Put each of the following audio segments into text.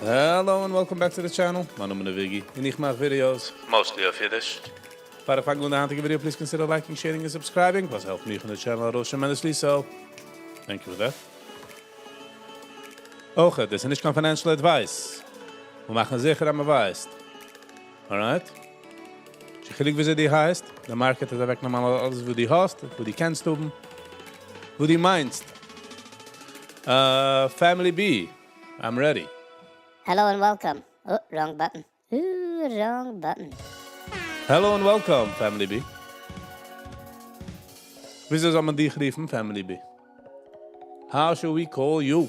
Hello and welcome back to the channel, מיין נאמען איז וויגי און איך מאך videos mostly אויף אידיש. פאר איך פאנג אן די היינטיגע video please consider liking, sharing און subscribing וואס העלפט מיך און די channel ארויס tremendously so thank you for that. אויך, דאס איז נישט קיין financial advice, מיר מאכן זיכער אז מען ווייסט. Alright? נישט חילוק וויאזוי דו הייסט, די market האט אוועקנעמען אלעס וואס דו האסט, וואס דו קענסט האבן, וואס דו מיינסט. Family B, I'm ready. Hello and welcome. Oh, wrong button. Wrong button. Hello and welcome, Family B. וויאזוי זאל מען דיך רופן, Family B? How should we call you?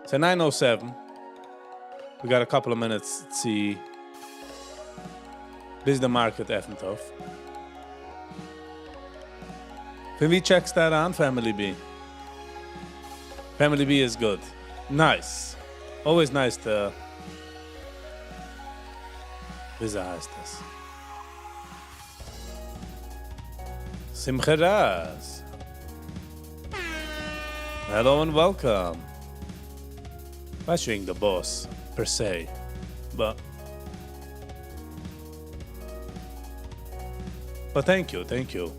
ס'איז 9:07. We got a couple of minutes צו ביז די market עפנט אויף. פון ווי טשעקסטו אריין, Family B? Family B איז good. Nice. Always nice to וויאזוי הייסט עס? שמחה רז. Hello and welcome. ווייס נישט וועגן די באס per se, but but thank you, thank you.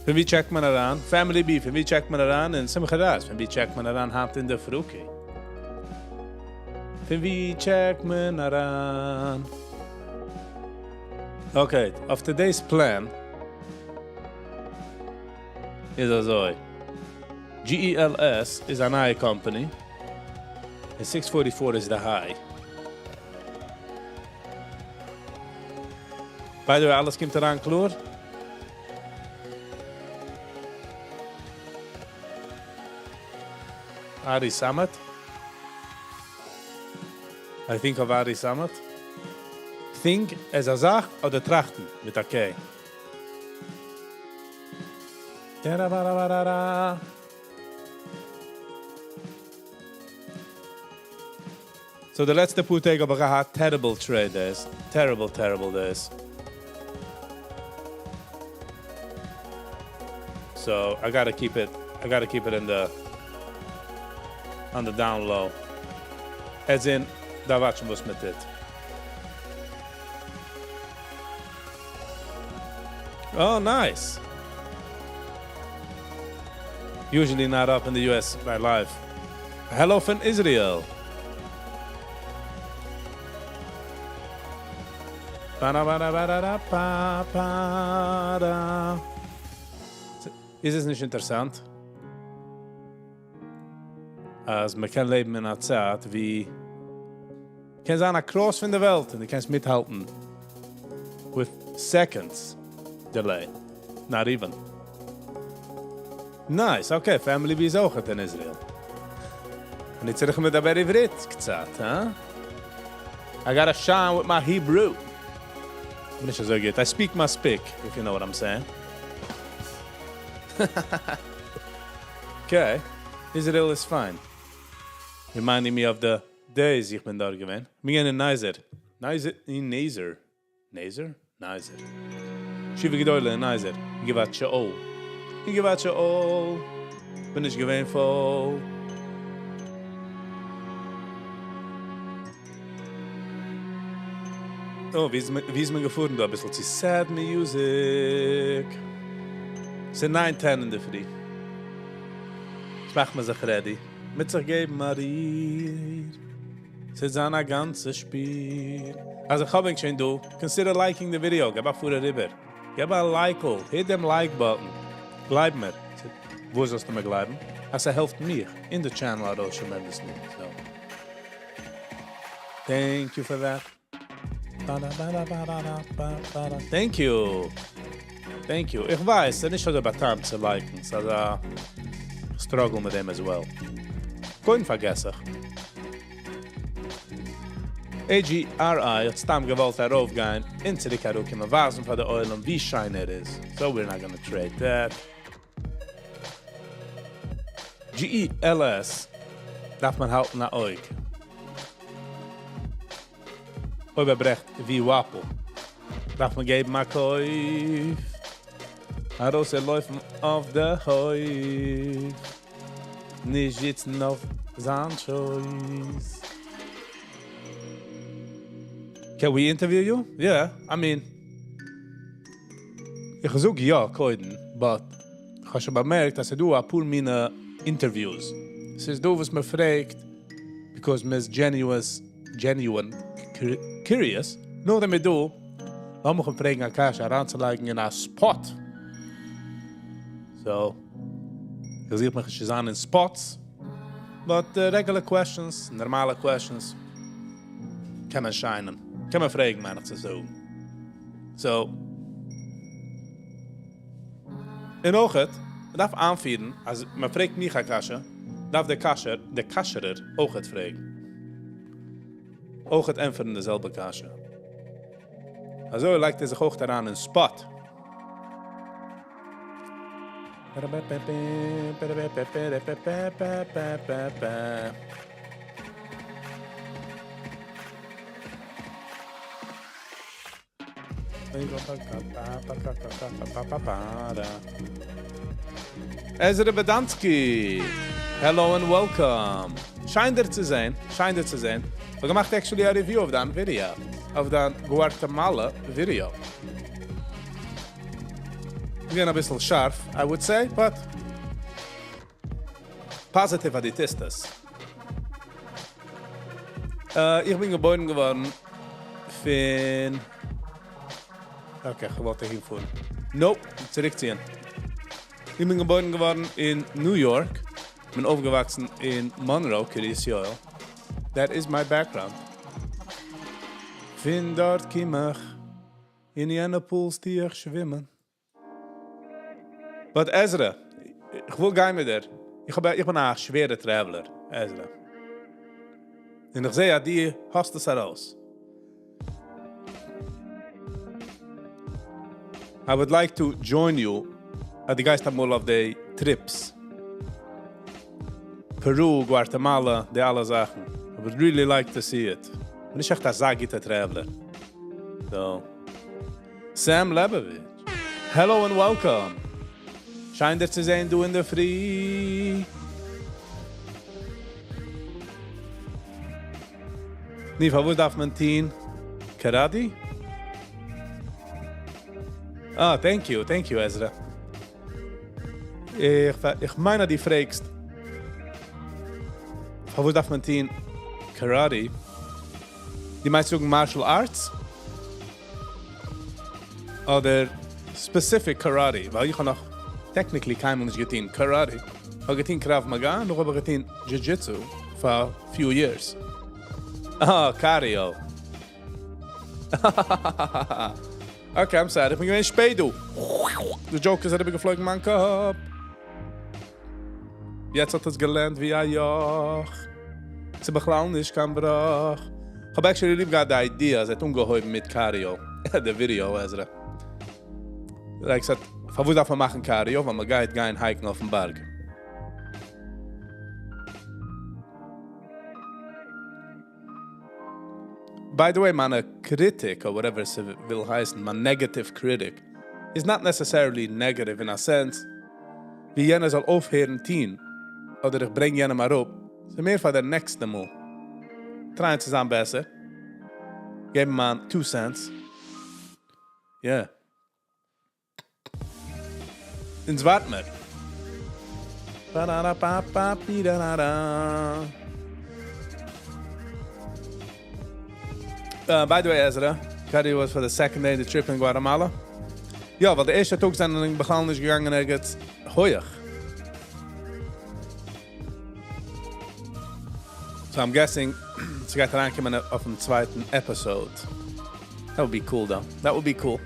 פון ווי טשעקט מען אריין? Family B, פון ווי טשעקט מען אריין? און שמחה רז, פון ווי טשעקט מען אריין היינט אינדערפרי? פון ווי טשעקט מען אריין? Okay, אויף today's plan איז אזוי. GELS איז א נייע קאמפאני, און 644 איז די high. By the way, אלעס קומט אריין קלאר? ארי סאמעט? I think of ארי סאמעט. Think איז א זאך אדער טראכטן מיט א K? So די לעצטע פאר טעג האב איך געהאט terrible trade days, terrible terrible days. So I gotta keep it, I gotta keep it in the on the down low. As in, דארף וואטשן וואס מען טוט. Oh, nice. Usually not up in the US by live. Hello from Israel. Ba-da-ba-da-ba-da-ba-ba-da. איז עס נישט אינטערעסאנט אז מען קען לעבן אין א צייט ווי קען זיין across פון די וועלט און דו קענסט מיטהאלטן with seconds delay, not even. Nice, okay, Family B איז אויך אין Israel. אני צריך מדבר עברית קצת, הא? I gotta shine with my Hebrew. בין נישט אזוי גוט. I speak מספיק, if you know what I'm saying. Okay, Israel is fine. Reminding me of the days איך בין דארט געווען. מיר גייען אין נייזער. נייזער, אין נייזער. נייזער? נייזער. ישיבה גדולה אין נייזער. אין גבעת שאול. אין גבעת שאול. בין איך געווען פול. Oh, ווי איז מען, ווי איז מען געפארן דא אביסל צו sad music. ס'איז 9:10 אינדערפרי. יעצט מאכט מען זיך ready. מיט זיך געבן א ריר. ס'וועט זיין א גאנצע שפיל. אז איך האב ענק שוין דא, consider liking די ווידעא, געב א פאר אריבער. געב א לייקל, hit דעם like button. גלייב מיר. וואס זאלסטו מיר גלייבן? אז ס'העלפט מיך און די channel ארויס tremendously. So. Thank you for that. Thank you. Thank you. איך ווייס, ס'איז נישט אזוי בא'טעמ'ט צו לייקן. ס'איז א struggle מיט דעם as well. קודם פארגעס איך. AGRI האט סתם געוואלט ארויפגיין און צוריק אראפקומען ווייזן פאר די עולם ווי שיין ער איז. So we're not gonna trade that. GELS דארף מען האלטן א אויג. אויב ער ברעכט VWAP, דארף מען געבן א קויף. ארויסלויפן אויף די הויף, נישט זיצן אויף זיין שויס. Can we interview you? Yeah, I mean, איך זאג יא קודם, but איך האב שוין באמערקט אז ס'איז דא אפאר מינע interviews. ס'איז דא וואס מען פרעגט because מ'איז genuine curious. נאכדעם איז דא, לאמיך אים פרעגן א קשיא אריינצולייגן אין א spot. So, איך זוך מיך נישט צו זיין אין spots, but regular questions, נארמאלע questions, קען מען שיינען. קען מען פרעגן, מיין איך צו זאגן. So, און אויכעט, מען דארף איינפירן אז מען פרעגט מיך א קשיא, דארף דער קשיא, דער קשרער אויכעט פרעגן. אויכעט ענטפערן די זעלבע קשיא. אזוי לייגט ער זיך אויך אריין אין spot. Ezra Badansky, hello and welcome. שיין דיר צו זען, שיין דיר צו זען. איך האב געמאכט actually א review אויף דיין ווידעא, אויף דיין Guatemala ווידעא. געווען אביסל שארף, I would say, but positive אז דו טוסט עס. איך בין געבוירן געווארן פון... Okay, איך וואלט אהינפארן. Nope, צוריקציען. איך בין געבוירן געווארן אין New York. בין אויפגעוואקסן אין Monroe, קרית יואל. That is my background. פון דארט קום איך, אין יענע pools טו איך שווימען. But Ezra, איך וויל גיין מיט דיר. איך האב, איך בין א שווערע traveler, Ezra. און איך זע, אז דו האסט עס ארויס. I would like to join you אז דו גייסט אמאל אויף די trips. Peru, Guatemala, די אלע זאכן. I would really like to see it. בין נישט עכט אזא גוטע traveler. So, Sam Lebovich. Hello and welcome. שיין דיר צו זען דא אינדערפרי. ני, פארוואס דארף מען טון karate? Ah, thank you, thank you, Ezra. איך, איך מיין, אז דו פרעגסט, פארוואס דארף מען טון karate? דו מיינסט זאגן martial arts? אדער specific karate? ווייל איך האב נאך technically קיינמאל נישט געטון karate. איך האב געטון Krav Maga, נאך האב איך געטון Jiu-Jitsu for a few years. Ah, cardio. Okay, I'm sorry. איך בין געווען שפעט דא. די joke איז אריבערגעפלויגן מיין קאפ. יעצט האט עס געלערנט ווי א יאך. ס'איז בכלל נישט קיין בראך. איך האב actually ליב געהאט די idea, אז ער האט אנגעהויבן מיט cardio. די video, Ezra. Like ס'האט, פארוואס דארף מען מאכן cardio? ווייל מען גייט גיין hike ן אויפן בארג. By the way, מיינע critic, or whatever עס וויל הייסן, מיין negative critic, is not necessarily negative in a sense, ווי יענער זאל אויפהערן טון, אדער איך ברענג יענעם אראפ. ס'איז מער פאר דער נעקסטע מאל. Try ען צו זיין בעסער. געבן מיין 2 cents. Yeah. אונז ווארט מיר. Ba-da-da-ba-ba-bi-da-da-da. By the way, Ezra, cardio was for the second day of the trip in Guatemala. יא, ווייל דער ערשטער טאג זענען בכלל נישט געגאנגען ערגעץ הויך. So I'm guessing ס'גייט אריינקומען אויפן צווייטן episode. That would be cool though. That would be cool.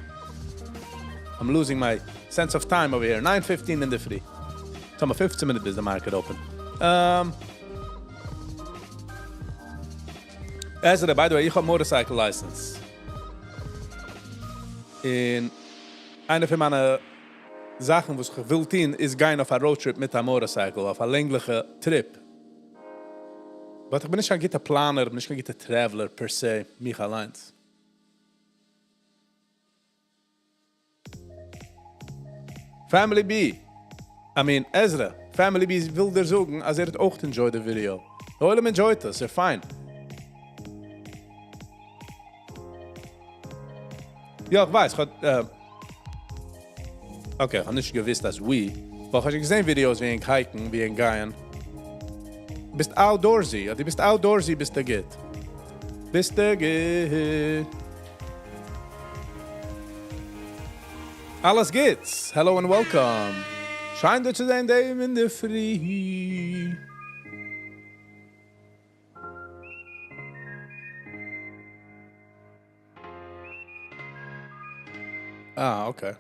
I'm losing my sense of time over here. 9:15 אין דער פרי. So I'm 15 minutes ביז the market open. Ezra, by the way, איך האב motorcycle license. און איינע פון מיינע זאכן, וואס איך וויל טון, איז גיין אויף א road trip מיט א motorcycle, אויף א לענגליכע trip. But איך בין נישט קיין גוטער planner, איך בין נישט קיין גוטער traveler per se, מיך אליינס. Family B, I mean Ezra, Family B וויל דיר זאגן אז ער האט אויך enjoyed די ווידעא. די עולם enjoyט עס, ס'איז פיין. יא, איך ווייס, כ'האב, okay, כ'האב נישט געוויסט אז we, ווייל כ'האב שוין געזען ווידיאוס ווי ענק hiken, ווי ענק גייען. ביסט outdoorsy, אז דו ביסט outdoorsy ביסטו גוט. ביסטו גוט. אלעס גוטס! Hello and welcome! שיין דיר צו זען דעם אינדערפרי. אה, okay.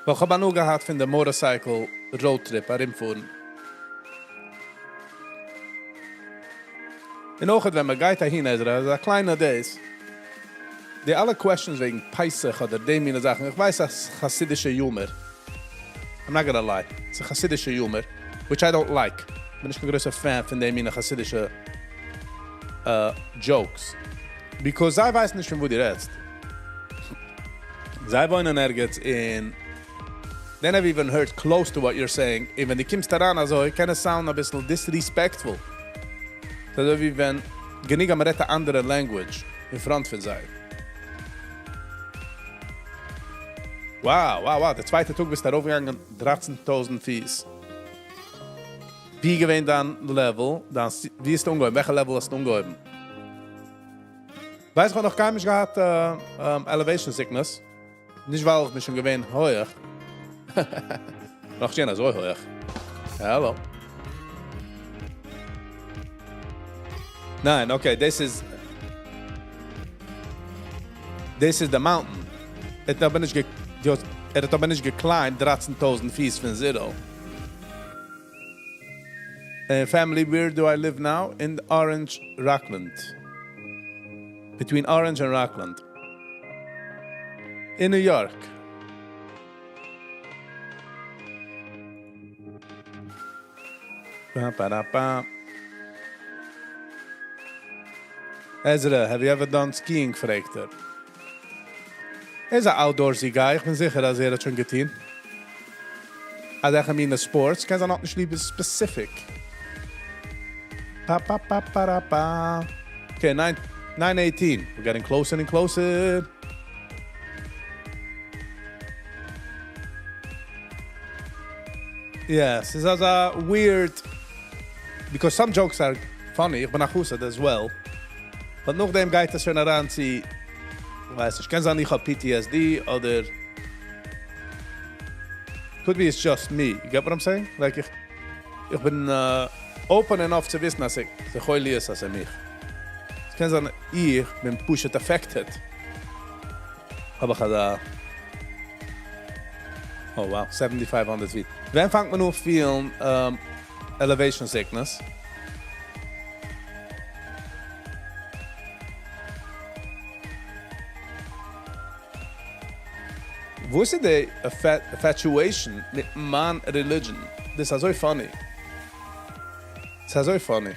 ווייל כ'האב הנאה געהאט פון די motorcycle road trip ארומפארן. און אויכעט ווען מ'גייט אהין עזרא, איז א קליינע דאס. די אלע questions וועגן פסח אדער די מינע זאכן, איך ווייס אז חסידישע humor, I'm not gonna lie, ס'איז חסידישע humor, which I don't like, כ'בין נישט קיין גרויסע fan פון די מינע חסידישע jokes, because זיי ווייסן נישט פון וואס דו רעדסט, זיי וואוינען ערגעץ און they never even heard close to what you're saying, און ווען דו קומסט אריין אזוי קען עס soundן אביסל disrespectful, ס'איז אזוי ווי ווען גענוג אז מ'רעדט א אנדערע language אין front פון זיי. Wow wow wow די צווייטע טאג ביסטו ארויפגעגאנגען 13,000 פיס. ווי איז געווען דיין level? דיין ווי האסטו אנגעהויבן? וועלכע level האסטו אנגעהויבן? ווייס איך האב נאך קיינמאל נישט געהאט elevation sickness, נישט ווייל איך בין שוין געווען הויעך, נאך שוין אזוי הויעך, העלא. ניין okay דאס איז דאס איז די mountain, ער האט אבער נישט ער האט אבער נישט געclimbט 13,000 פיס פון zero. Family where do I live now? In Orange Rockland. Between Orange and Rockland. אין ניו יארק. עזרא, have you ever done skiing? פרעגט ער. ער איז א outdoorsy guy, איך בין זיכער אז ער האט שוין געטון אזעלכע מינע sports, קען זיין ער האט נישט ליב specific. פא פא פא פא רא פא. Okay, nine nine eighteen, we're getting closer and closer. יא, ס'איז אזא weird, because some jokes are funny, איך בין א חסיד as well, but נאכדעם גייט עס שוין אריין צו, כ'ווייס נישט, קען זיין איך האב PTSD אדער could be it's just me, you get what I'm saying? Like איך איך בין open enough צו וויסן אז ס'איז להיות אז ס'איז מיך. ס'קען זיין איך בין פשוט affected. האב איך אזא Oh wow, 7500 feet. ווען פאנגט מען אן feelן elevation sickness? וואס איז די infatuation מיט מיין religion? דאס איז אזוי funny. ס'איז אזוי funny.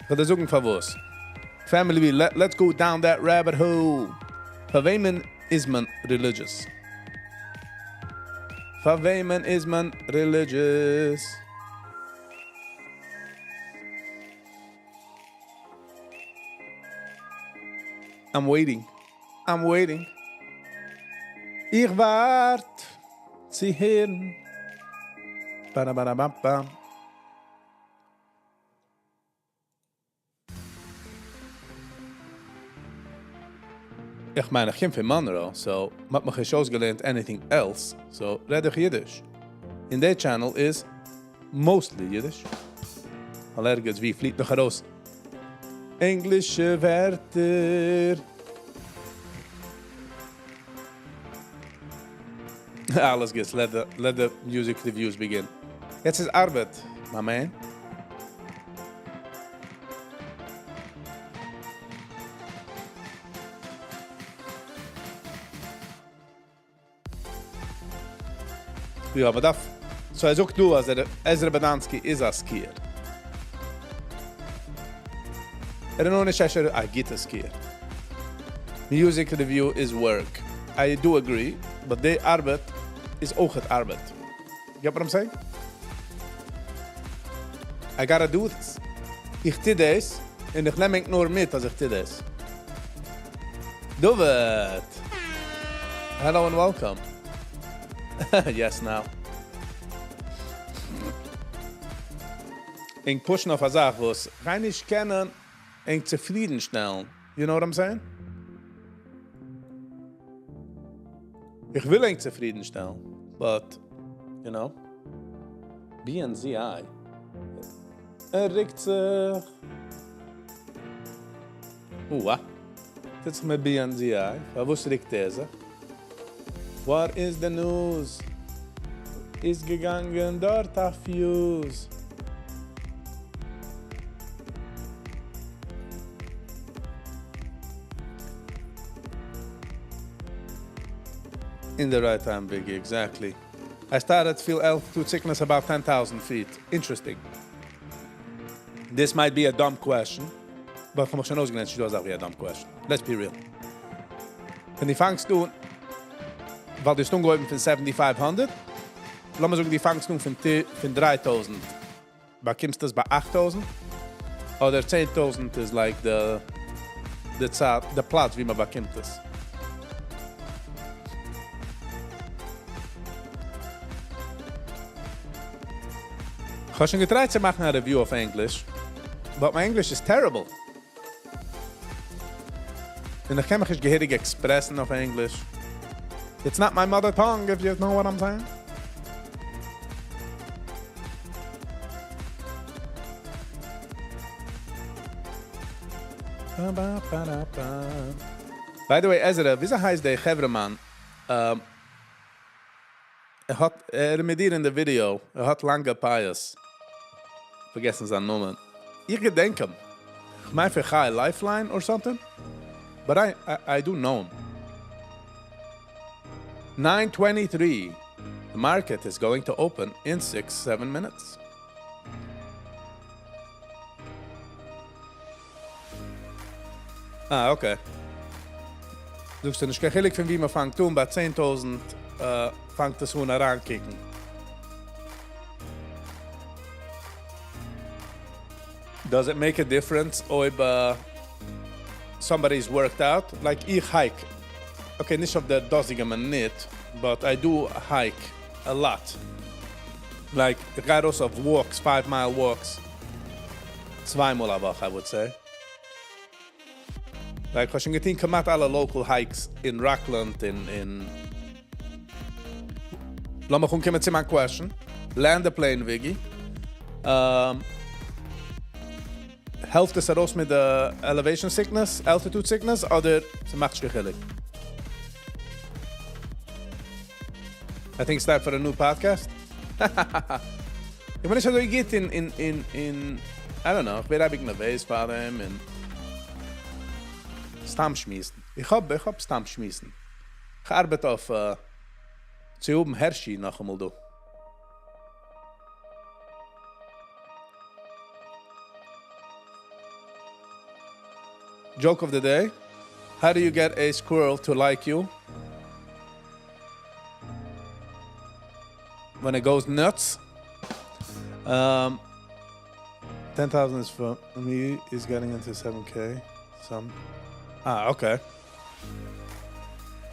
כ'וועל דיר זאגן פארוואס. Family let's go down that rabbit hole. פאר וועמען איז מען religious? פאר וועמען איז מען religious? I'm waiting. I'm waiting. איך ווארט צו הערן. באראבאראבאמפאם. איך מיין איך קום פון מאנרא, so מ'האט מיך נישט אויסגעלערנט anything else, so רעד איך אידיש. און די channel איז mostly אידיש. ווייל ערגעץ ווי פליט נאך ארויס ענגלישע ווערטער. אלעס גוטס, let the music reviews begin. יעצט איז ארבעט, my man. יא, מ'דארף, so ער זאגט דא אז ער, עזרא באדאנסקי איז א skier. ער איז נאר נישט אפשר א גוטע skier. Music review איז work. I do agree, but די ארבעט איז אויכעט ארבעט. Get what I'm saying? I gotta do this. איך טו דאס, און איך נעם ענק נאר מיט אז איך טו דאס. דוד! Hello and welcome. Yes now. ענק פושן אויף א זאך וואס גיי נישט קענען ענק צופרידן שטעלן. You know what I'm saying? איך וויל ענק צופרידן שטעלן, but, you know, BNZI, ער ריקט זיך. אוה, טוט זיך מיט BNZI? פארוואס ריקט ער זיך? What is the news? איז געגאנגען דארט א fuse? In the right time, Biggie, exactly. I started to feel altitude sickness about 10,000 feet. Interesting. This might be a dumb question, but כ'האב מיך שוין אויסגעלערנט ס'נישטא אזא זאך ווי א dumb question. Let's be real. ווען דו פאנגסט אן, ווייל דו האסט אנגעהויבן פון seventy five הונדערט, לאמיר זאגן דו פאנגסט אן פון פון דריי טויזנט, באקומסטו עס ביי אכט טויזנט? אדער צען טויזנט איז like די די צייט די פלאץ ווי מען באקומט עס? כ'האב שוין געטרייט צו מאכן א review אויף ענגליש, but מיין ענגליש איז terrible. און איך קען מיך נישט געהעריג עקספרעסן אויף ענגליש. It's not my mother tongue if you know what I'm saying. By the way עזרא, וויאזוי הייסט דער חברה'מאן? ער האט, ער איז מיט דיר אין די ווידיאו, ער האט לאנגע פאות. פארגעסן זיין נאמען. איך געדענק אים. כ'מיין פון חי Lifeline or something. But I I do know him. Nine twenty three, the market is going to open in six seven minutes. אה okay. זאגסטו נישט קיין חילוק פון ווי מען פאנגט אן, ביי 10,000 פאנגט עס אן אריינקוקן. Does it make a difference אויב somebody is worked out? Like איך hike, okay נישט אויף די דאזיגע מינוט, but I do hike a lot. Like איך גיי ארויס אויף walks, five mile walks, צוויי מאל א וואך I would say. Like כ'האב שוין געטון כמעט אלע local hikes אין ראקלענד און אין. לאמיך אנקומען צו מיין question. Land the plane וויגי. העלפט עס ארויס מיט די elevation sickness, altitude sickness, אדער ס'מאכט נישט קיין חילוק? I think it's time for a new podcast. איך בין נישט אזוי גוט אין אין אין אין I don't know, איך ווער אייביג נערוועז פאר דעם און סתם שמועסן. איך האב איך האב סתם שמועסן. איך ארבעט אויף צו האבן הערשי נאכאמאל דא. Joke of the day, how do you get a squirrel to like you when it goes nuts? 10,000 is for me is getting into seven K some אה okay.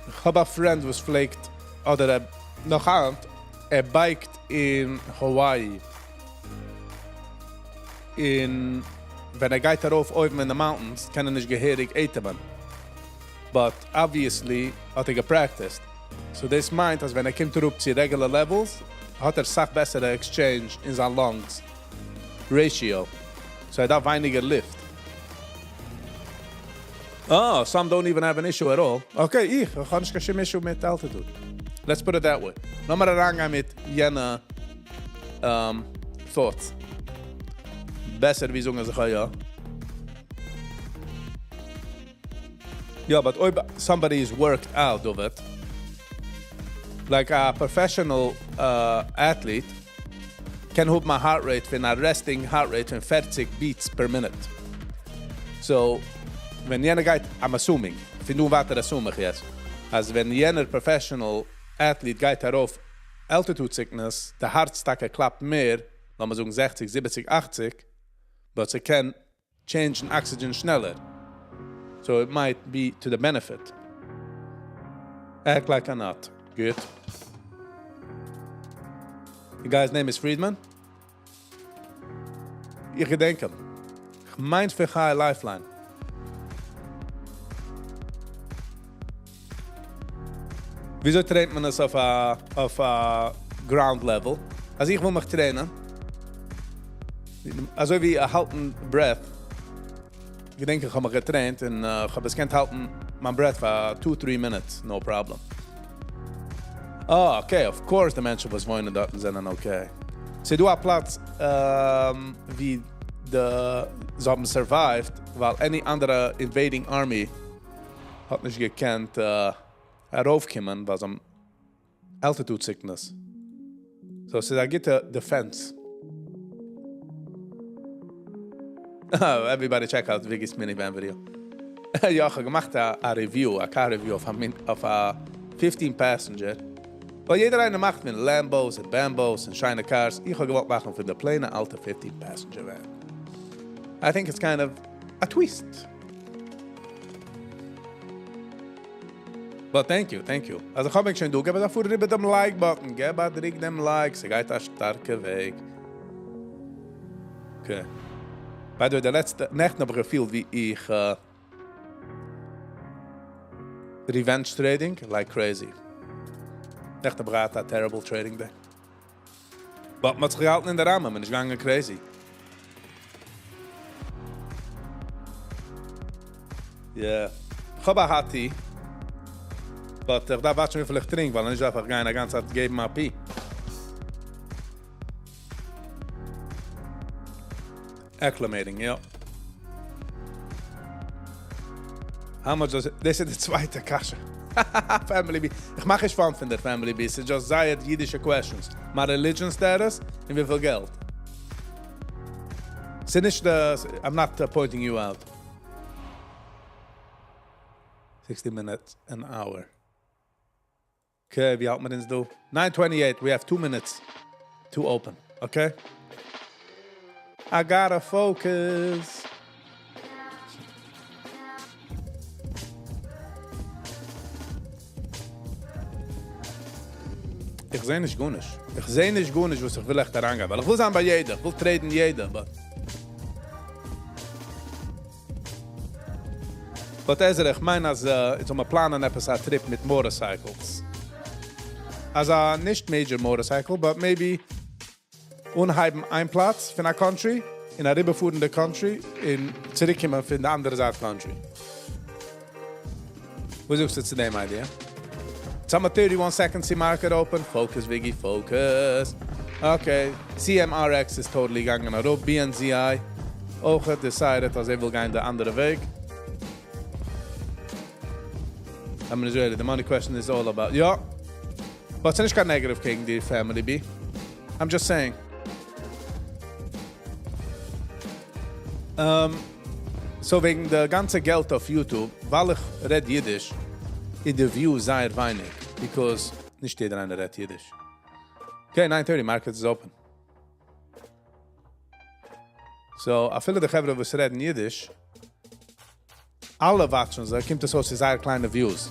איך האב א friend וואס פלעגט אדער ער נאך היינט ער בייקט אין האוואי און ווען ער גייט ארויף אויבן אין די mountains קען ער נישט געהעריג אטעמען but obviously האט ער געפרעקטיסט so דאס מיינט אז ווען ער קומט אראפ צו regular levels האט ער סאך בעסערע exchange אין זיין lungs ratio so ער דארף ווייניגער לופט. אה, some don't even have an issue at all. Okay, איך האב נישט קיין שום issue מיט altitude. Let's put it that way. לאמיר אריינגיין מיט יענע thoughts. בעסער ווי זאגן אז איך האב יא. יא, but אויב somebody is worked out דוד, like א professional athlete קען האבן א heart rate פון א resting heart rate פון 40 beats per minute. So ווען יענער גייט, I'm assuming, פון דא און ווייטער assume איך יעצט, אז ווען יענער professional athlete גייט ארויף Altitude sickness, די הארץ טאקע קלאפט מער, לאמיר זאגן זעכציג, זיבעציג, אכציג, but ס'קען change ן oxygen שנעלער, so it might be to the benefit. Act like a nut. גוט. The guy's name is Friedman? איך געדענק אים. כ'מיין פון Chai Lifeline. וויאזוי train ט מען עס אויף א אויף א ground level? אז איך וויל מיך train ען, אזוי ווי האלטן breath, געדענק איך האב מיך גע train ט און כ'האב עס געקענט האלטן מיין breath פאר two three minutes no problem. אה okay, of course די מענטשן וואס וואוינען דארטן זענען okay. ס'איז דא א פלאץ ווי די זיי האבן survive ט ווייל any אנדערע invading army האט נישט געקענט ארויפקומען ווייל זיי האבן altitude sickness. So ס'איז א גוטע defense. Everybody check out Viggy's minivan video. יא, איך האב געמאכט א review, א car review אויף א 15 passenger. ווייל יעדער איינער מאכט פון Lambos און Bambos און שיינע cars. איך האב געוואלט מאכן פון די plain ע אלטע 15 passenger van. I think it's kind of a twist. But thank you, thank you. אז איך האב ענק שוין דא, געב א פאר אריבער דעם like button, געב א דריק דעם like, ס'גייט א שטארקע וועג. Okay. By the way, די לעצטע נעכטן האב איך געפילט ווי איך revenge trading like crazy. נעכטן האב איך געהאט א terrible trading day. But מ'האט זיך געהאלטן אין די ראמען, מ'איז נישט געגאנגען crazy. Yeah. איך האב א hot tea. But איך דארף watch ן וויפיל איך טרינק, ווייל אנישט דארף איך גיין א גאנצע צייט געבן א pee. Acclimating, יא. How much does it... דאס איז די צווייטע קשיא. Family B. איך מאך נישט fun פון דער Family B. ס'איז just זייער אידישע questions. מיין religion status און וויפיל געלט. ס'איז נישט די... I'm not pointing you out. 60 minutes, an hour. Okay, ווי האלט מען אונז דא? 9:28, we have 2 minutes to open, okay? I gotta focus. איך זע נישט גארנישט. איך זע נישט גארנישט וואס איך וויל עכט אריינגיין, ווייל איך וויל זיין ביי יעדער, איך וויל trade ן יעדער, but but עזרא, איך מיין אז אונז זאל מען plan ען עפעס א trip מיט motorcycles. אזא נישט major motorcycle, but maybe אנהייבן איין פלאץ פון א country און אריבערפארן די country און צוריקקומען פון די אנדערע זייט country. וואס זאגסטו צו דעם idea? יעצט האבן מיר 31 seconds צו market open. Focus, Viggy, focus. Okay, CMRX איז totally געגאנגען אראפ, BNZI אויך האט decided אז ער וויל גיין די אנדערע וועג. I'm ready. The money question is all about. יא. But ס'איז נישט קיין negative קעגן די Family B. I'm just saying. So וועגן די גאנצע געלט אויף YouTube, ווייל איך רעד אידיש, איז די view זייער ווייניג, because נישט יעדער איינער רעדט אידיש. Okay, 9:30, market is open. So, אפילו די חברה וואס רעדן אידיש, אלע watch ן זיי, קומט עס אויס צו זייער קליינע views.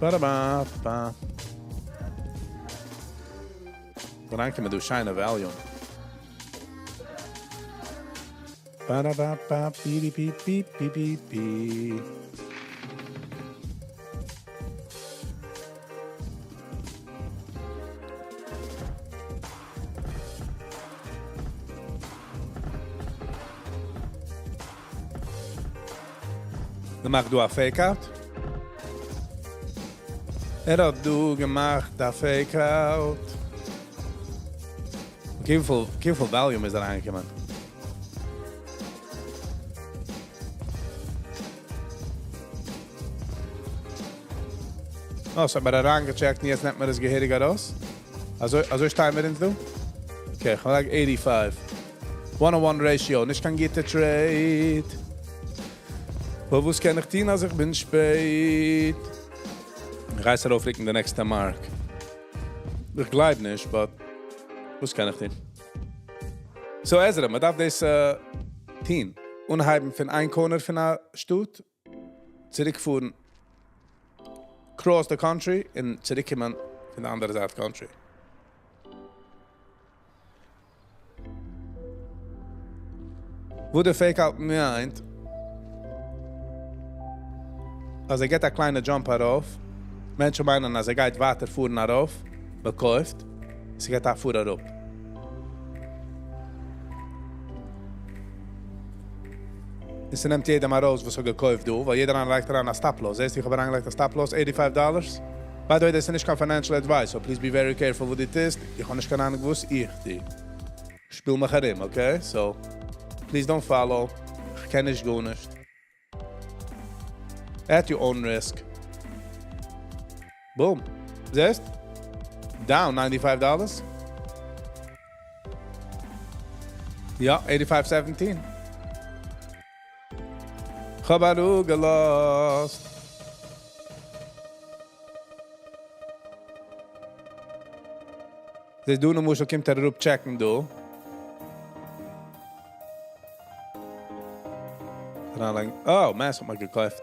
Ba-da-ba-ba. אריינקומען דא שיינע volume. Ba-da-ba-ba, bi bi bi bi bi bi. געמאכט דא א fake out? ער האט דא געמאכט א fake out. Okay, וויפיל volume איז אריינגעקומען? Oh, ס'האט מיר אריינגע check ט און יעצט נעמט מען עס געהעריג ארויס. אזוי, אזוי שטייען מיר אונז דא. Okay, איך לייג 85. One on one ratio, נישט קיין גוטע trade. אבער וואס קען איך טון אז איך בין שפעט? איך גיי עס ארויפרוקן די next mark. איך גלייב נישט, but וואס קען איך טון? So Ezra, מען דארף דאס טון. אנהייבן פון איין corner פון א שטאט, צוריקפארן across the country און צוריקקומען פון די אנדערע זייט country. וואס די fake out מיינט, אז ער גיט א קליינע jump ארויף, מענטשן מיינען אז ער גייט ווייטער פארן ארויף, מען קויפט, עס גייט א פאר אראפ. און ס'נעמט יעדעם ארויס וואס האט געקויפט דא, ווייל יעדער איינער לייגט אריין א stop loss. זעסט, איך האב אריינגעלייגט א stop loss, 85 dollars. By the way, דאס איז נישט קיין financial advice, so please be very careful וואס דו טוסט. איך האב נישט קיין אהנונג וואס איך טו. שפיל מיך ארום, okay? So, please don't follow. איך קען נישט גארנישט. At your own risk. Boom. זעסט? Down 95 dollars. יא, 85.17. איך האב אראפגעלאזט. דער דא למשל קומט ער אראפ check ן דא. אריינלייגן. Oh, man, האט מען געקויפט.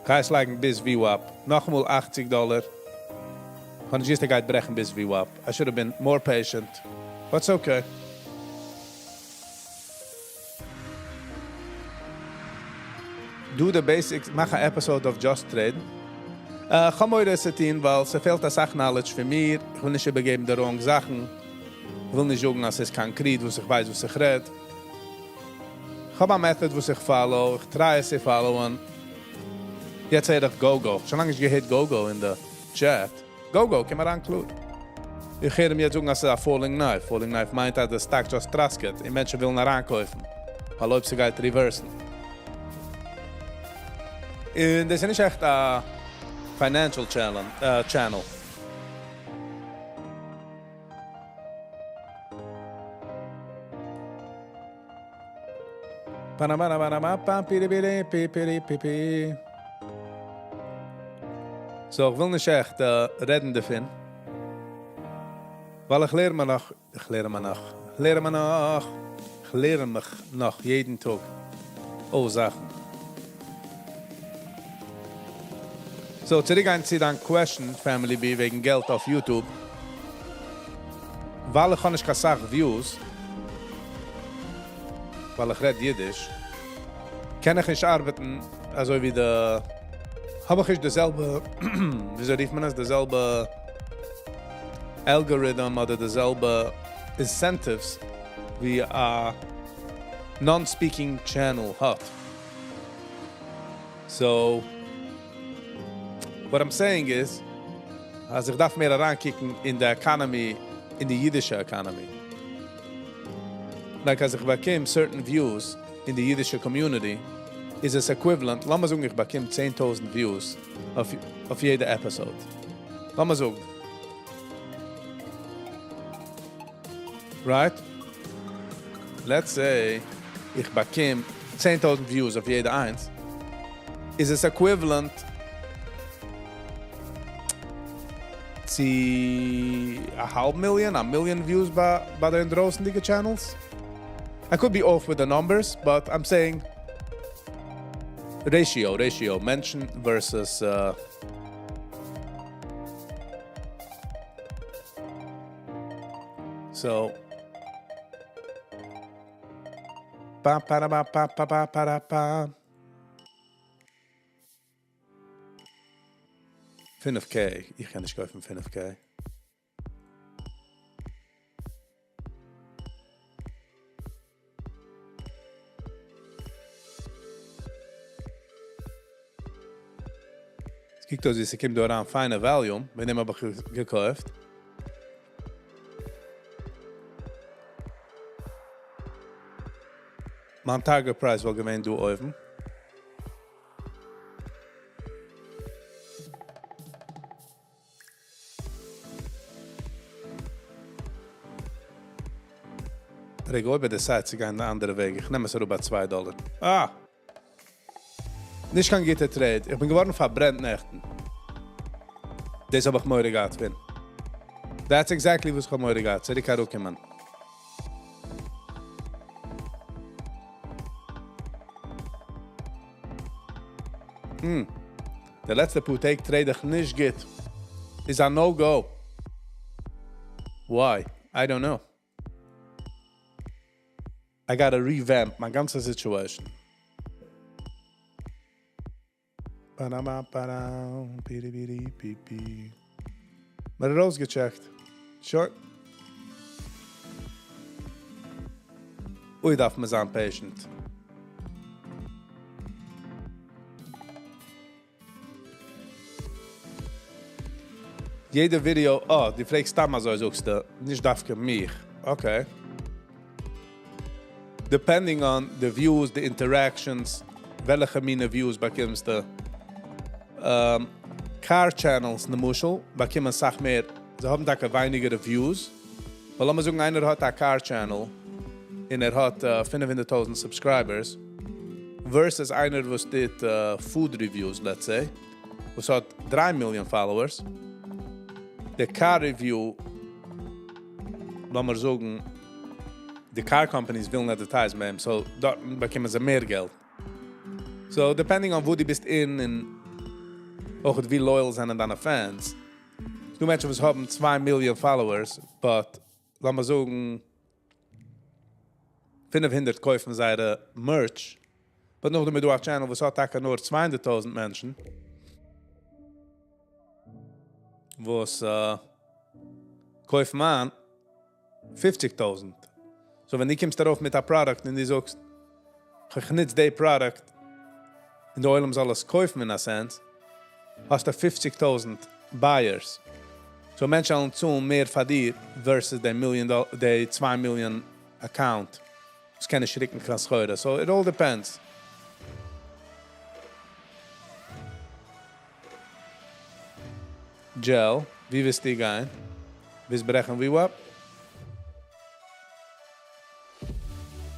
גיי עס לייגן ביז VWAP. נאכאמאל 80 דאלאר. קען נישט גייט ברעכן ביז VWAP. I should have been more patient. But it's okay. Do the basics, מאך א episode of Just Trade. איך האב מורא עס צו טון, ווייל ס'פעלט אסאך knowledge פאר מיר. איך וויל נישט איבערגעבן די wrong זאכן. איך וויל נישט זאגן, אז ס'איז concrete, וואס איך ווייס, וואס איך רעד. איך האב א method, וואס איך follow. איך try עס צו follow ען. יעצט הער איך GoGo. שוין לאנג נישט געהערט GoGo אין די chat. GoGo, קום אריין קלאר. איך הער אים יעצט זאגן, אז ס'איז א falling knife. Falling knife מיינט, אז די stock just טראסקעט און מענטשן ווילן אריינקויפן. ווייל אויב ס'גייט reverse ן. און דאס איז נישט עכט א financial channel. פאנאמאנאמאנאמאפאם פירי פירי פי פירי פי פי. So, איך וויל נישט עכט רעדן דערפון. ווייל איך לערן מיר נאך, איך לערן מיר נאך, איך לערן מיר נאך, איך לערן מיך נאך יעדן טאג. אויס זאכן. So, צוריק צו דיין question, Family B, וועגן געלט אויף YouTube. ווייל איך האב נישט קיין סאך views, ווייל איך רעד אידיש, קען איך נישט ארבעטן, אזוי ווי די, האב איך נישט די זעלבע, וויאזוי רופט מען עס, די זעלבע algorithm אדער די זעלבע incentives ווי א non-speaking channel האט. So, what I'm saying is, אז איך דארף מער אריינקוקן אין די economy, אין די אידישע economy. Like אז איך באקום certain views אין די אידישע community, איז עס equivalent, לאמיר זאגן איך באקום 10,000 views אויף יעדע episode. לאמיר זאגן. Right? Let's say איך באקום 10,000 views אויף יעדע איינס. איז עס equivalent צו א האלב million, א million views ביי די דרויסנדיגע channels? I could be off with the numbers, but I'm saying ratio, ratio, מענטשן versus so pa pa da, ba pa pa pa pa da, pa 5K. איך קען נישט קויפן 5K. עס קוקט אויס, ווי ס'קומט דא אריין פיינע volume, וועגן דעם האב איך געקויפט. מיין target price וואלט געווען דא אויבן. רגע, אויב ער decide צו גיין די אנדערע וועג, איך נעם עס אראפ ביי צוויי דאלער. אה! נישט קיין גוטע trade. איך בין געווארן פארברענט נעכטן. דאס האב איך מורא געהאט פון. That's exactly וואס איך האב מורא געהאט. צוריק אראפקומען. Hmm. די לעצטע פאר טעג trade איך נישט גוט. איז א no-go. Why? I don't know. I gotta revamp מיין גאנצע situation. מען האט ארויסגעטשעקט. Sure. אוי דארף מען זיין patient. יעדע ווידיאו, אה, דו פרעגסט סתם אזוי זאגסטו, נישט דווקא מיך. Okay. Depending on the views, the interactions, וועלכע מינע views באקומסטו. Car channels, למשל, באקומען סאך מער, זיי האבן טאקע ווייניגער views. ווייל לאמיר זאגן איינער האט א car channel און ער האט 500,000 subscribers versus איינער וואס טוט food reviews, let's say, וואס האט 3 מיליאן followers. די car review, לאמיר זאגן, די car companies ווילן advertise מיט אים, so דארט באקומען זיי מער געלט. So depending on וואו דו ביסט אין און אויך ווי loyal זענען דיינע fans. דא מענטשן וואס האבן 2 מיליאן followers, but לאמיר זאגן 500 קויפן זייערע merch, but נאכדעם איז דא א channel וואס האט טאקע נאר 200,000 מענטשן, וואס קויפן איין 50,000. So ווען דו קומסט ארויף מיט א product און דו זאגסט, איך נוץ די product און די עולם זאל עס קויפן in a sense, האסטו 50,000 buyers. So מענטשן וועלן צאלן מער פאר דיר versus די מיליאן דאלער, די 2 מיליאן account. דאס קען נישט ריקן קיין סחורה. So it all depends. Gel, ווי ווילסטו גיין? ווילסט ברעכן VWAP?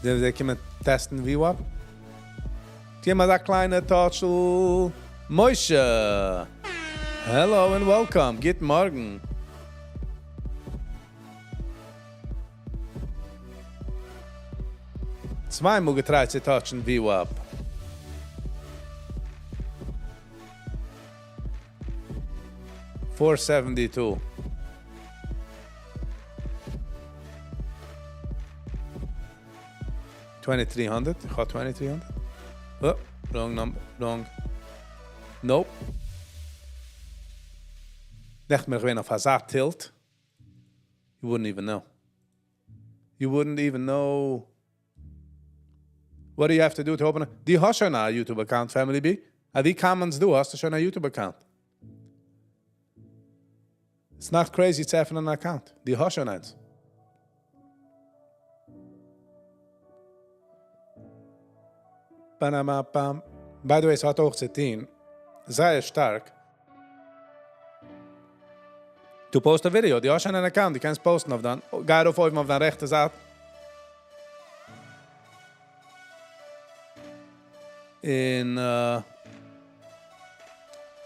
זיי קומען test ן VWAP? גיב מיר א קליינע touch ל. משה! Hello and welcome. גוט מארגן. צוויי מאל גע try ט צו touch ן VWAP. 472. 2300. איך האב 2300. Oh, wrong number. Wrong. Nope. נעכטן בין איך געווען אויף אזא tilt. You wouldn't even know. You wouldn't even know. What do you have to do to open a... דו האסט שוין א YouTube account, Family B? אה, די comments דו האסט שוין א YouTube account. It's not crazy צו עפענען אן account. דו האסט שוין איינס. Panama pam. By the way, עס האט אויך צו טון זייער שטארק. דו post א video, דו האסט שוין אן account, דו קענסט post ן אויף דיין, גיי ארויף אויבן אויף דיין רעכטע זייט. אין,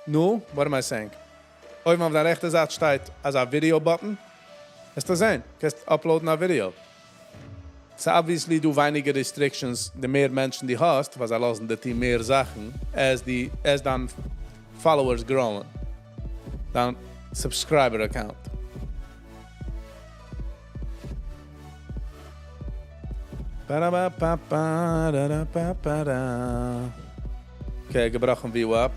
נו, what am I saying? אויבן אויף דיין רעכטע זייט שטייט אזא video button. וועסטו זען, קענסט upload ן א video. ס'איז obviously דא ווייניגער restrictions, די מער מענטשן דו האסט, ווייל זיי לאזן דיר טון מער זאכן, as די, as דיין followers grow ען. דיין subscriber account. Ba-da-ba-ba-ba-da-da-ba-ba-da. Okay, געבראכן VWAP.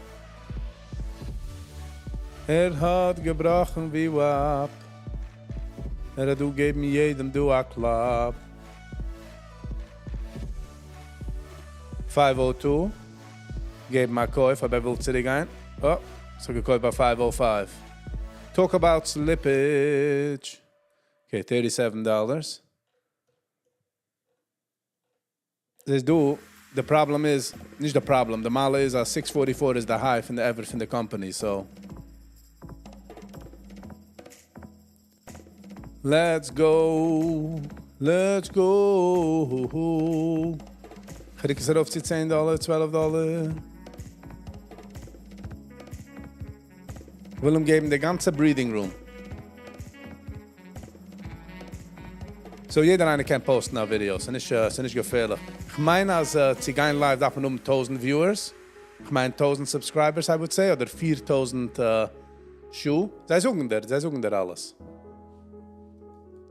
ער האט געבראכן VWAP. ער האט דא געגעבן יעדעם דא א קלאפ. 502. געבן א קויף, אבער ער וויל צוריקגיין. Oh, so געקויפט ביי 505. Talk about slippage. Okay, $37. דאס דא, the problem is, נישט the problem, די מעלה איז, אז 644 is the high פון the average פון the company, so. Let's go. Let's go! כ'רוק עס ארויף צו צען דאלער, צוועלף דאלער. כ'וויל אים געבן די גאנצע breathing room. So יעדער איינער קען post ן א ווידיאו, ס'איז נישט געפערליך. כ'מיין אז צו גיין live דארף מען האבן טויזנט viewers, כ'מיין טויזנט subscribers I would say, אדער 4000 שעה. זיי זאגן דיר, זיי זאגן דיר אלעס.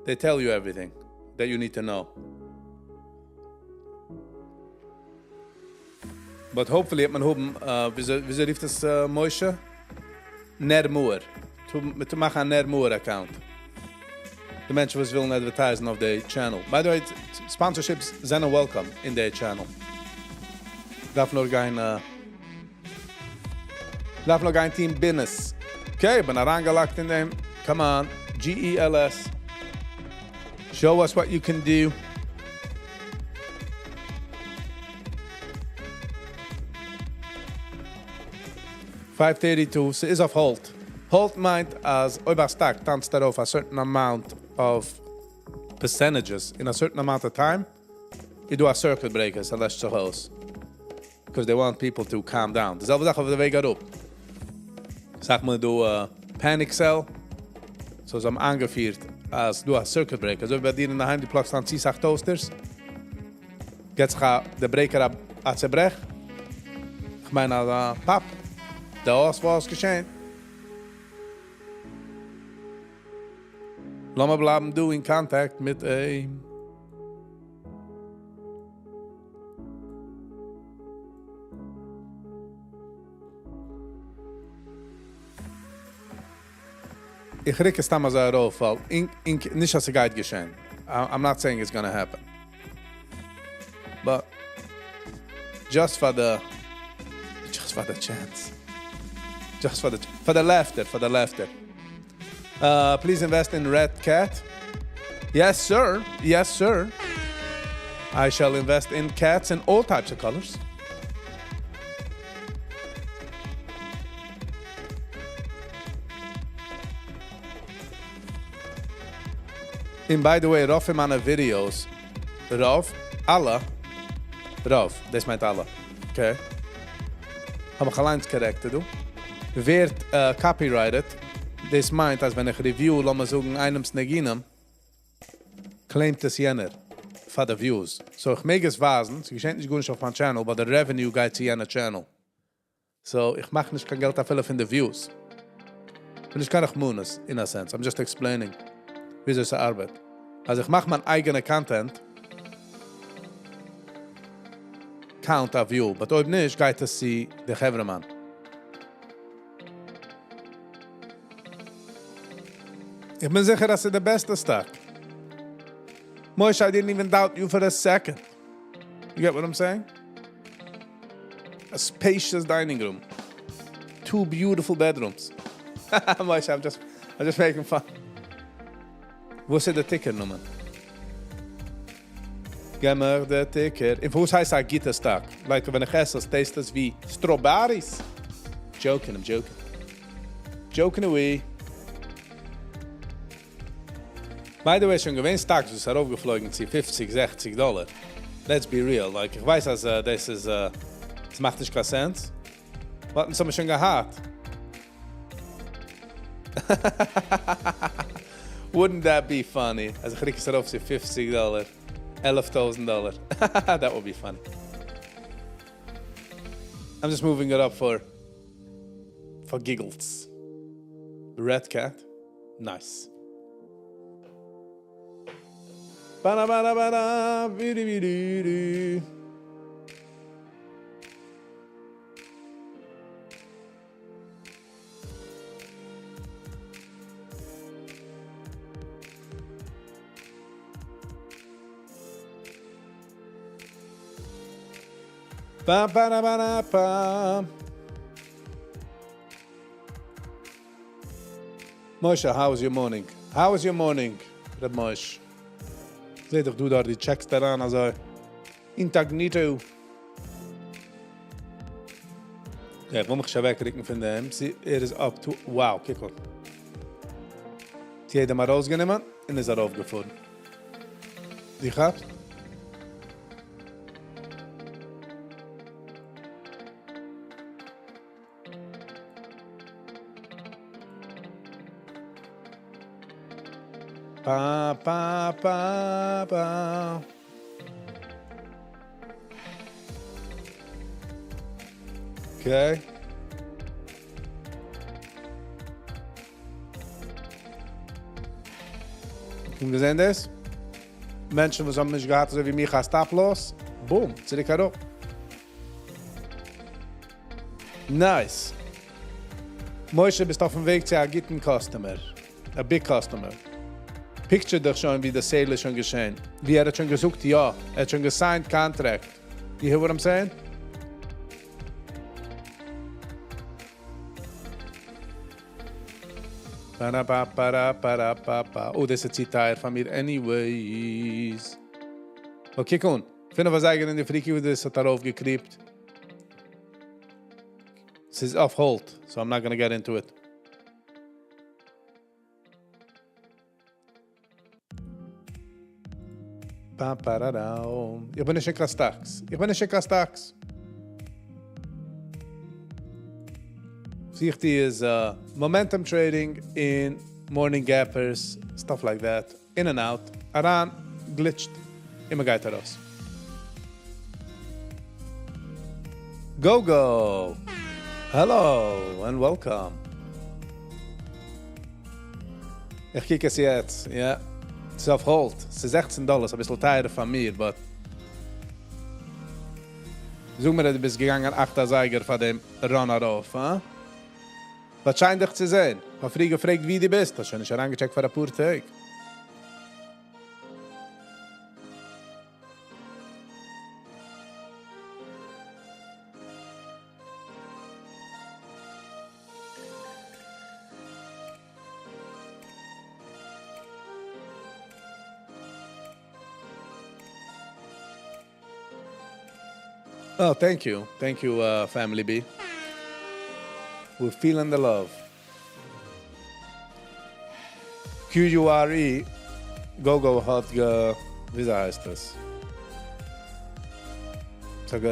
They tell you everything that you need to know. But hopefully וועט מען האבן, וויאזוי רופט עס משה? נער מוהר. מ'טוט מאכן א נער מוהר account. די מענטשן וואס ווילן advertise ן אויף די channel. By the way, sponsorships זענען welcome אין די channel. דארף נאר גיין, דארף נאר גיין טון business. Okay, בין אריינגעלאקט אין דעם. Come on, GELS. Show us what you can do. 532, ס'איז אויף hold. Hold מיינט אז אויב א stock טאנצט ארויף a certain amount of percentages in a certain amount of time, איז דא א circuit breaker, ס'לעשט זיך אויס. Because they want people to calm down. די זעלבע זאך אויף די וועג אראפ. זאג מאל דא panic sell. So זיי האבן איינגעפירט אז דא א circuit breaker. אזוי ווי ביי דיר אינדערהיים, דו plug סט אן צו סאך toasters. געט זיך די breaker א צעברעך. איך מיין אז א פאפ. דאס וואס געשען. לאמיר בלייבן דא אין contact מיט אים. איך רוק עס סתם אזוי ארויף, ווייל נישט אז ס'גייט געשען. I'm not saying it's gonna happen. But just for the just for the chance. Just for the for the laughter, for the laughter. Please invest in Red Cat. Yes, sir. Yes, sir. I shall invest in cats in all types of colors. און by the way, רוב פון מיינע videos, רוב, אלע, רוב, דאס מיינט אלע, okay? האב איך אליינס corrected דא. ווערט copyrighted. דאס מיינט, אז ווען איך review, לאמיר זאגן, איינעמס ניגונים, claim ט עס יענער פאר די views. So איך מעג עס ווייזן, ס'געשעט נישט גארנישט אויף מיין channel, but the revenue גייט צו יענער channel. So איך מאך נישט קיין געלט אפילו פון די views. בין נישט קיין רחמנות, in a sense. I'm just explaining וויאזוי ס'ארבעט. אז איך מאך מיין אייגענע content, count א view, but אויב נישט, גייט עס צו די חברה'מאן. איך בין זיכער, אז ס'איז די בעסטע stock. Moshe, I didn't even doubt you for a second. You get what I'm saying? A spacious dining room. Two beautiful bedrooms. Moshe, I'm just making fun. וואס איז די ticker נאמען? גיב מיר די ticker. און וואס הייסט א גוטע stock? Like ווען איך עס עס, taste עס ווי strawberries. Joking, I'm joking. Joking away. By the way, שוין געווען stocks, וואס איז ארויפגעפלויגן צו 50, 60 דאלאר. Let's be real. Like, איך ווייס, אז דאס איז, עס מאכט נישט קיין sense. But אונז האבן שוין געהאט. Wouldn't that be funny? אז איך רוק עס ארויף צו 50 דאלאר, 11.000 דאלאר. That would be funny. I'm just moving it up for giggles. Red cat. Nice. Ba ba ba ba bi bi di di. Ba ba da ba da ba. Moshe, how was your morning? How was your morning, Reb Moshe? זע דאך דו דארט, די check סט אריין, אזוי incognito. Okay, איך וויל מיך שוין אוועקרוקן פון דעם. ער איז up to, wow, קוק אן. זי האט אים ארויסגענומען און איז ארויפגעפארן. דו כאפסט? פא פא פא פא. Okay. און געזען דאס? מענטשן וואס האבן נישט געהאט אזוי ווי מיך א stop loss, boom, צוריק אראפ. Nice. משה, ביסט אויפן וועג צו א גוטן customer. A big customer. Picture דיך שוין ווי די sale איז שוין געשען. ווי ער האט שוין געזאגט יא. ער האט שוין גע signed contract. You hear what I'm saying? Ba-da-ba-ba-da-ba-da-ba-ba. Oh, דאס איז צו טייער פאר מיר anyways. Okay, קוק אן. פינף אזייגער אין די פרי ווי דאס האט ארויפגע creep ט. ס'איז off hold, so I'm not gonna get into it. Pa, pa, ra, ra. איך בין נישט אין קיין stocks. איך בין נישט אין קיין stocks. וואס איך טו איז momentum trading in morning gappers, stuff like that. In and out. אריין, glitched, און מ'גייט ארויס. Go go! Hello and welcome. איך קוק עס יעצט, יא. ס'איז אויף hold. ס'איז 16 דאלאר, א ביסל טייער פאר מיר, but זאג מיר, דו ביסט געגאנגען 8 אזייגער פאר דעם run ארויף, הא? וואס שיין דיך צו זען. האב פריער געפרעגט, ווי דו ביסט. האסט שוין נישט אריינגע check ט פאר א פאר טעג. Oh, thank you. Thank you, Family B. We're feeling the love. QURE, GoGo האט גע... ווי הייסט דאס? זאג,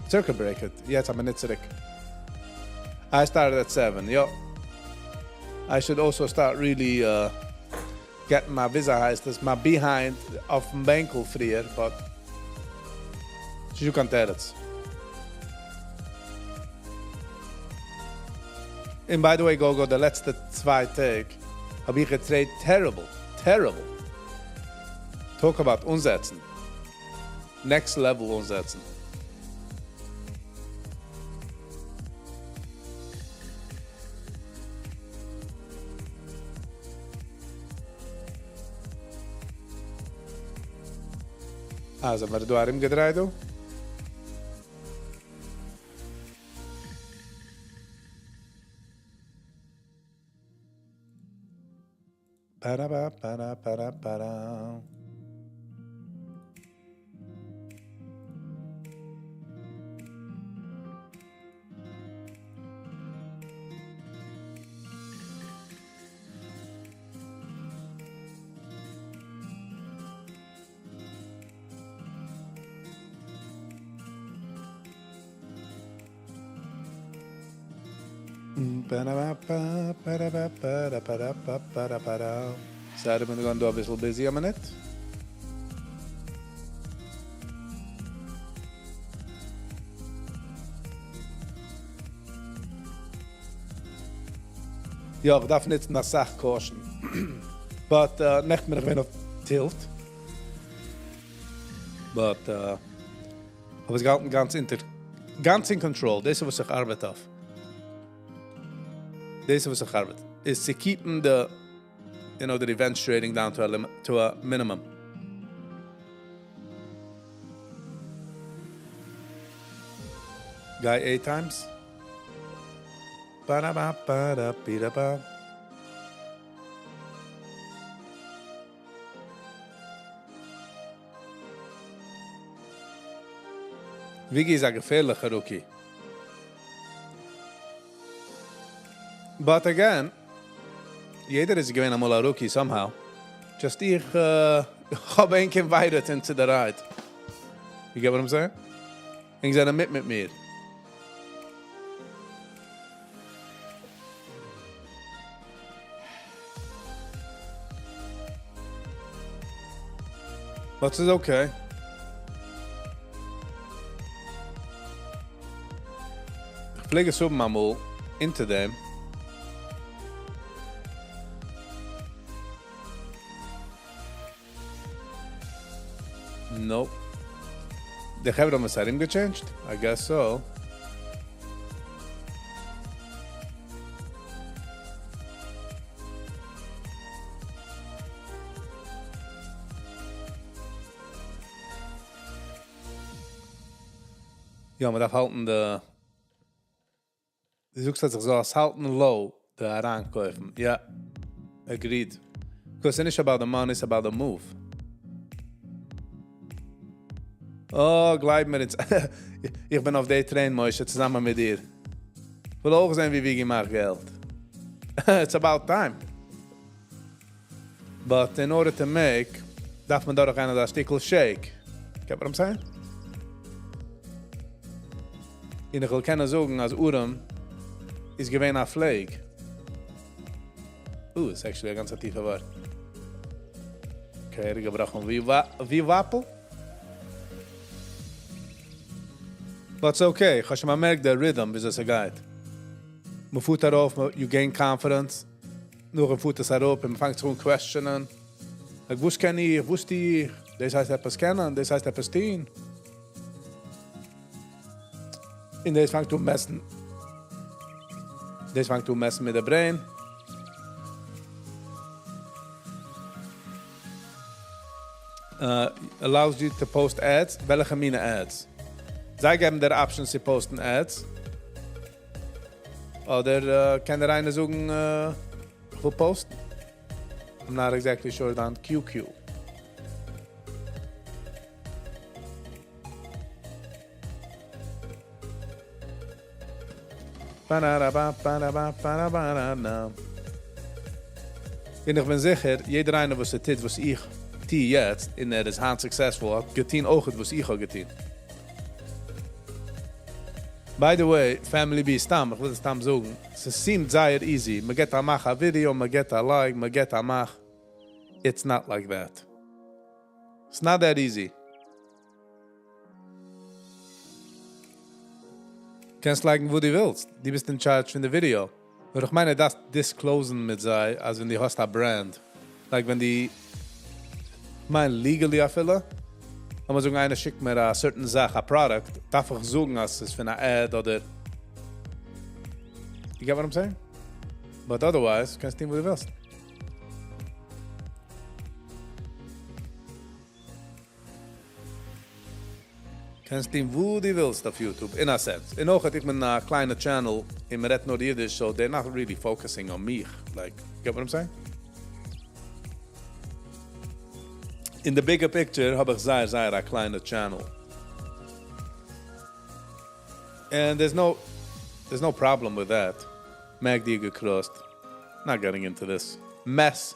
circuit breaker. יעצט האבן מיר צוריק. I started at 7, יא. I should also start really getting my ווי הייסט דאס, my behind אויפן בענקל פריער, but ס'איז קיין תירוץ. And by the way, Gogo, די לעצטע צוויי טעג האב איך גע trade terrible, terrible. Talk about אנזעצן. Next level אנזעצן. אלזא, מיר דא ארומגעדרייט דא? Ba-da-ba, ba-da, ba-da, ba-da. Ba-da-ba-ba, ba-da-ba, ba-da-ba-da-ba, ba-da-ba-da. Sorry, בין געווארן דא א ביסל busy a minute. יא, איך דארף ניצן א סאך caution. But נעכטן בין איך געווען אויף tilt. But האב עס געהאלטן גאנץ אונטער, גאנץ in control. דאס איז וואס איך ארבעט אויף. דאס איז וואס איך ארבעט. Is to keep the revenge trading down to a limit, to a minimum. Guy eight times. Ba-da-ba-ba-da-bi-da-ba. Viggy איז א געפערליכער rookie. But again, יעדער איז געווען אמאל א rookie somehow. Just איך, איך האב ענק invited into the ride. You get what I'm saying? ענק זענען מיט מיט מיר. But ס'איז okay. איך פלעג עס האבן אמאל אונטער דעם. Nope. די חברה האבן עס ארומגע change ט? I guess so. יא, מען דארף האלטן די. דו זאגסט אז איך זאל עס האלטן low, די אריינקויפן. יא, agreed. Because ס'איז נישט about the money, it's about the move. Oh, גלייב מיר, איך בין אויף די train, משה, צוזאמען מיט דיר. איך וויל אויך זען, ווי וויגי מאכט געלט. It's about time. But in order to make, דארף מען דורכגיין אזא שטיקל shake. Get what I'm saying? און איך וויל קענען זאגן, אז ארעם איז געווען א פלעג. It's actually א גאנץ טיפע ווארט. Okay, ער געבראכן ווי וואפל. But it's okay, איך האב שוין באמערקט דער rhythm, ווי עס גייט. מען פארט ארויף, you gain confidence. נאכדעם פארט עס אראפ און מען פאנגט זיך אן question ען. Like, וואס קען איך, וואס טו איך? דאס הייסט עפעס קענען, דאס הייסט עפעס טון. און דאס פאנגט אן mess ן. דאס פאנגט אן mess ן מיט דער brain. Allows you to post ads. וועלכע מינע ads? זיי געבן דיר options צו post ן ads. אדער קען דער איינער זאגן, איך וויל post ן. I'm not exactly sure on QQ. Ba-da-da-ba, ba-da-ba, ba-da-ba-da-da. און איך בין זיכער, יעדער איינער, וואס ער טוט, וואס איך טו יעצט, און ער איז היינט successful, האט געטון אויך וואס איך האב געטון. By the way, Family B, סתם, איך וויל עס סתם זאגן, עס seems זייער easy. מען גיט א מאך א video, מען גיט א like, מען גיט א מאך. It's not like that. It's not that easy. קענסט לייגן וואו דו ווילסט. דו ביסט in charge פון די video. אבער איך מיין, דאס disclose ן מיט זיי, אז ווען דו האסט א brand. Like ווען די, מיין legally אפילו, לאמיר זאגן, איינער שיקט מיר א certain זאך, א product, דארף איך זאגן, אז עס איז פון א ad אדער. You get what I'm saying? But otherwise, קענסט טון וואס דו ווילסט. קענסט טון וואס דו ווילסט אויף YouTube, in a sense. און אויך איך בין א קליינע channel, און מען רעדט נאר אידיש, so they're not really focusing on מיך. Like, get what I'm saying? In the bigger picture האב איך זייער, זייער א קליינע channel. And there's no problem with that. MACD גע crossed. Not getting into this mess.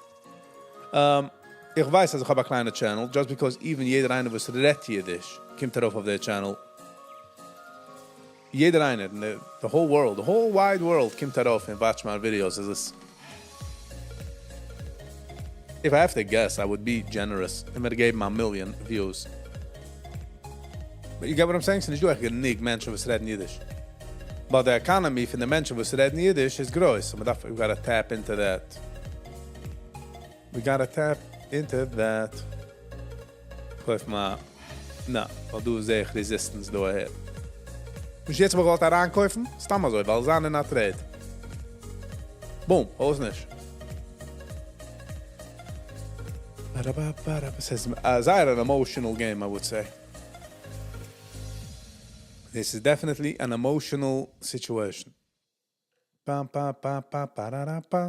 איך ווייס, אז איך האב א קליינע channel, just because even יעדער איינער, וואס רעדט אידיש, קומט ארויף אויף דער channel. יעדער איינער, the whole world, the whole wide world קומט ארויף און watch my videos. איז עס If I have to guess, I would be generous און מיר געבן a million views. But you get what I'm saying? ס'איז נישט דא עכט גענוג מענטשן, וואס רעדן אידיש. But the economy פון די מענטשן, וואס רעדן אידיש, איז גרויס. So מ'דארף, we gotta tap into that. We gotta tap into that. קויף מאל. נא, ווייל דא זע איך resistance דא אהער. נישט יעצט האב איך געוואלט אריינקויפן, סתם אזוי, ווייל זיין אין א trade. Boom, אויס נישט. עס איז זייער an emotional game, I would say. This is definitely an emotional situation. Pa pa pa pa pa ra ra pa.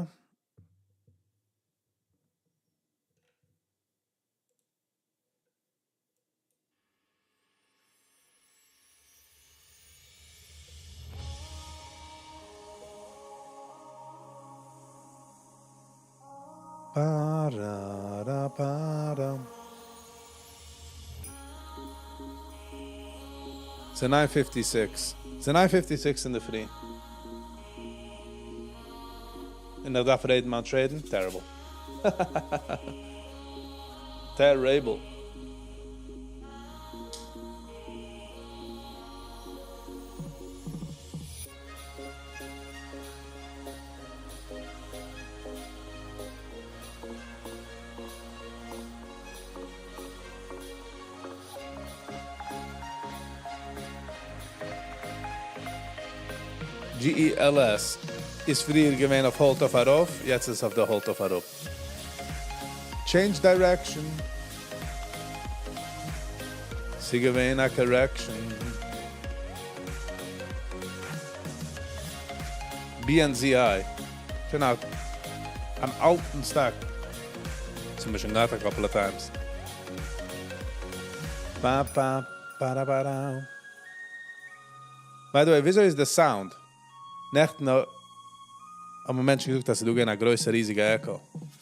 Pa ra ra pa ra. ס'איז nine fifty six. ס'איז nine fifty six אינדערפרי. און איך דארף רעדן מיין trade ן? Terrible. Terrible. GELS איז פריער געווען אויף hold אויף ארויף, יעצט איז עס אויף די hold אויף אראפ. Change direction. ס'געווען א correction. BNZI, שוין א אן אלטן סטאק. ס'האמיר שוין געהאט א couple of times. פא פא פארא פארא. By the way וויאזוי איז די sound? נעכטן האבן מענטשן געזאגט אז ס'איז דא געווען א גרויסע ריזיגע echo.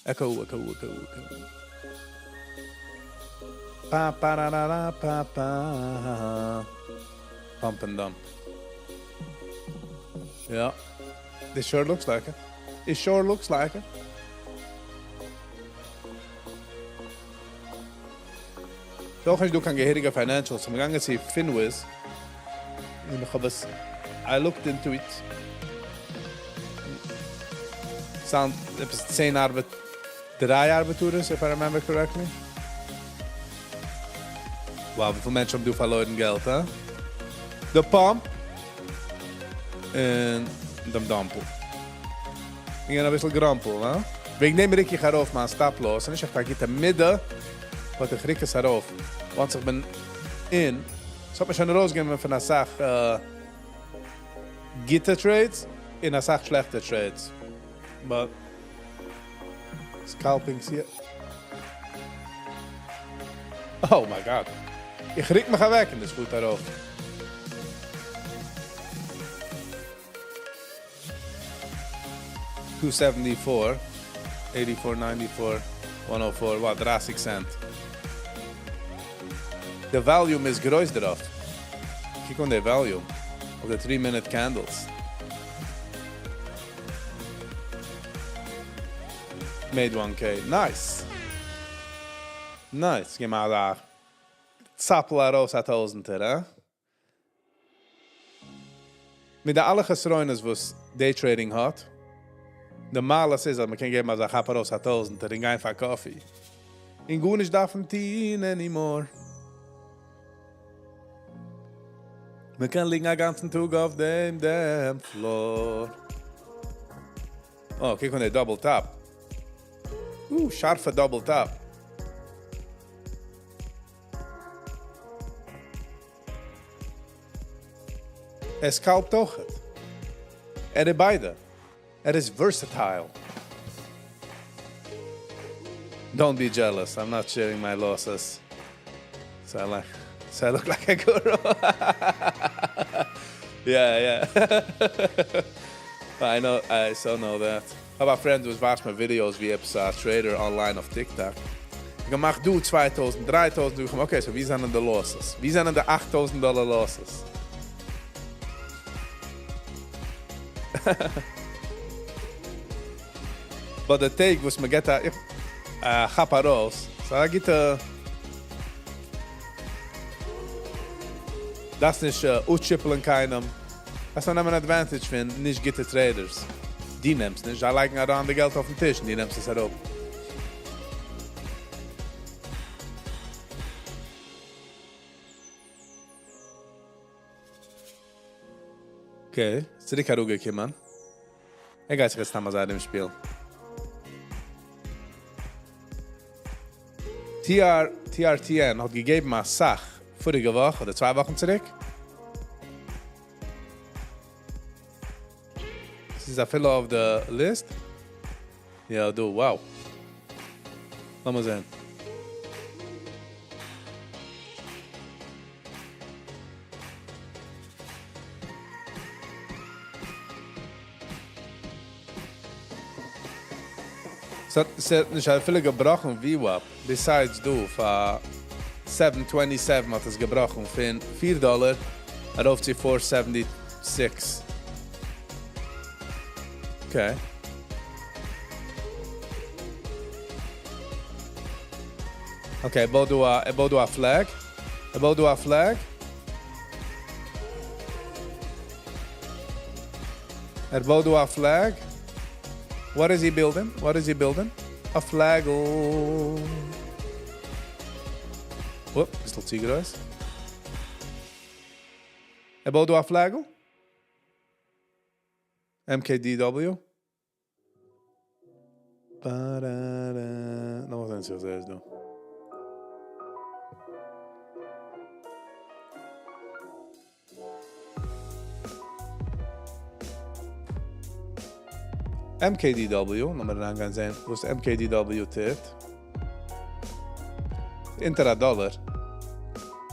Echo echo echo echo. פא פארארארא פא פא. Pump and dump. יא. This sure looks like it. It sure looks like it. ס'איז אויך נישט דא קיין געהעריגע financials, כ'בין געגאנגען צו Finviz און איך האב עס, I looked into it, sound עפעס 10 ארבעט, דריי ארבעטארערס if I remember correctly. Wow וויפיל מענטשן האבן דא פארלוירן געלט, הא? די pump און דעם dump ל. געווען אביסל גראמפל, הא? וועגן דעם ריק איך ארויף מיין stop loss, ס'איז נישט עכט א גוטע מידה, but איך ריק עס ארויף once איך בין אין, ס'האט מיר שוין ארויסגענומען פון אסאך גוטע trades און אסאך שלעכטע trades, but scalping סי. Oh my God! איך ריק מיך אוועק און דאס פארט ארויף. Two seventy four, eighty four, ninety four, one oh four, wow 30 cent. די volume איז גרויס דערויף. קוק אן די volume אויף די three minute candles. Made one K. Nice! Nice! גיב מיר אזא צאפל ארויס א טויזענטער, הא? מיט די אלע חסרונות וואס day trading האט, די מעלות איז אז מ'קען געבן אזא כאפ ארויס א טויזענטער און גיין פאר coffee, און גארנישט דארפן טון anymore. מ'קען ליגן א גאנצן טאג אויף דעם דעם floor. אה, קוק אן די double top. שארפע double top. ער scalp ט אויכעט. ער איז ביידע. ער איז versatile. Don't be jealous, I'm not sharing my losses. So I like, so I look like a guru. Yeah, yeah. I know, I so know that. כ'האב א friend וואס watch ט מיר videos ווי עפעס א trader online אויף TikTok. געמאכט דא 2000, 3000, דא. Okay, so ווי זענען די losses? ווי זענען די 8000 דאלער losses? But די טעג וואס מען געט א כאפ ארויס, ס'איז א גוטע. דארפסט נישט אפטשיפלען קיינעם. דארפסט נאר נעמען advantage פון נישט גוטע traders. דו נעמסט נישט, זיי לייגן אריין די געלט אויפן טיש און דו נעמסט עס אראפ. Okay, צוריק אראפגעקומען. ער גייט זיך יעצט סתם אזוי ארומשפילן. TR, TRTN האט געגעבן אסאך פאריגע וואך אדער 2 וואכן צוריק. ס'איז אפילו אויף די list. יא, דא, wow. לאמיר זען. ס'האט נישט אפילו געבראכן VWAP, besides דא פאר 727 האט עס געבראכן פון 4 דאלער. ארויף צו four seventy six. Okay. Okay, ער בויט דא א, ער בויט דא א flag. ער בויט דא א flag. ער בויט דא א flag. What is he building? What is he building? א פלעגל. אופ, ביסל צו גרויס. ער בויט דא א פלעגל. MKDW. לאמיר זען צו וואס ער איז דא. MKDW, לאמיר אריינגיין זען וואס MKDW טוט. אונטער א דאלער.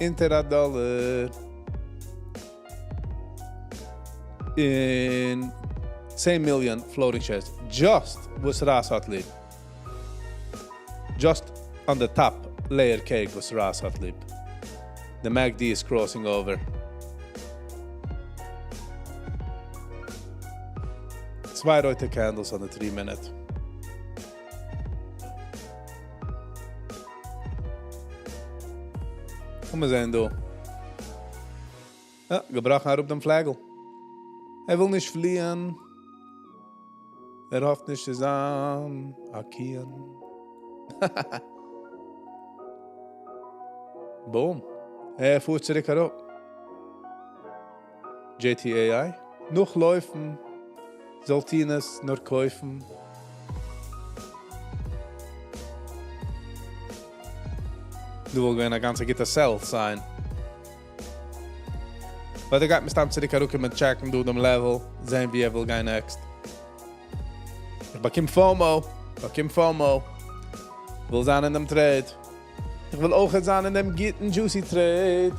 אונטער א דאלער. און 10 מיליאן floating shares. Just וואס Ross האט ליב. Just on the top layer cake וואס Ross האט ליב. The MACD is crossing over. צוויי רויטע candles on the 3 minute. קום זען דא. יא, געבראכן אראפ דעם פלעגל. ער וויל נישט פליען. ער האפט נישט צו זיין א קיען. Boom. ער פארט צוריק אראפ. JTAI. נאכלויפן. זאלט איר עס נאר קויפן. דא וואלט געווען א גאנצע גוטע sell sign. ווייל ער גייט מסתם צוריק אראפקומען טשעקן דא דעם level, זען ווי ער וויל גיין next. איך באקום FOMO, באקום FOMO. וויל זיין אין דעם trade. איך וויל אויך זיין אין דעם גוטן juicy trade.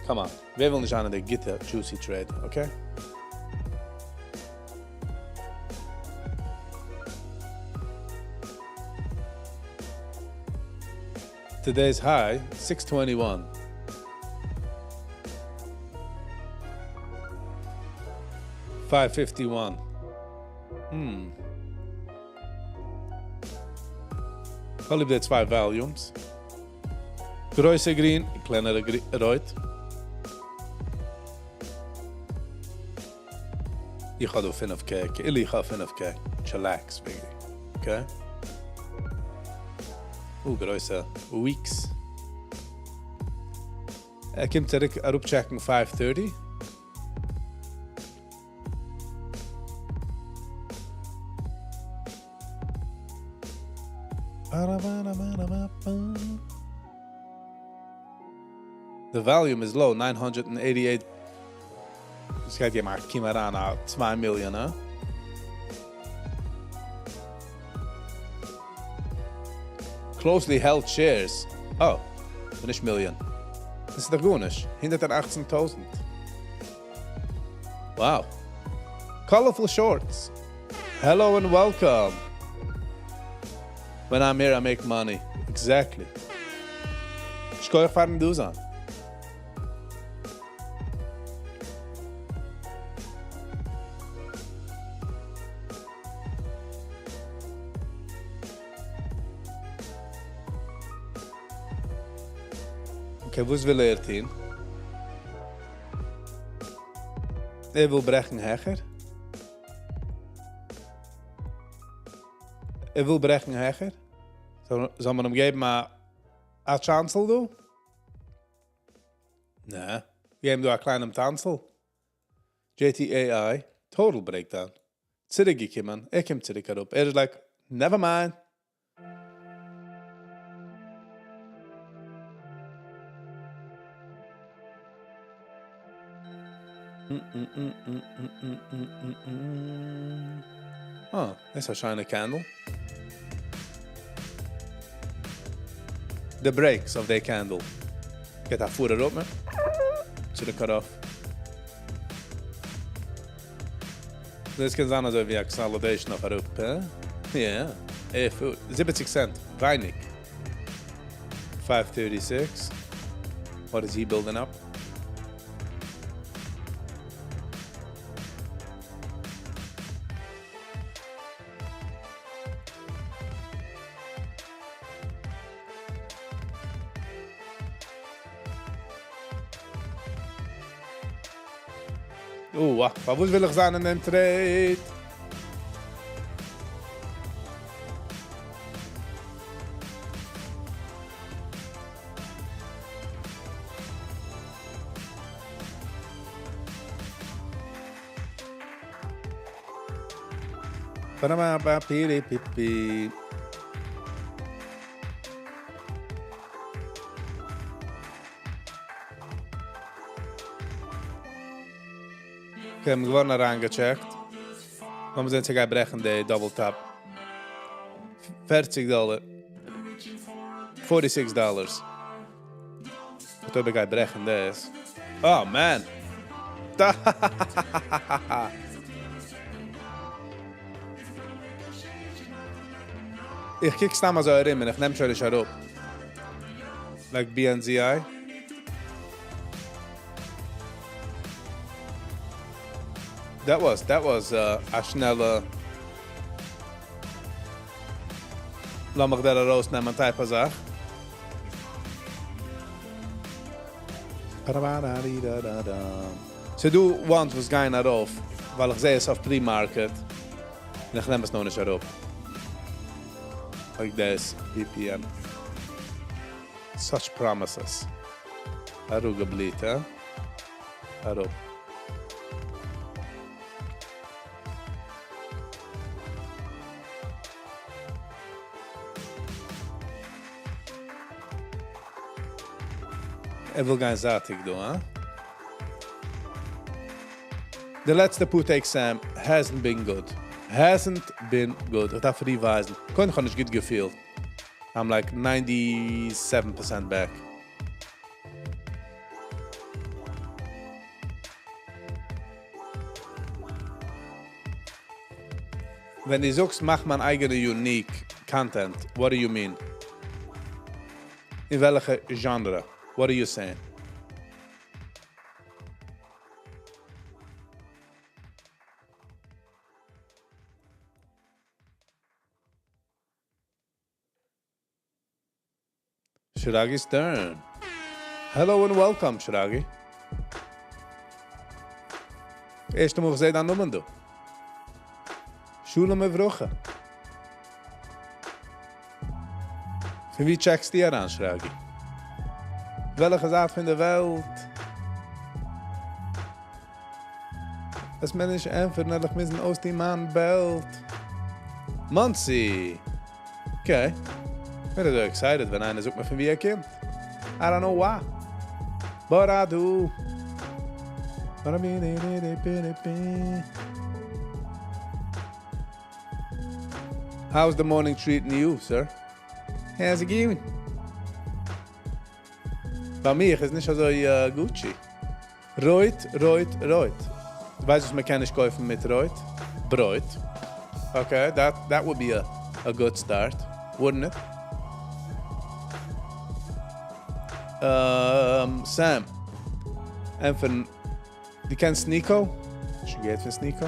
Come on, ווער וויל נישט זיין אין דער גוטע juicy trade, okay? Today's high, 621. 551. איך ליב די צוויי volumes. גרויסע גרין, קלענערע רויט. איך האב דא 5K, איך האב 5K. Chillax, baby. Okay? גרויסע weeks. ער קומט צוריק אראפטשעקן 530. The volume is low, 988. דאס גייט יא מאל קומען אריין א 2 מיליאן, הא? Closely held shares. Oh, נישט מיליאן. דאס איז דאך גארנישט. 118.000. Wow. Colorful shorts. Hello and welcome. When I'm here, I make money. Exactly. שכוח פארן דא זיין. Okay, וואס וויל ער טון? ער וויל ברעכן העכער? ער וויל ברעכן העכער? זאל מען אים געבן א טשאנסל דא? נע, געבן דא א קליינעם טאנצל. JTAI, total breakdown. צוריקגעקומען, ער קומט צוריק אראפ. ער איז like, never mind. Oh, דאס איז א שיינע candle. The breaks of the candle. גייט א פאר אראפ, man. צוריק ארויף. דאס קען זיין אזוי ווי א consolidation אויף אראפ, אה? Yeah. 70 cent. ווייניג. 536. What is he building up? אוה, פארוואס וויל איך זיין אין דעם trade? Okay, מ'איז געווארן אריינגעטשעקט. לאמיר זען צו גייט ברעכן די double top. פערציג דאלער. Forty six dollars. איך אויב ער גייט ברעכן דאס. Oh man! איך קוק סתם אזוי ארום און איך נעם שוין נישט אראפ. Like BNZI. That was, that was א שנעלע לאמיך דיר ארויסנעמען type א זאך. ס'דא ones וואס גייען ארויף ווייל איך זעה עס אויף pre-market און איך נעם עס נאר נישט אראפ. Like דאס, VPN. Such promises. אראפגעבליט, הא? אראפ. ער וויל גיין זייטיג דא, הא? די לעצטע פאר טעג, Sam, hasn't been good. Hasn't been good. איך דארף revise ן. קודם איך האב נישט גוט געפילט. I'm like 97% back. ווען דו זאגסט מאך מיין אייגענע unique content, what do you mean? אין וועלכע genre? What are you saying? Shiragi Stern. Hello and welcome, Shiragi. ערשטע מאל איך זע דיין נאמען דא. שלום וברכה. פון וואו טשעקסטו אריין, Shiragi? וועלכע זייט פון דער וועלט? אז מען נישט ענטפערן, וועל איך מוזן אויסטון מיין belt. Monsey. Okay. איך בין אזוי excited, ווען איינער זאגט מיר פון וואו ער קומט. I don't know why. But I do. But I mean, How's the morning treating you, sir? How's it going? ביי מיר איז נישט אזוי Gucci. רויט, רויט, רויט. דו ווייסט, וואס מען קען נישט קויפן מיט רויט? ברויט. Okay, that would be a good start, wouldn't it? Sam, ענטפערן, דו קענסט Nico? שוין געהערט פון Sneako?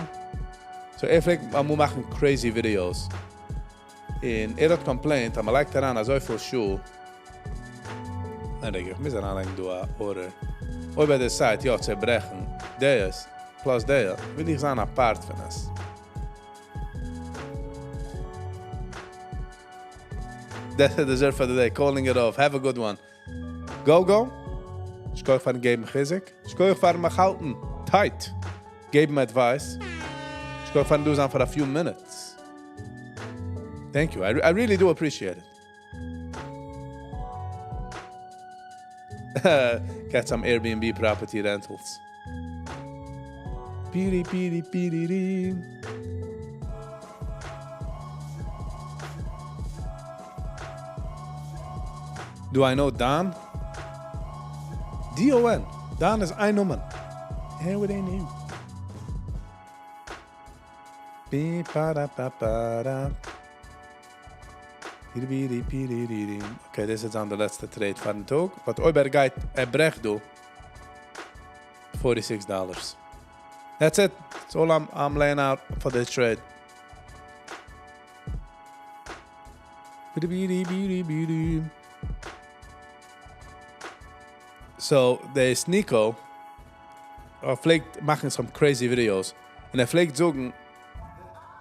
So ער פלעגט אמאל מאכן crazy videos. און ער האט complained, אז מען לייגט אריין אזויפיל שעה. ניין, איך מוז אריינלייגן דא א order. אויב ער decide, יא, צעברעכן, דאס, plus דער, וויל איך זיין א part פון עס. That's the dessert for the day. Calling it off. Have a good one. Go, go. שכוח פארן געבן חיזוק. שכוח פארן מיך האלטן tight. געבן advice. שכוח פארן דא זיין for a few minutes. Thank you. I really do appreciate it. Get some Airbnb property rentals. Piri, piri, piri, ri. Do I know Don? D-O-N. Don איז איין נאמען. Here with a name. Bi pa da pa pa da. Okay, דאס איז דאן די לעצטע trade פאר'ן טאג. But אויב ער גייט, ער ברעכט דא, $46. That's it. That's all I'm laying out for this trade. So, דער Nico, ער פלעגט מאכן some crazy videos. און ער פלעגט זאגן,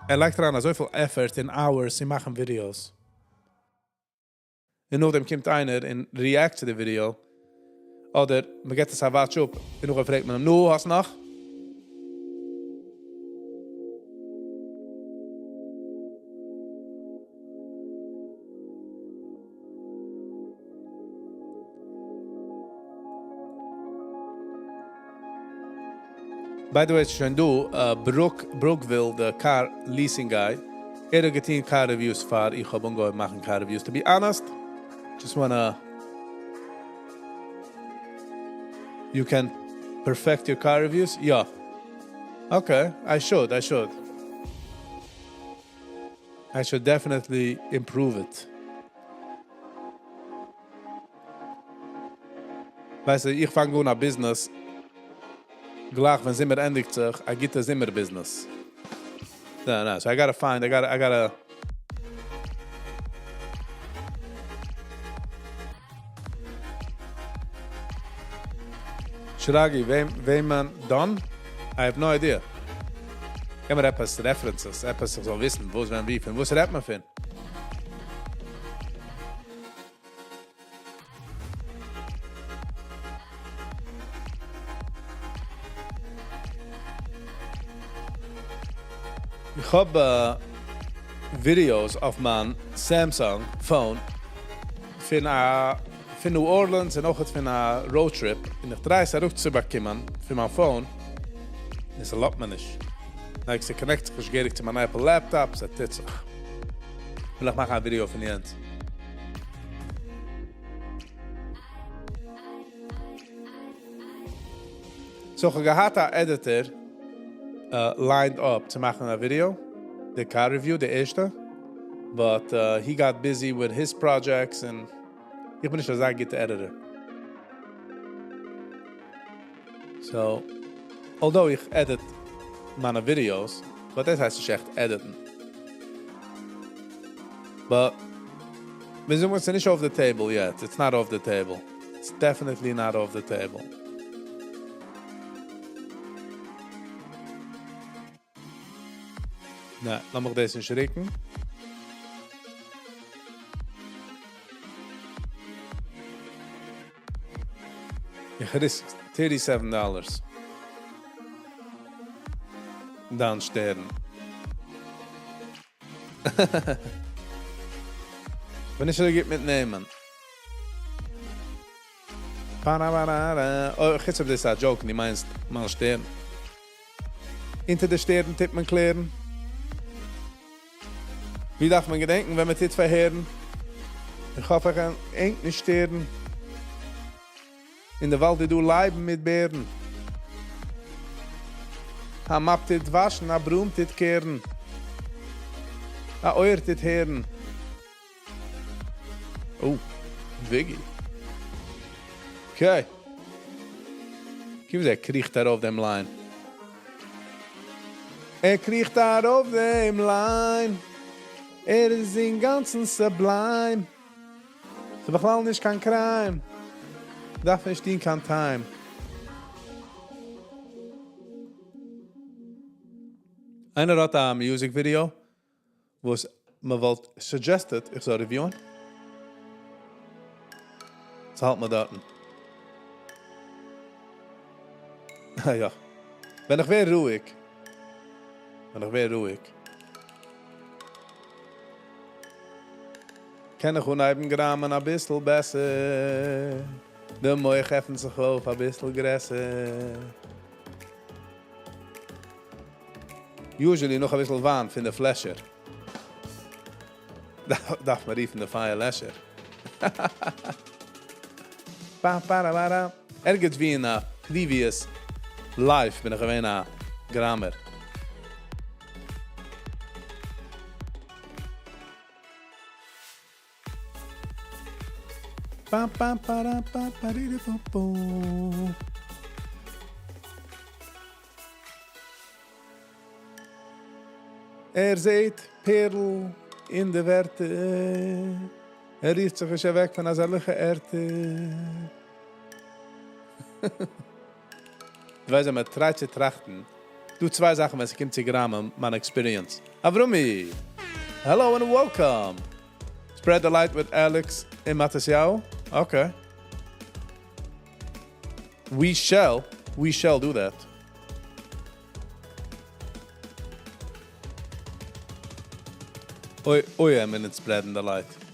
ער לייגט אריין אזויפיל effort און hours צו מאכן videos. און נאכדעם קומט איינער און react צו די video. אדער מען גיט עס א watch אפ און נאכדעם פרעגט מען אים, נו, האסט נאך? By the way, שוין דא, Brook, Brookville, the car leasing guy, ער האט געטון car reviews פאר איך האב אנגעהויבן מאכן car reviews. To be honest, just wanna... You can perfect your car reviews? Yeah. Okay, I should, I should. I should definitely improve it. ווייסטו, איך פאנג אן א business, גלייך ווען זומער ענדיגט זיך, א גוטע זומער business. No, no, so I gotta find, I gotta... Shragi, וועם דאן? I have no idea. גיב מיר עפעס references, עפעס איך זאל וויסן, וואס, ווען, ווי, פון וואס רעדט מען פון? איך האב videos אויף מיין Samsung phone פון New Orleans און אויך פון א road trip און איך try עס ארויפצובאקומען פון מיין phone און עס ערלויבט מיר נישט. Like, ס'connect זיך נישט געהעריג צו מיין Apple laptop, ס'טוט זיך. וויל איך מאכן א video פון יענץ. So, איך האב געהאט א editor lined up צו מאכן א video, די car review, די ערשטע. But he got busy with his projects and איך בין נישט אזא גוטער editor. So, although איך edit מיינע videos, but דאס הייסט נישט עכט edit'ן. But מיר זענען נישט off the table yet. It's not off the table. It's definitely not off the table. נא, לאמיך דאס נישט רוקן. איך risk $37. דאן שטערן. ווען איך זאל מיט נעמען. Oh, איך האב דאס א joke, דו מיינסט מיין שטערן. אונטער די שטערן טוט מען קלערן. ווי דארף מען געדענקען, ווען מען טוט פארהערן? איך האף, איך קען ענק נישט שטערן. אין דער וואלד דא לייבן מיט בערן. א mop טוט וואשן, א broom טוט קערן. א אויער טוט הערן. Oh, Viggy. Okay. גיב ער קריכט ארויף דעם line. ער קריכט ארויף דעם line. ער איז אינגאנצן sublime. ס'איז בכלל נישט קיין crime. דארף נישט דינען קיין time. איינער האט א music video, וואס מען וואלט suggested, איך זאל review'ן. האלט מען דארטן. יא. ווען איך ווער רואיג. ווען איך ווער רואיג. קען איך אנהייבן גראמען א ביסל בעסער. דער מוח עפנט זיך אויף א ביסל גרעסער. Usually נאך א ביסל וויין פון די פלעשער. דארף מען רופן די פייערלעשער. Pa, pa, ra, ra. ערגעץ ווי אין א previous life בין איך געווען א גראמער. פאם פאם פאראם פאם פארירי פום פום. ער זעהט פערל אין די ווערטער, ער רירט זיך נישט אוועק פון אזעלכע ערטער. דו ווייסט ווען מען try ט צו טראכטן, דא צוויי זאכן ווען ס'קומט צו גראמען, מיין experience. אברומי! Hello and welcome! Spread the light with Alex and Matisyahu? Okay. We shall, we shall do that. אוי אוי א מינוט spread ן the light.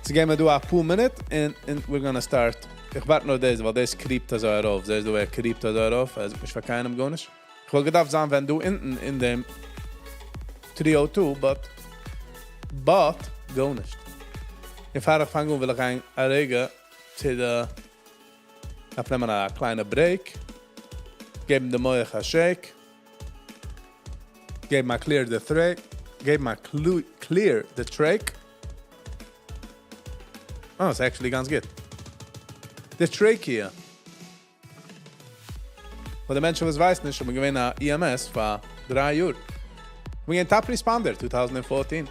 סאו געב מיר דא אפאר מינוט און און we're gonna start. איך ווארט נאר דאס ווייל דאס creep ט אזוי ארויף. זעסט דא ער creep ט אזוי ארויף? ער זאגט נישט פאר קיינעם גארנישט. איך וואלט געדארפט זיין ווען דא אונטן אין דעם 302 but but גארנישט. און פאר איך פאנג אן וויל איך גיין א רגע צו די דארף נעמען א קליינע break, געבן די מח א shake, געבן א clear the thra, געבן א clear the trach. אה, ס'איז actually גאנץ גוט. The trachea. פאר די מענטשן וואס ווייסן נישט, איך בין געווען א EMS פאר דריי יאר. איך בין געווען top responder 2014.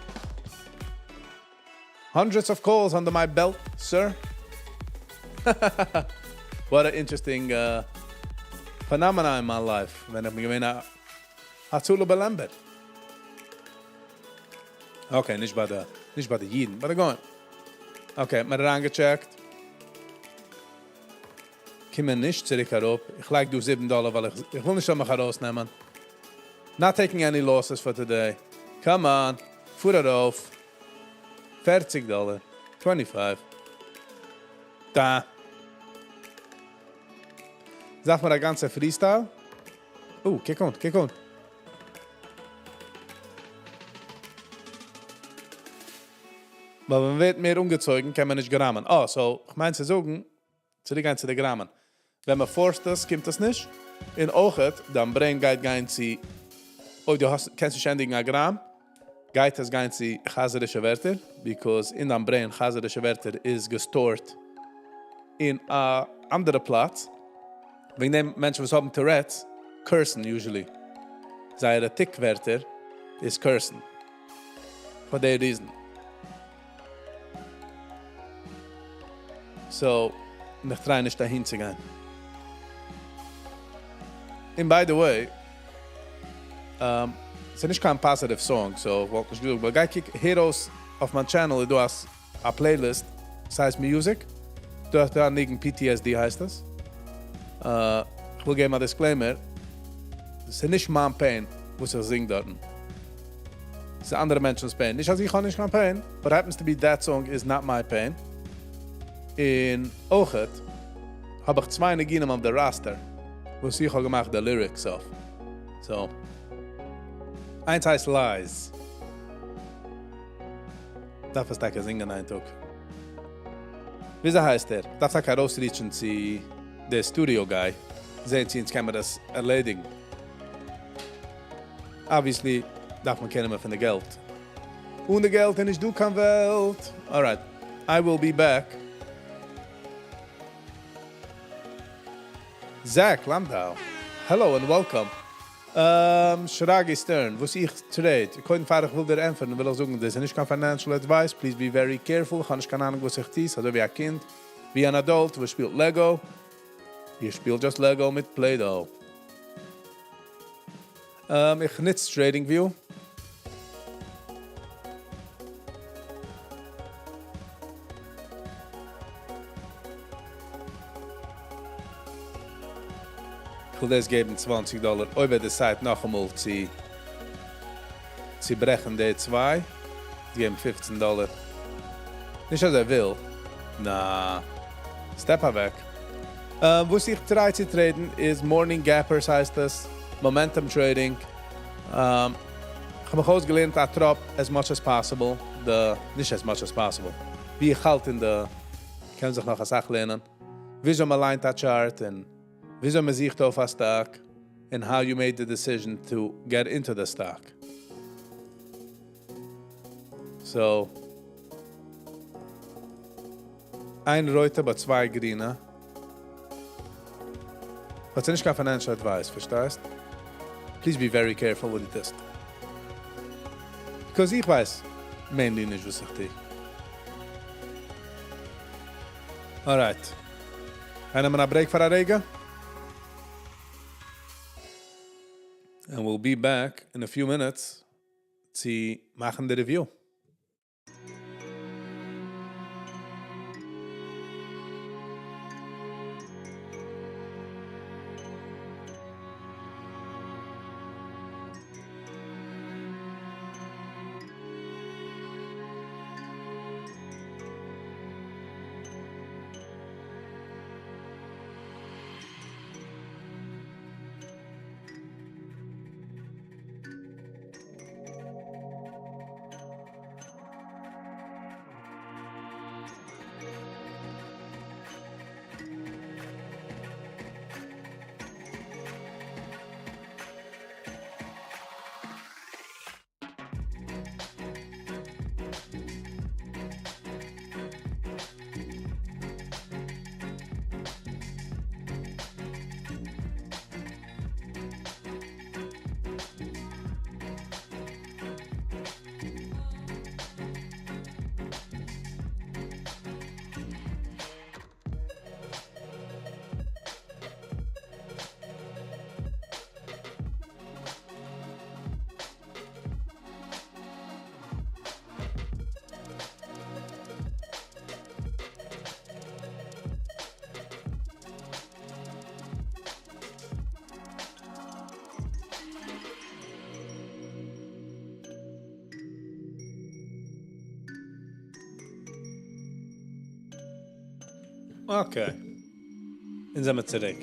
Hundreds of calls under my belt, sir. What a interesting phenomena in my life, ווען איך בין געווען א הצלה member. Okay, נישט ביי די, נישט ביי די אידן, ביי די גוים. Okay, מיר אריינגע check ט. קומען נישט צוריק אראפ. איך לייג דא 7 דאלער, ווייל איך, איך וויל נישט מיך ארויסנעמען. Not taking any losses for today. Come on. פאר ארויף. 40 דאלער. 25. דא. זאג מיר א גאנצע freestyle. Oh, קוק אן, קוק אן. ווייל ווען מ'ווערט מער אנגעצויגן, קען מען נישט גראמען. Oh, so, איך מיין צו זאגן, צוריקגיין צו די גראמען. ווען מען force ט עס, קומט עס נישט. און אויך, דיין brain גייט גיין צו, אויב דו האסט, קענסט נישט ענדיגן א גראם, גייט עס גיין צו חזר'ישע ווערטער, because אין דיין brain חזר'ישע ווערטער איז גע store ט אין א אנדערע פלאץ. וועגן דעם מענטשן וואס האבן Tourette's, curse ן usually. זייערע tic ווערטער איז curse ן. For that reason. So, איך try נישט אהין צו גיין. And by the way, ס'איז נישט קיין positive song, so וואלט נישט געזאגט, but גיי קוק הער אויס אויף מיין channel, דו האסט א playlist, עס הייסט Music. דו האסט דא א ניגון PTSD הייסט עס. איך וויל געבן א disclaimer. עס איז נישט מיין pain, וואס איך זינג דארט. עס איז אנדערע מענטשנ'ס pain. נישט אז איך האב נישט קיין pain, but happens to be that song is not my pain. און אויכעט האב איך צוויי ניגונים אויף דער roster, וואס איך האב געמאכט די lyrics אויף. So, איינס הייסט Lies. דארף עס טאקע זינגען איין טאג. וויאזוי הייסט ער? דארף טאקע ארויס reach ן צו דער studio guy. זען צו אונז קען מען דאס ערלעדיגן. Obviously דארף מען קענען פון די געלט. אן די געלט איז נישט דא קיין וועלט. Alright, I will be back. Zach Landau, hello and welcome. Shragi Stern, וואס איך trade. קודם פאר איך וויל דיר ענטפערן, וויל איך זאגן, דאס איז נישט קיין financial advice. Please be very careful. איך האב נישט קיין אהנונג וואס איך טו. אזוי ווי א קינד, ווי אן adult, וואס שפילט Lego. איר שפילט just Lego מיט Play-Doh. איך נוץ TradingView. איך וויל דאס געבן 20 דאלער, אויב ער decide נאכאמאל צו ברעכן די צוויי, געבן 15 דאלער. נישט אז ער וויל. נא, step אוועק. וואס איך try צו trade ן איז Morning Gappers הייסט עס, Momentum Trading. איך האב מיך אויסגעלערנט א טראפ as much as possible, די, נישט as much as possible. ווי איך האלט אין די, קען זיך נאך א סאך לערנען. וויאזוי מען ליינט א chart און וויאזוי מען זוכט אויף א stock and how you made the decision to get into the stock. So. איין רויטע but צוויי גרינע. But ס'איז נישט קיין financial advice, פארשטייסט? Please be very careful וואס דו טוסט. Because איך ווייס mainly נישט וואס איך טו. Alright. גיי נעמען א break פאר א רגע. And we'll be back in a few minutes צו מאכן די review. Okay. אונז זעמיר צוריק.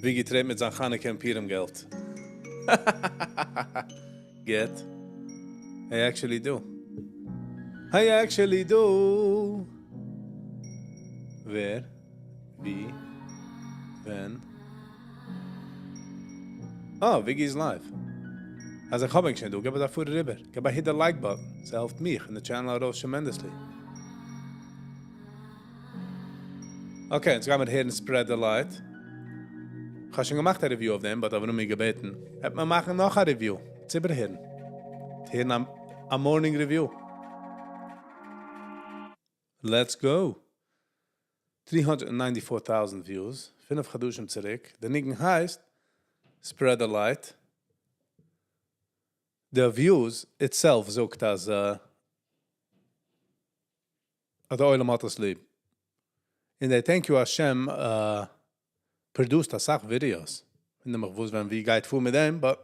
וויגי טרעט מיט זיין חנוכה און פורים געלט. גוט. I actually do. I actually do. ווער? ווי? ווען? אה, וויגי איז live. אז איך האב ענק שוין דא, געב א פאר אריבער. געב א hit the like button. ס'העלפט מיך און די channel ארויס tremendously. Okay, יעצט גיימיר הערן Spread the Light. איך האב שוין געמאכט א review אויף דעם, but אברומי געבעטן, העט מען מאכן נאך א review. צו איבערהערן. הערן א morning review. Let's go. 394,000 views, פינף חדשים צוריק. די ניגון הייסט Spread the Light. די views itself זאגט אז אז די עולם האט עס ליב. און די Thank You Hashem produced אסאך videos. און איך וואוסט ווען ווי גייט פאר מיט דעם, but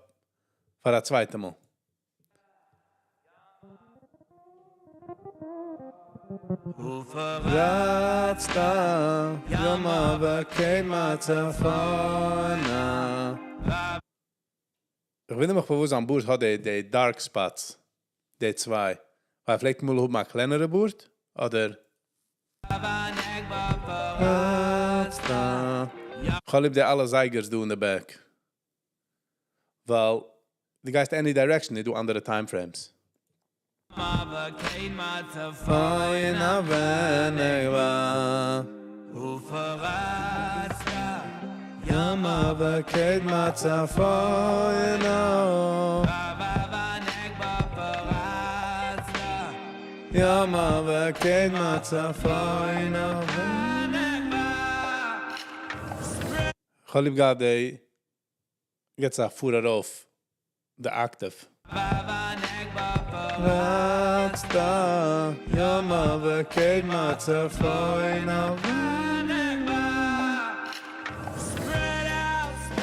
פאר א צווייטע מאל. ופרצת ימה וקדמה צפונה. איך ווינדער מיך פארוואס זיין בארד האט די dark spots, די צוויי. ווייל ער פלעגט אמאל האבן א קלענערע בארד, אדער? איך האב ליב די אלע זייגערס דא אין די back. ווייל דו גייסט any direction, איז דא אנדערע time frames. כ'האב ליב געהאט די געטס א פאר ארויף די octave.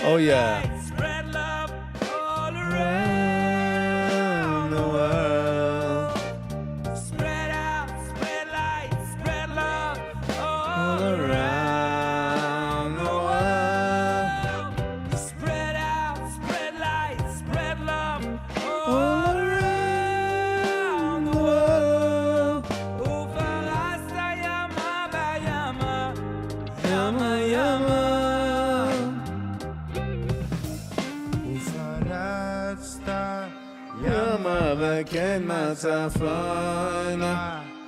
Oh yeah.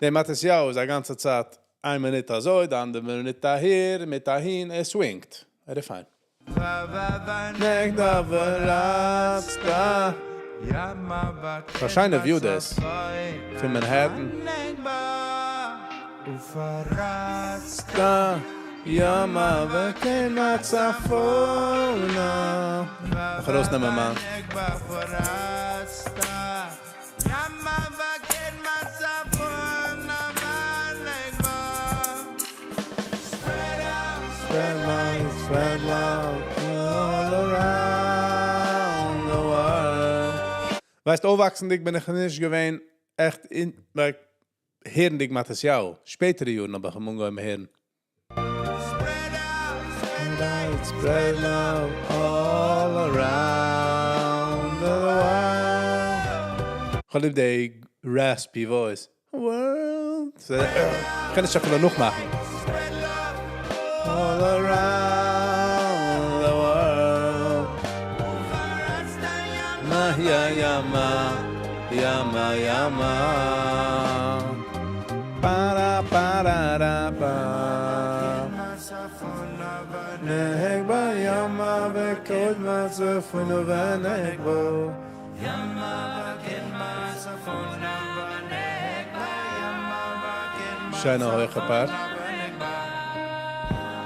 דער מתתיהו איז א גאנצע צייט איין מינוט אזוי, די אנדערע מינוט אהער, מיט אהין, ער swing ט. ער איז פיין. א שיינע view דאס פון Manhattan. ימה וקדמה צפונה. איך ארויסנעמען מיין. Spread light, spread love all around the world. ווייסט, אויפוואקסנדיג בין איך נישט געווען עכט אין, like, הערנדיג מתתיהו. שפעטערע יארן האב איך אים אנגעהויבן הערן. Spread light, spread love all around the world. איך האב ליב די raspy voice. World. איך קען עס שוין נאכמאכן. All around the world. Ma ya yama, yama yama. Para para ra pa. נגבה ימה וקדמה צפונה ונגבה. ימה וקדמה צפונה ונגבה, ימה וקדמה שיינע הויכע part.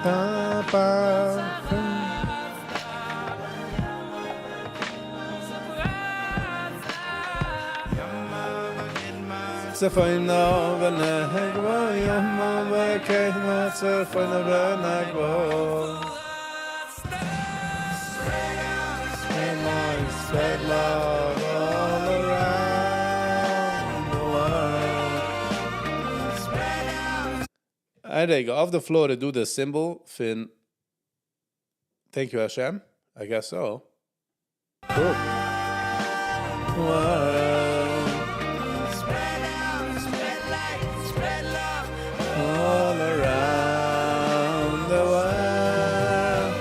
Pa, pa. צפונה ונגבה, ימה וקדמה צפונה ונגבה. Spread light, spread love all around the world. איין רגע, אויף the floor דא the symbol פון Thank you Hashem. I guess so. Cool. World. Spread out, spread light, spread love all around the world.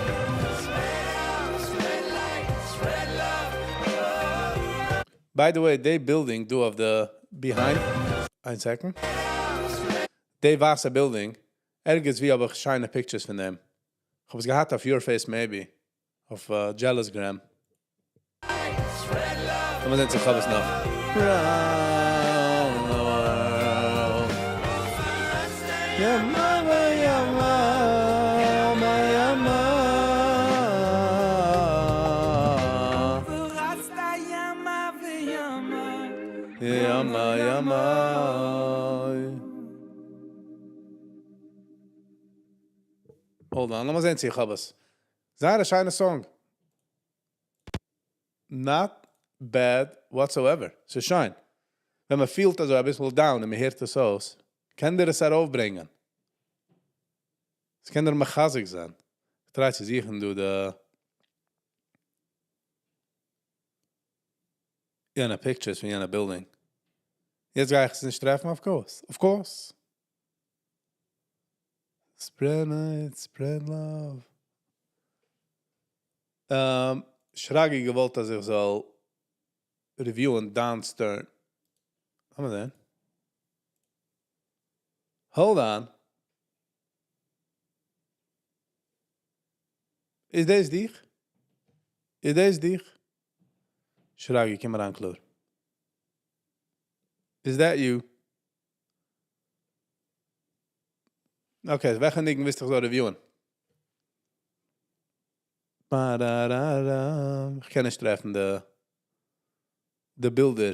Spread out, spread light, spread love. By the way, they building דא אויף the behind. One second. די ווייסע building. ערגעץ וואו האב איך שיינע pictures פון דעם. איך האב עס געהאט אויף Your Face maybe. אויף Jealous Gram. לאמיר זען, צי איך האב עס נאך. Round the world. ימה ימה, ימה. ורצת ימה וימה ימה ימה. Hold on, לאמיר זען, צי איך האב עס. זייער א שיינע song. Not bad whatsoever. ס'איז שיין. ווען מען פילט אזוי א ביסל down און מען הערט עס אויס, קען דיר עס ארויפברענגען. עס קען דיר מחזק זיין. איך try צו זוכן דא די יענע pictures פון יענע building. יעצט גיי איך עס נישט טרעפן, of course. Of course. Spread light, spread love. שרגי געוואלט, אז איך זאל review ען Dan Stern. לאמיר זען. Hold on. איז דאס דיך? איז דאס דיך? שרגי, קום אריין קלאר. Is that you? Okay, וועלכע ניגון ווילסטו איך זאל review ען? Ba-da-da-da. איך קען נישט טרעפן די בילדער.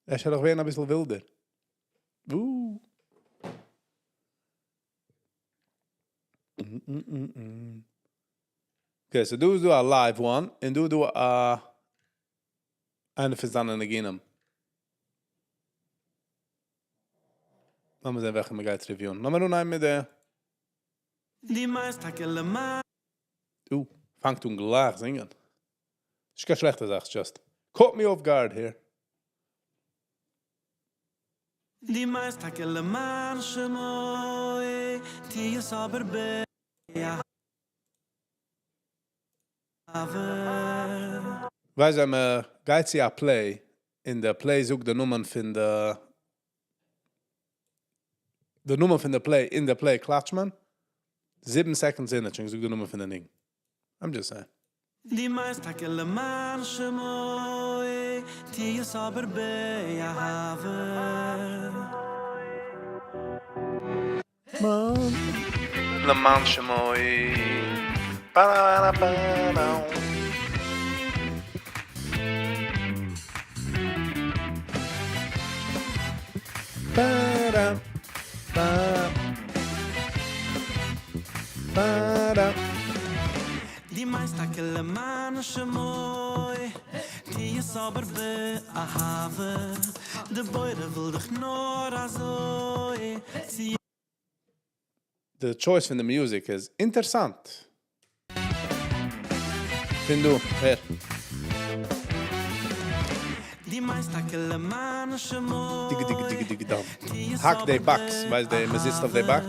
עס זאל דאך ווערן א ביסל ווילדער. Okay, so דא איז דא א live one, און דא דא א איינע פון זיינע ניגונים. לאמיר זען, וועלכע מיר גייט review ען. לאמיר אנהייבן מיט דער. די מיינסט טאקע למען פאנגט אן גלייך זינגען. נישט קיין שלעכטע זאך, just caught me off guard here. די מיינסט טאקע למען שמו טו עס אבער ב אבער ווייסט, ווען מען גייט צו א play, אין דער play זאגט דער נאמען פון דער די נאמען פון די play, אין די play קלאטשט מען, 7 seconds אין, האט שוין געזאגט די נאמען פון די ניגון. I'm just saying. דו מיינסט טאקע למען שמו, טו עס אבער באהבה. למען שמו, ba-da-ba-da-ba-da. Ba-da, ba, ba-da. דו מיינסט טאקע למען שמו, טו עס אבער באהבה. די בורא וויל דיך נאר אזוי. The choice פון די music איז אינטערעסאנט. פון דא, הער. דו מיינסט טאקע למען שמו. דיג דיג דיג דיג דאם. האק די box, ווייסט די, מען זיצט אויף די box?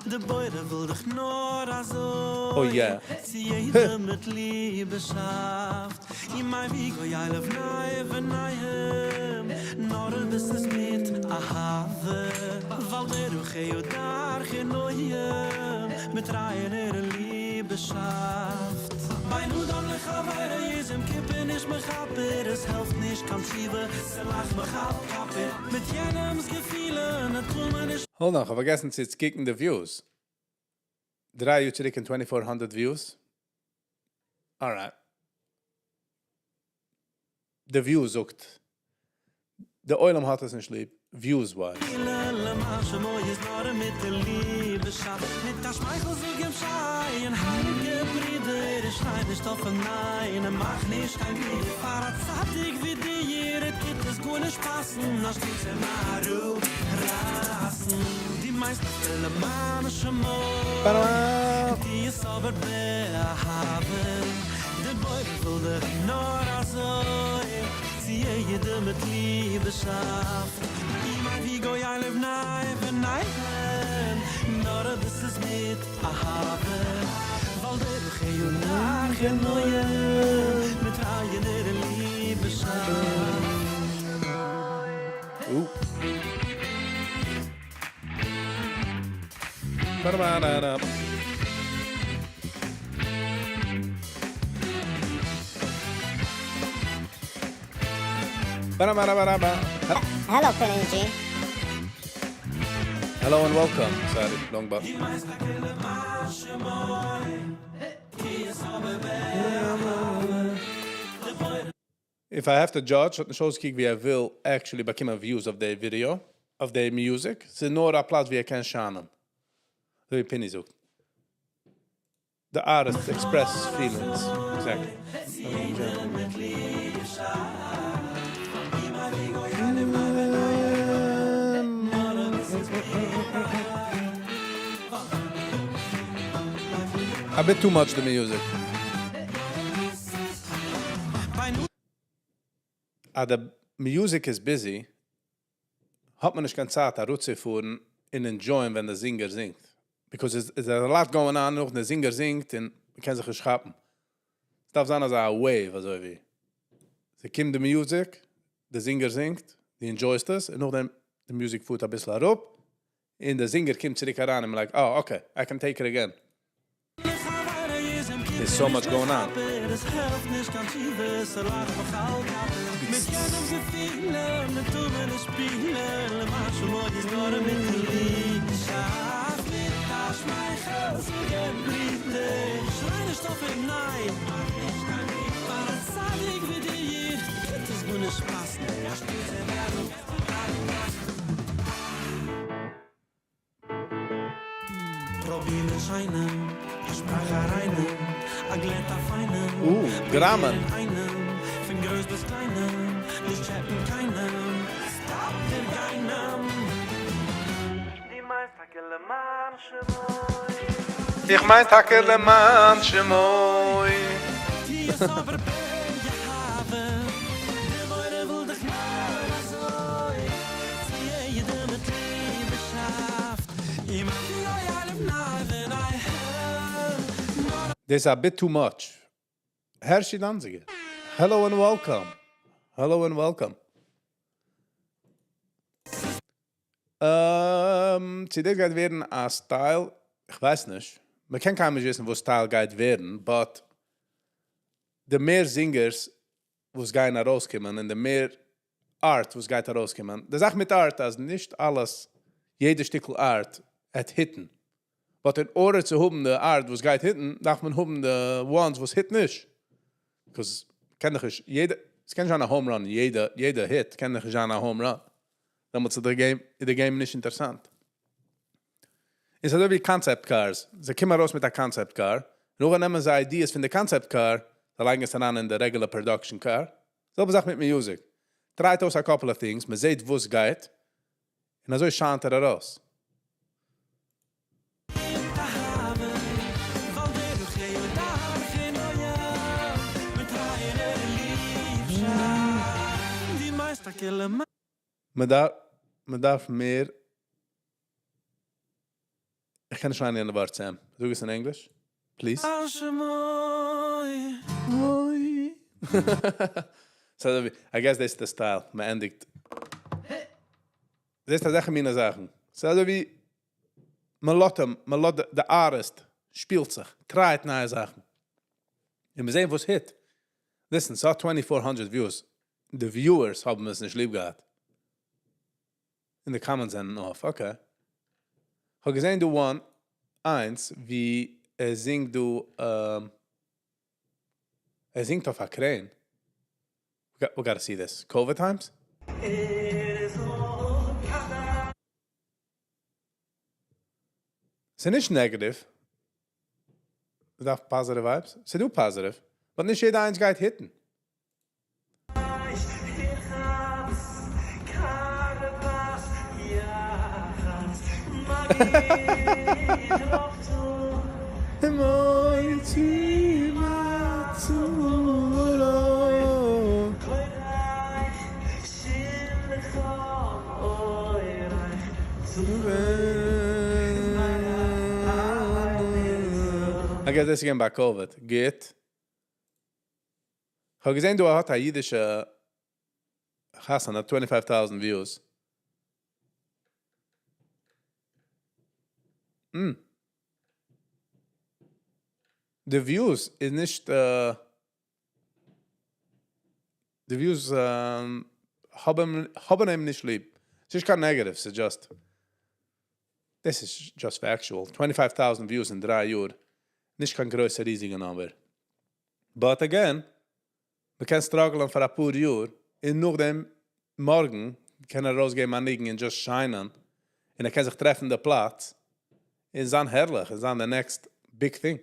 די בורא וויל דיך נאר אזוי. Oh yeah. צו יעדעם מיט ליבשאפט. ימי ויגו יילף נאי ונאיים. נאר ביסט עס מיט אהבה. ווייל דער רוח דארך נויים. מיט ריינער ליבשאפט. ביי נו דאם לחבר איז im kippen נישט מחפר. עס העלפט נישט קיין תשובה. ס'לאך מחאפ קאפער. מיט יענעמס געפילן, טו מען נישט. Hold on, איך האב פארגעסן צו יעצט קוקן די views. 3 יאר צוריק און 2400 views. Alright. The views זאגט. די עולם האט עס נישט ליב, views wise. למען שמו איז נאר מיט די ליבשאפט. מיט א שמייכל זאג אים שיין, הייליגע ברידער, שריי נישט אויף אים ניין, מאך נישט קיין גליד. פאר א צדיק ווי דיר, טוט עס גארנישט פאסן, נאר שטיץ אים אראפרייסן. די מיינסט למען שמו, די איז אבער באהבה. די בורא וויל דיך נאר אזוי, צו יעדעם מיט ליבשאפט. אימא ווי גוי איילב ניי ונייען, נאר דאס איז מיט אהבה. ווייל דער חיו נאך נויע, מיט ריינער ליבשאפט. Ba-da-ba-da-da. Ba-da-ba-da-ba-da-ba. Hello, Penny G. Hello and welcome. Sorry, long button. If I have to judge, האט נישט אויסגעקוקט ווי ער וויל actually באקומען views אויף די video, אויף די music. ס'איז נאר א פלאץ ווי ער קען שיינען. אזוי ווי Penny זאגט. The artist express feelings. Exactly. A bit too much the music. אז the music is busy, האט מען נישט קיין צייט, ארויסצופארן און enjoyen ווען דער singer זינגט. Because there's a lot going on, נאך דער singer זינגט און מען קען זיך נישט כאפן. עס דארף זיין אזא wave, אזוי ווי. ס'קומט די music, דער singer זינגט, דו enjoyst עס, און נאכדעם די music פארט א ביסל אראפ, און דער singer קומט צוריק אריין און I'm like, oh, okay, I can take it again. There's so much going on. עס העלפט נישט קיין תשובה, ס'לאך מיך מיט יענעמס געפילן, מיט טומען שפילן, למען שמו איז נאר מיט ליבשאפט. מיט א שמייכל זאג אים ברידער, שריי נישט אויף אים ניין. פאר א צדיק ווי דיר, טוט עס גארנישט פאסן. פרובירן שיינען, א שפראך א ריינעם, א גלעט א פיינעם. גראמען. איינעם, פון גרויס ביז קליינעם, נישט טשעפען קיינעם. Stop דער גיינעם. די מיינסט טאקע למען שמו. איך מיין טאקע למען שמו. די איז אבער באהבה. די בורא וויל דיך נאר אזוי. צו יעדעם מיט ליבשאפט. אימא There's a bit too much. Hershey Danziger. Hello and welcome. Hello and welcome. צו דאס גייט ווערן א style, איך ווייס נישט. מען קען קיינמאל נישט וויסן וואס style גייט ווערן, but די מער זינגערס וואס גייען ארויסקומען און די מער art וואס גייט ארויסקומען. די זאך מיט art אז נישט אלעס, יעדע שטיקל art וועט hit ן. But in order צו האבן די art וואס גייט hit ן, דארף מען האבן די ones וואס hit נישט. Because קען דאך נישט יעדע, עס קען נישט זיין א home run, יעדע hit קען דאך נישט זיין א home run. דעמאלטס איז די game, איז די game נישט אינטערעסאנט. איז אזוי ווי concept cars. זיי קומען ארויס מיט א concept car, נאכדעם נעמען זיי ideas פון די concept car, זיי לייגן עס אריין אין די regular production car. זעלבע זאך מיט music. Try ט אויס א couple of things, מען זעט וואס גייט, און אזוי שיינט ער ארויס. מען דארף מער. איך קען נישט ליינען יענע ווארט, Sam. זאג עס אין ענגליש, please. So, I guess דאס איז די style. מען ענדיגט. דאס איז אזעלכע מינע זאכן. ס'איז אזוי ווי מען לאזט אים, מען לאזט די artist שפילט זיך, try ט נייע זאכן. און מיר זעען וואס hit. Listen, ס'האט 2400 views. די viewers האבן עס נישט ליב געהאט. און די comments זענען off, okay. איך האב געזען דא one, איינס, ווי ער זינגט דא, ער זינגט אויף א crane. We gotta see this. COVID times? ס'איז נישט negative. מ'דארף positive vibes. ס'איז דא positive. But נישט יעדער איינס גייט hit ן. I guess דאס איז געווען ביי COVID. גוט. כ'האב געזען דא ער האט א אידישע חתונה, 25,000 views. די views איז נישט, די views האבן אים נישט ליב. ס'איז נישט קיין negative, ס'איז just, דאס איז just factual. 25,000 views אין 3 יאר. נישט קיין גרויסע ריזיגע number. But again, מ'קען struggle ען פאר א פאר יאר, און נאכדעם מארגן קען ער ארויסגעבן א ניגון און just shine ען, און ער קען זיך טרעפן די פלאץ, און זיין הערליך, און זיין the next big thing.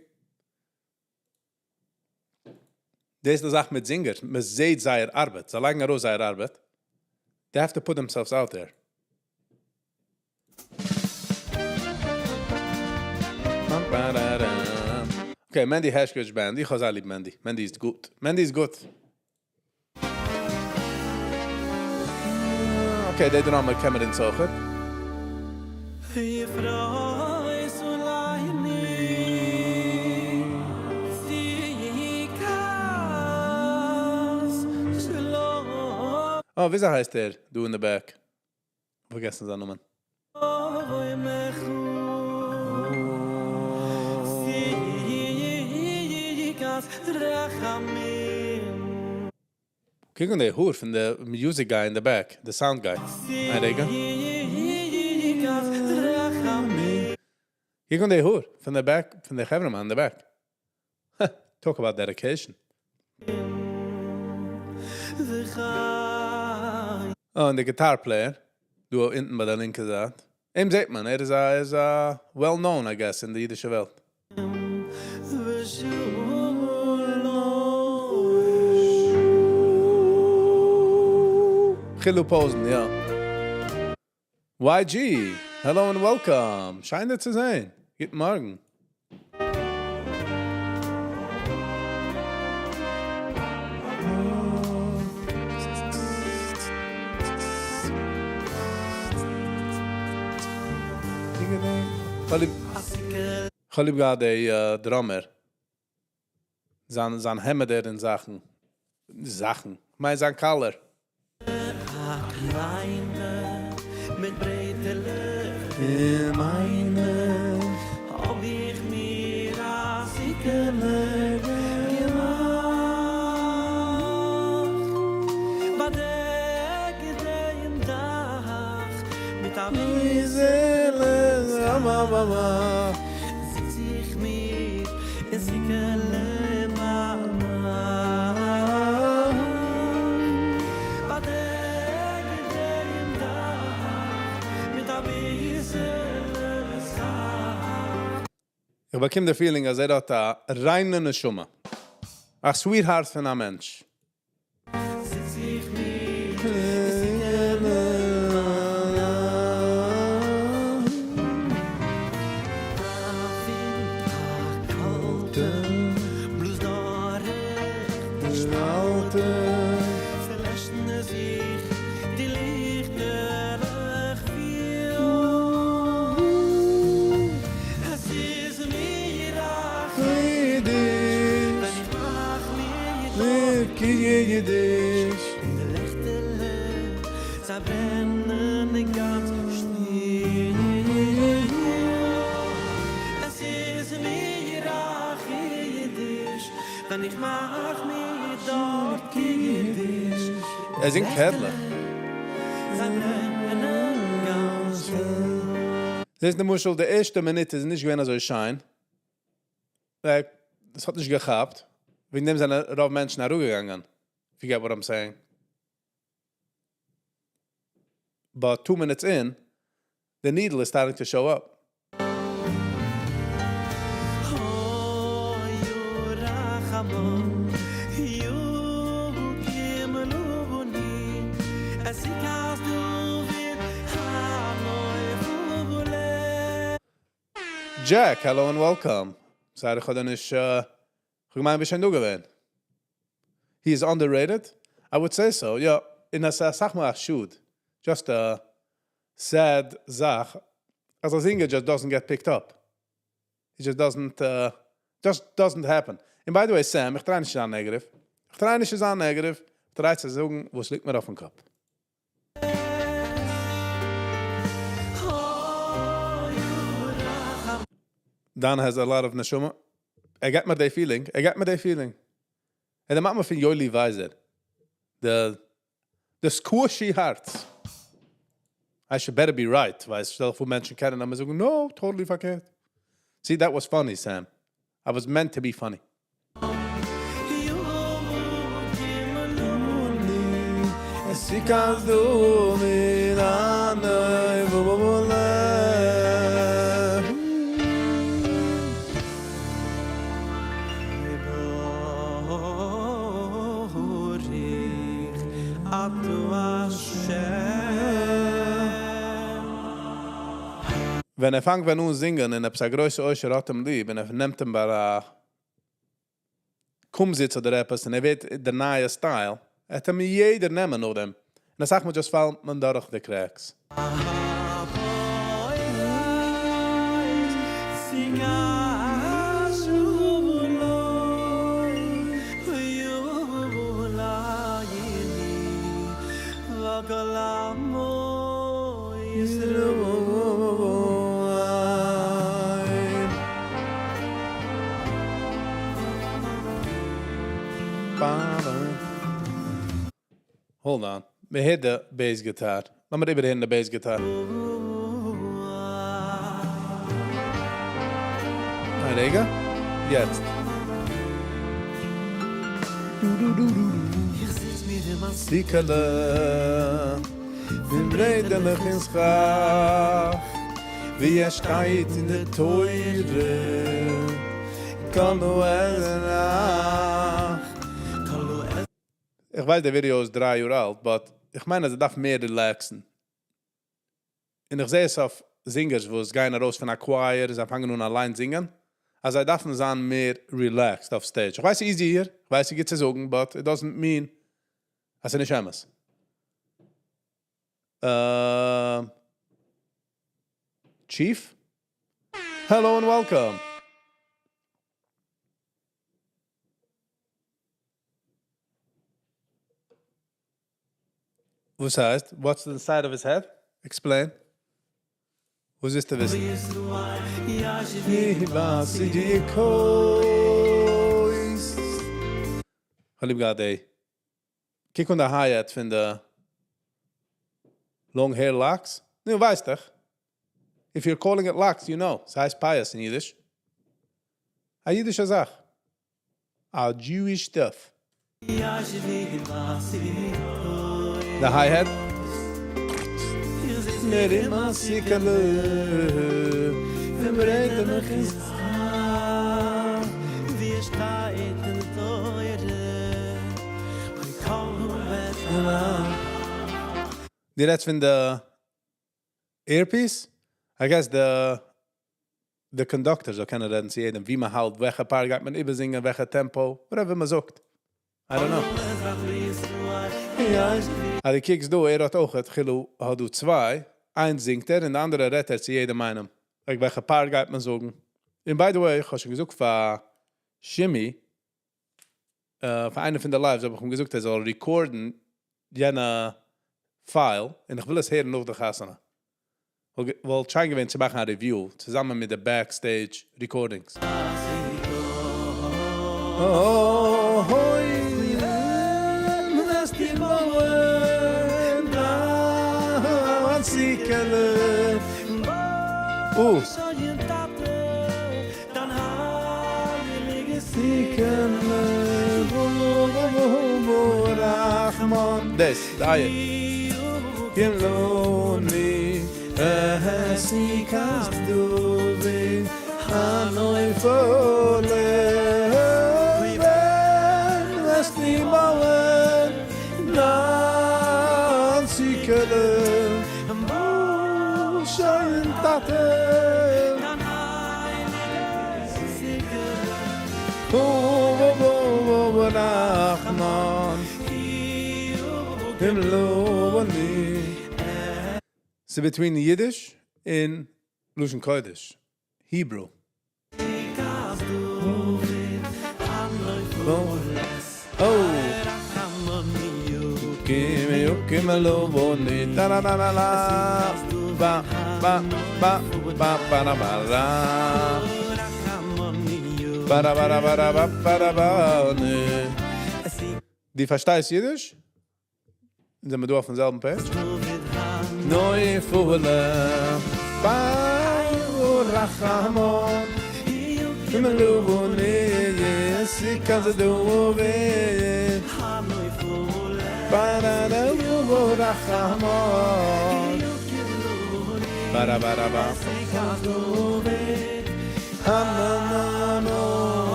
דאס איז די זאך מיט זינגערס, מען זעט זייער ארבעט, זיי לייגן ארויס זייער ארבעט, they have to put themselves out there. Okay, Mendy Hershkovich Band, איך האב זייער ליב Mendy, Mendy איז גוט, Mendy איז גוט. Okay, די drummer קען מיר אונז אויכעט. אה, וויאזוי הייסט ער דא אין די back? פארגעסן זיין נאמען. קוק אן די האר פון די music guy אין די back, די sound guy. איין רגע. קוק אן די האר פון די back, פון די חברה מאן אין די back. Talk about dedication. אה, און די guitar player, דא אונטן ביי די לינקע זייט. אים זעט מען, ער איז א, ער איז א well known I guess אין די אידישע וועלט. חילו פאוזן, יא. YG, hello and welcome! שיין דיר צו זען. גוטן מארגן. כ'האב ליב געהאט די drummer. זיין העמעדער און זאכן. זאכן. כ'מיין זיין collar. פון מיינע. האב איך מיר א סוכה'לע געמאכט באדעקט דעם דאך מיט א ביסעלע סכך, זיץ איך מיר אין סוכה'לע ביינאכט, באדעקט דעם דאך מיט א ביסעלע סכך. איך באקום די feeling אז ער האט א ריינע נשמה. א sweetheart פון א מענטש. זיץ איך מיר אין סוכה'לע ביינאכט. א ווינט א קאלטע בלאזט דורך די שפאלטן, ס'לעשן זיך די ליכטעלעך פיל. עס איז מיר א חידוש ווען איך מאך מיר דארט קידוש, און די לעכטעלעך זיי ברענען גאנץ שטיל. עס איז מיר א חידוש ווען איך מאך מיר דארט קידוש, און ער די זינגט הערליך. לעכטעלעך זיי ברענען גאנץ שטיל. זעסט למשל די ערשטע מינוט איז נישט געווען אזוי שיין, like עס האט נישט געכאפט, וועגן דעם זענען רוב מענטשן אראפגעגאנגען, if you get what I'm saying. But 2 minutes in, the needle is starting to show up. אוי רחמו יו קימלוני עס איז דוד הנוי. Jack, hello and welcome. Sorry, איך האב נישט, איך מיין, ביסט שוין דא געווען. He is underrated? I would say so, יא. און עס איז אסאך מאל א שאד. Just a sad זאך. אז א singer just doesn't get picked up. It just doesn't, just doesn't happen. And by the way, Sam, איך try נישט צו זיין negative. איך try נישט צו זיין negative. איך try צו זאגן, וואס ליגט מיר אויפן קאפ. אוי רחמו Dan has a lot of נשמה. ער געט מיר די feeling. ער געט מיר די feeling. ער דערמאנט מיר פון Yoeli Weiser. The squishy hearts. I should better be right. ווייל שטעל פאר מענטשן קענען אים זאגן, no, totally פארקערט. See, that was funny, Sam. I was meant to be funny. יו קימלוני סוכת דוד הנובלה. ברוך אתה השם. ווען ער פאנגט ווען אן זינגען און עפעס א גרויסע עושר האט אים ליב און ער נעמט אים ביי א קומזיץ אדער עפעס און ער ווערט דער נייע style, וועט אים יעדער נעמען נאך דעם. און אסאך מאל just פאלט מען דורך די cracks. אבוי סיגה שובולוי ויובולייני וכל עמו ישראל. Ba-ba. Hold on. מיר הערט די bass guitar. לאמיר איבערהערן די bass guitar. א רגע. יעצט. איך זיץ מיר אין מיין סוכה'לע, אין ברייטן סכך, ווי עס שטייט אין דער תורה, כל האזרח. כל איך ווייס, דער ווידיאו איז 3 יאר אלט, but איך מיין, אז ער דארף מער relaxן. און איך זע עס אויף singers, וואס גייען ארויס פון א choir, זיי פאנגען אן אליין זינגען. אז זיי דארפן זיין מער relaxed אויף stage. איך ווייס, easier, איך ווייס, איך גוט צו זאגן, but it doesn't mean, אז ס'איז נישט אמת. Chief? Hello and welcome. וואס הייסט? What's inside of his head? Explain. וואס ווילסטו וויסן? כ'האב ליב געהאט די. קוק אן די hi-hat פון די long hair לאקס. נו, ווייסט דאך. If you're calling it לאקס, you know. ס'הייסט פאות אין אידיש. א אידישע זאך. א Jewish stuff. די hi-hat. דו רעדסט פון די earpiece? I guess די די conductor זאל קענען רעדן צו יעדעם ווי מען האלט, וועלכע part גייט מען איבערזינגען, וועלכע tempo, whatever מען זאגט. I don't know. אז דו קוקסט דא, ער האט אויך, כאילו האט דא צוויי, איינס זינגט ער און די אנדערע רעדט ער צו יעדעם איינעם. Like וועלכע part גייט מען זאגן. און by the way, איך האב שוין געזאגט פאר שימי, פאר איינע פון די lives האב איך אים געזאגט ער זאל record ן יענע file, און איך וויל עס הערן נאך די חתונה. וואלט שיין געווען צו מאכן א review צוזאמען מיט די backstage recordings. דאס די אייער. ס'איז between אידיש און לשון קודש, Hebrew. דו פארשטייסט אידיש? זעמיר דא אויפן זעלבן page?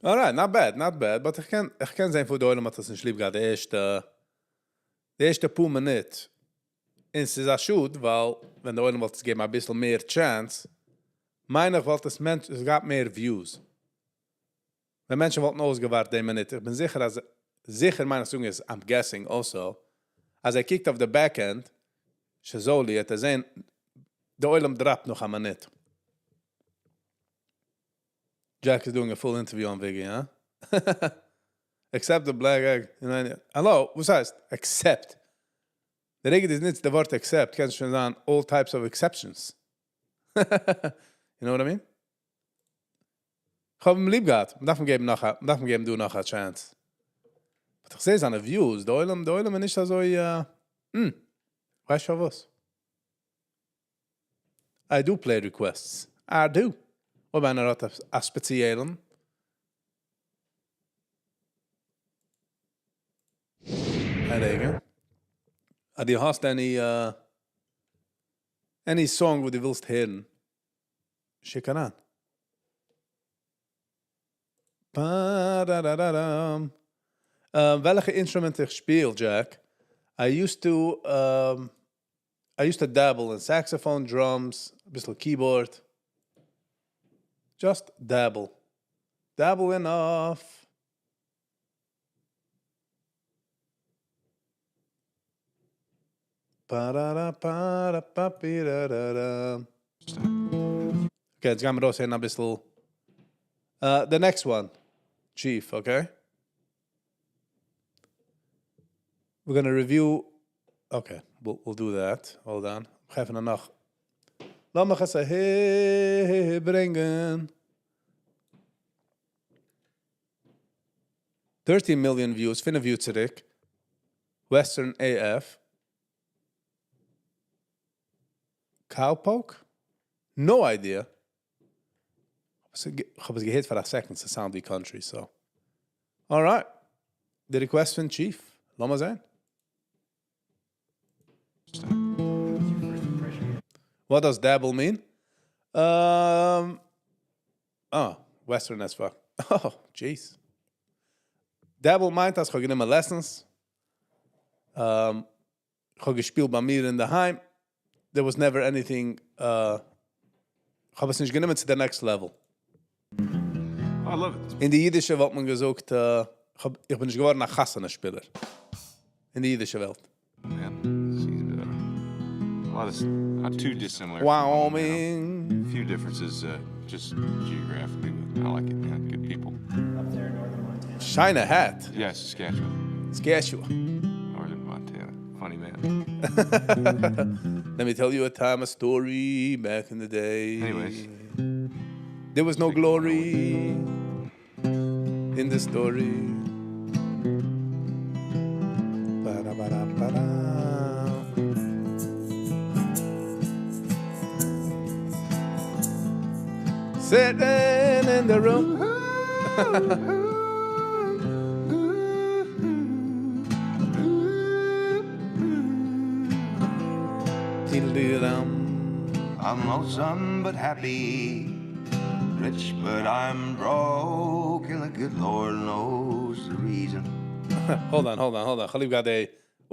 Alright, not bad, not bad, but איך קען, איך קען זען פארוואס די עולם האט עס נישט ליב געהאט די ערשטע, די ערשטע פאר מינוט. און ס'איז א שאד, ווייל ווען די עולם וואלט עס געגעבן אביסל מער chance, מיין איך וואלט עס מענטש, עס געהאט מער views. ווען מענטשן וואלטן אויסגעווארט די מינוט, איך בין זיכער אז, זיכער מיין איך זאגן איז, I'm guessing also, אז ער קוקט אויף די back end, שזולי, וועט ער זען, די עולם drop ט נאך א מינוט. Jack is doing a full interview on Viggy, huh? Except the black egg. Hello, וואס הייסט? Except. די רגע דו נוצט די ווארט except, קענסט שוין זיין all types of exceptions. You know what I mean? איך האב אים ליב געהאט. מ'דארף אים געבן נאך א, מ'דארף אים געבן דא נאך א chance. But איך זע זיינע views, די עולם, די עולם איז נישט אזוי, ווייסט פארוואס? I do play requests. I do. אויב איינער האט א ספעציעלן. א רגע. אז דו האסט any, any song וואס דו ווילסט הערן, שיק אריין. וועלכע instrument איך שפיל, Jack? I used to, I used to dabble in saxophone, drums, אביסל keyboard. Just dabble. Dabble enough. פארארא פארא פאפירארארא. Okay, יעצט גיימיר ארויסהערן אביסל the next one, Chief, okay? We're gonna review, okay, we'll do that, hold on. כ'עפן נאך. לאמיך עס אהער ברענגען. 13 million views, 5 יאר צוריק. Western AF. Cowpoke? No idea. כ'האב עס געהערט פאר א second, ס'sound ווי country, so. Alright. The request פון Chief. לאמיר זען. What does dabble mean? Oh, Western as fuck. Oh, jeez. Dabble מיינט, אז כ'האב גענומען lessons. כ'האב געשפילט ביי מיר אין דער היים. There was never anything, כ'האב עס נישט גענומען צו the next level. I love it. אין די אידישע וואלט מען געזאגט, איך בין נישט געווארן א חתונה שפילער. אין די אידישע וועלט. Yeah, seems a lot of not too dissimilar. Wyoming. A few differences, just geographically, but I like it, man. Good people. Up there in northern Montana. שיינע hat. Yeah, Saskatchewan. Saskatchewan. Northern Montana. Funny man. Let me tell you a time, a story back in the day. Anyways. There was no glory in the story. Ba-da-ba-da-ba-da. Sitting in the room. Diddle-dum. I'm lonesome but happy, rich but I'm broke, and the good Lord knows the reason. Hold on, hold on, hold on. כ'האב גראדע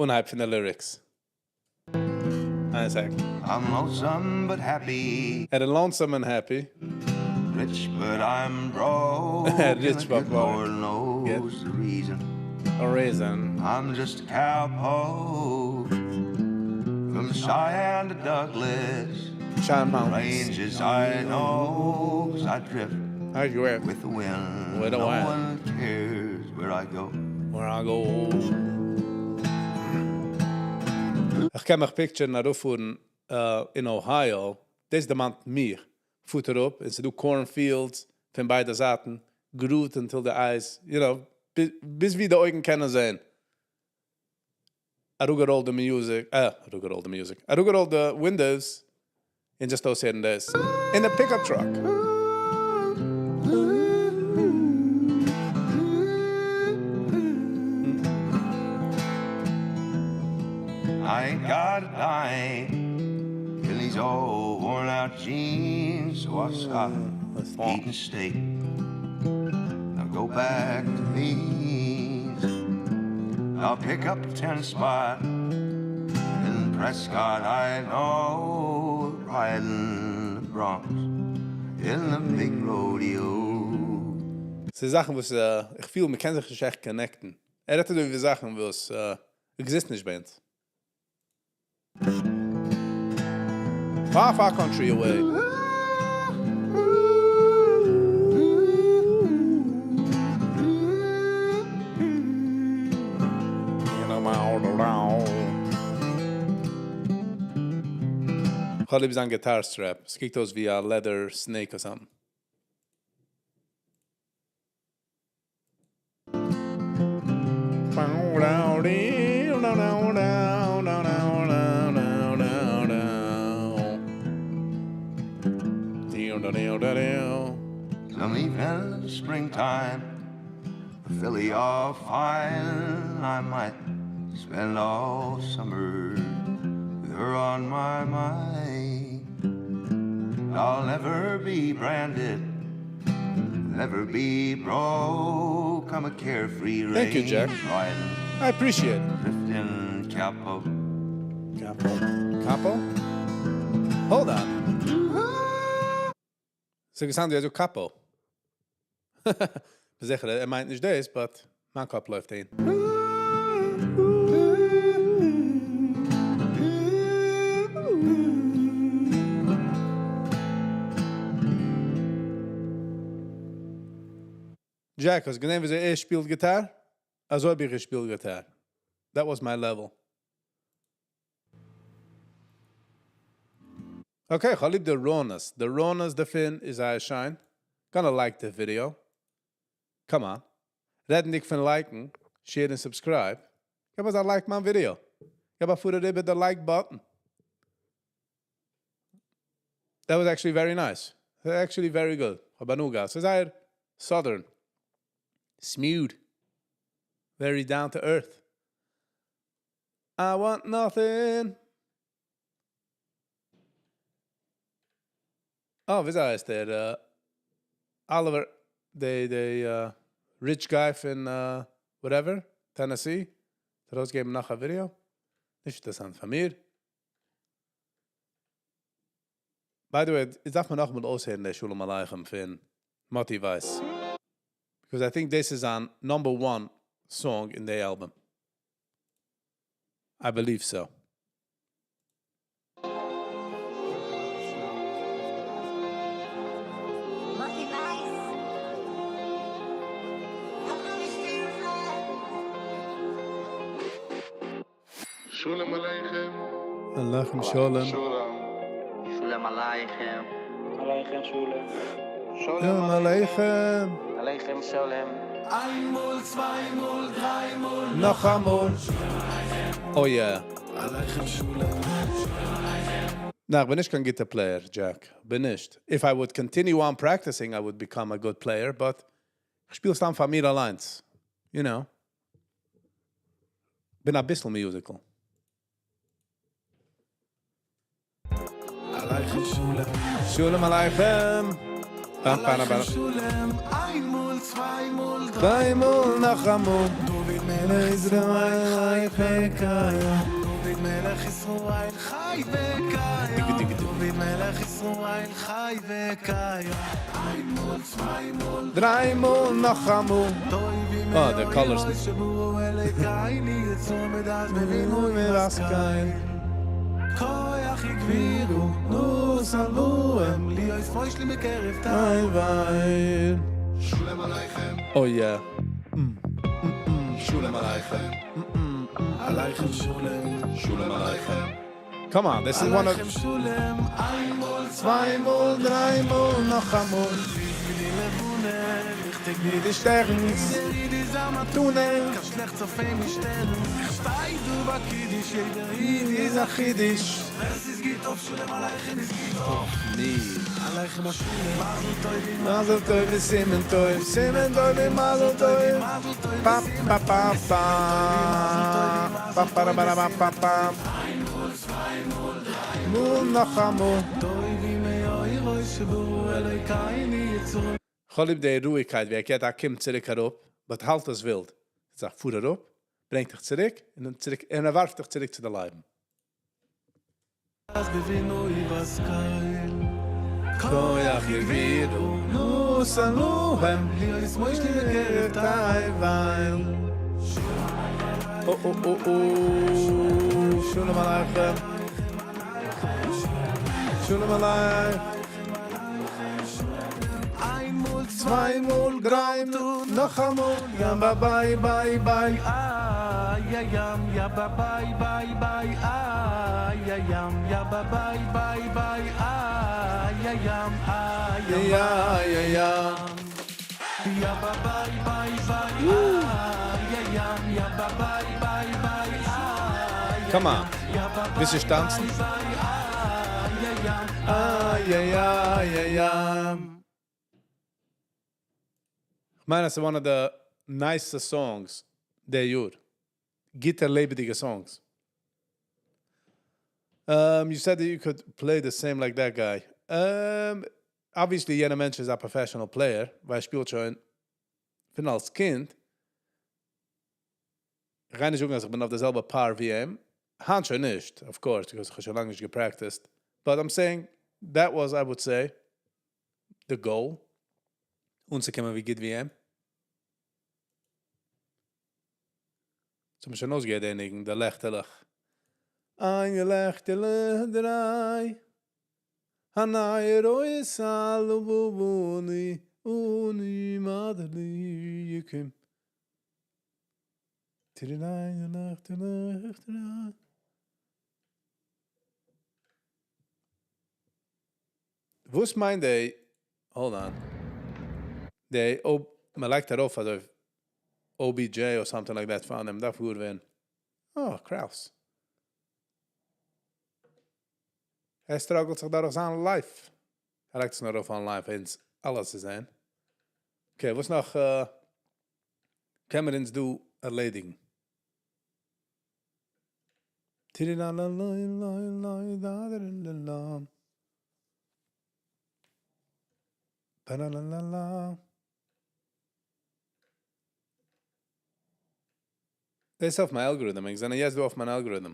אנהייב פון די lyrics. איין sec. I'm lonesome but happy. And lonesome and happy. Rich but I'm broke. Rich and the but good broke. Lord knows Yeah. the reason. A reason. I'm just a cowpoke from Cheyenne to Douglas. Cheyenne Mountains. Ranges I know, 'cause I drift I drift with the wind. With the no wind. one cares where I go. Where I go. איך קען מיך picture ן ארויפפארן אין Ohio. דאס דערמאנט מיר. פארט אראפ, און ס'דא cornfields פון ביידע זייטן. גרין until the eyes, ביז ווי די אויגן קענען זען. אראפגעראלט די music, אראפגעראלט די music. אראפגעראלט די windows און just אויסהערן דאס. In a pickup truck. I ain't got a dime in these old worn out jeans, so I stop eating steak. I'll go back to beans. I'll pick up a ten spot in Prescott. I know, riding the broncs in the big rodeo. ס'איז זאכן, וואס איך פיל, מ'קען זיך נישט עכט connect ן. ער רעדט איבער זאכן, וואס exist נישט ביי אונז. Far, far country away. כ'האב ליב זיין guitar strap. עס קוקט אויס ווי א leather snake or something. Some evening in the springtime, a filly all fine, I might spend all summer with her on my mind. I'll never be branded, never be broke. I'm a carefree Thank you, Jack. range riding, I appreciate it. Drifting capo. Capo. Capo? Hold on. ס'געזאגט אזוי capo. זיכער, ער מיינט נישט דאס, but מיין קאפ לויפט אהין. Jack, האסט געזען וויאזוי ער שפילט guitar? אזוי האב איך געשפילט guitar. That was my level. Okay, איך האב ליב די rawness. די rawness דערפון איז זייער שיין. Gonna like the video. Come on. רעדנדיג פון like ן, share און subscribe. געב אזא like מיין video. געב א פאר אריבער די like button. That was actually very nice. Actually very good. כ'האב הנאה געהאט. ס'איז זייער southern. Smooth. Very down to earth. I want nothing. אה, וויאזוי הייסט ער? Oliver, די די rich guy פון whatever, Tennessee. האט ארויסגעגעבן נאך א ווידעא. נישט אינטערעסאנט פאר מיר. By the way, איז דארף מען נאכאמאל אויסהערן דער שלום עליכם פון Moti Weiss. Because I think this is on number one song in the album. I believe so. Moti Weiss. שלום עליכם. עליכם שלום. שלום. שלום עליכם. עליכם שלום. שלום עליכם. עליכם שלום. איין מאל, צוויי מאל, דריי מאל, נאכאמאל. Oh yeah. עליכם שלום. נא, איך בין נישט קיין guitar player, Jack. בין נישט. If I would continue on practicing, I would become a good player, but איך שפיל סתם פאר מיר אליינס. You know. בין א ביסל musical. עליכם שלום. שלום עליכם. פאם פאם עליכם פאם. שלום. איין מאל, צוויי מאל, דריי מאל נאכאמאל. דוד מלך ישראל חי וקיים. דוד מלך ישראל חי וקיים. דוד מלך ישראל חי וקיים. איין מאל, צוויי מאל, דריי מאל נאכאמאל. Oh, the colors. כוח הגבירו, נוסלוהם, להיות מושלים בקרב תבל. שלום עליכם. Oh yeah. שלום עליכם. עליכם שלום. שלום עליכם. Come on, this is one of עליכם שלום, איין מאל, צוויי מאל, דריי מאל, נאכאמאל. ווי די שטערנס. טונעל. איז א חידוש. ני. מזל טוב וסימן טוב, סימן טוב ומזל טוב. פא פא פא פא. פא פא רא רא פא פא. מאל נאכאמאל. כ'האב ליב די רואיגקייט, ווי ער גייט, ער קומט צוריק אראפ, but האלט עס ווילד. ער זאגט, פאר אראפ, ברענגט דיך צוריק, און דאן צוריק, און ער ווארפט דיך צוריק צו די לייבן. כוח יגבירו, נוסלוהם, תבל. Oh, oh, oh, oh, שלום עליכם. שלום עליכם. צוויי מאל, דריי מאל, נאכאמאל, יא ביי ביי ביי. איי ים יא ביי ביי ביי איי ים יא ביי ביי ביי איי ים איי יא יא יא. יא ביי ביי ביי איי ים יא ביי ביי ביי Come on. ווילסט נישט טאנצן? איי יא יא יא. כ'מיין, ס'איז one of the nicest songs די יאר. גוטע לעבעדיגע songs. You said that you could play the same like that guy. Obviously, יענער מענטש איז א professional player, ווייל ער שפילט שוין פון אלס קינד. איך גיי נישט זאגן, אז איך בין אויף די זעלבע par ווי אים. היינט שוין נישט, of course, because איך האב שוין לאנג נישט גע practiced. But I'm saying, that was, I would say, the goal. אנצוקומען ווי גוט ווי אים. צום שוין אויסגעהערט דער ניגון, דער לעכטעלעך. איין לעכטעלע, דריי. הניי רויס אלובוני. אני מדליקים. וואס מיינט די, hold on, די, אויב מען לייגט ארויף אזוי OBJ or something like that פאר דעם, דארף גוט ווערן. Oh, Kraus. ער struggle ט זיך דורך זיין life. ער לייגט עס נאר ארויף online פאר אונז אלע צו זען. Okay, וואס נאך קען מען אונז דא ערלעדיגן? דאס איז אויף מיין algorithm, איך זענען יעצט דא אויף מיין algorithm.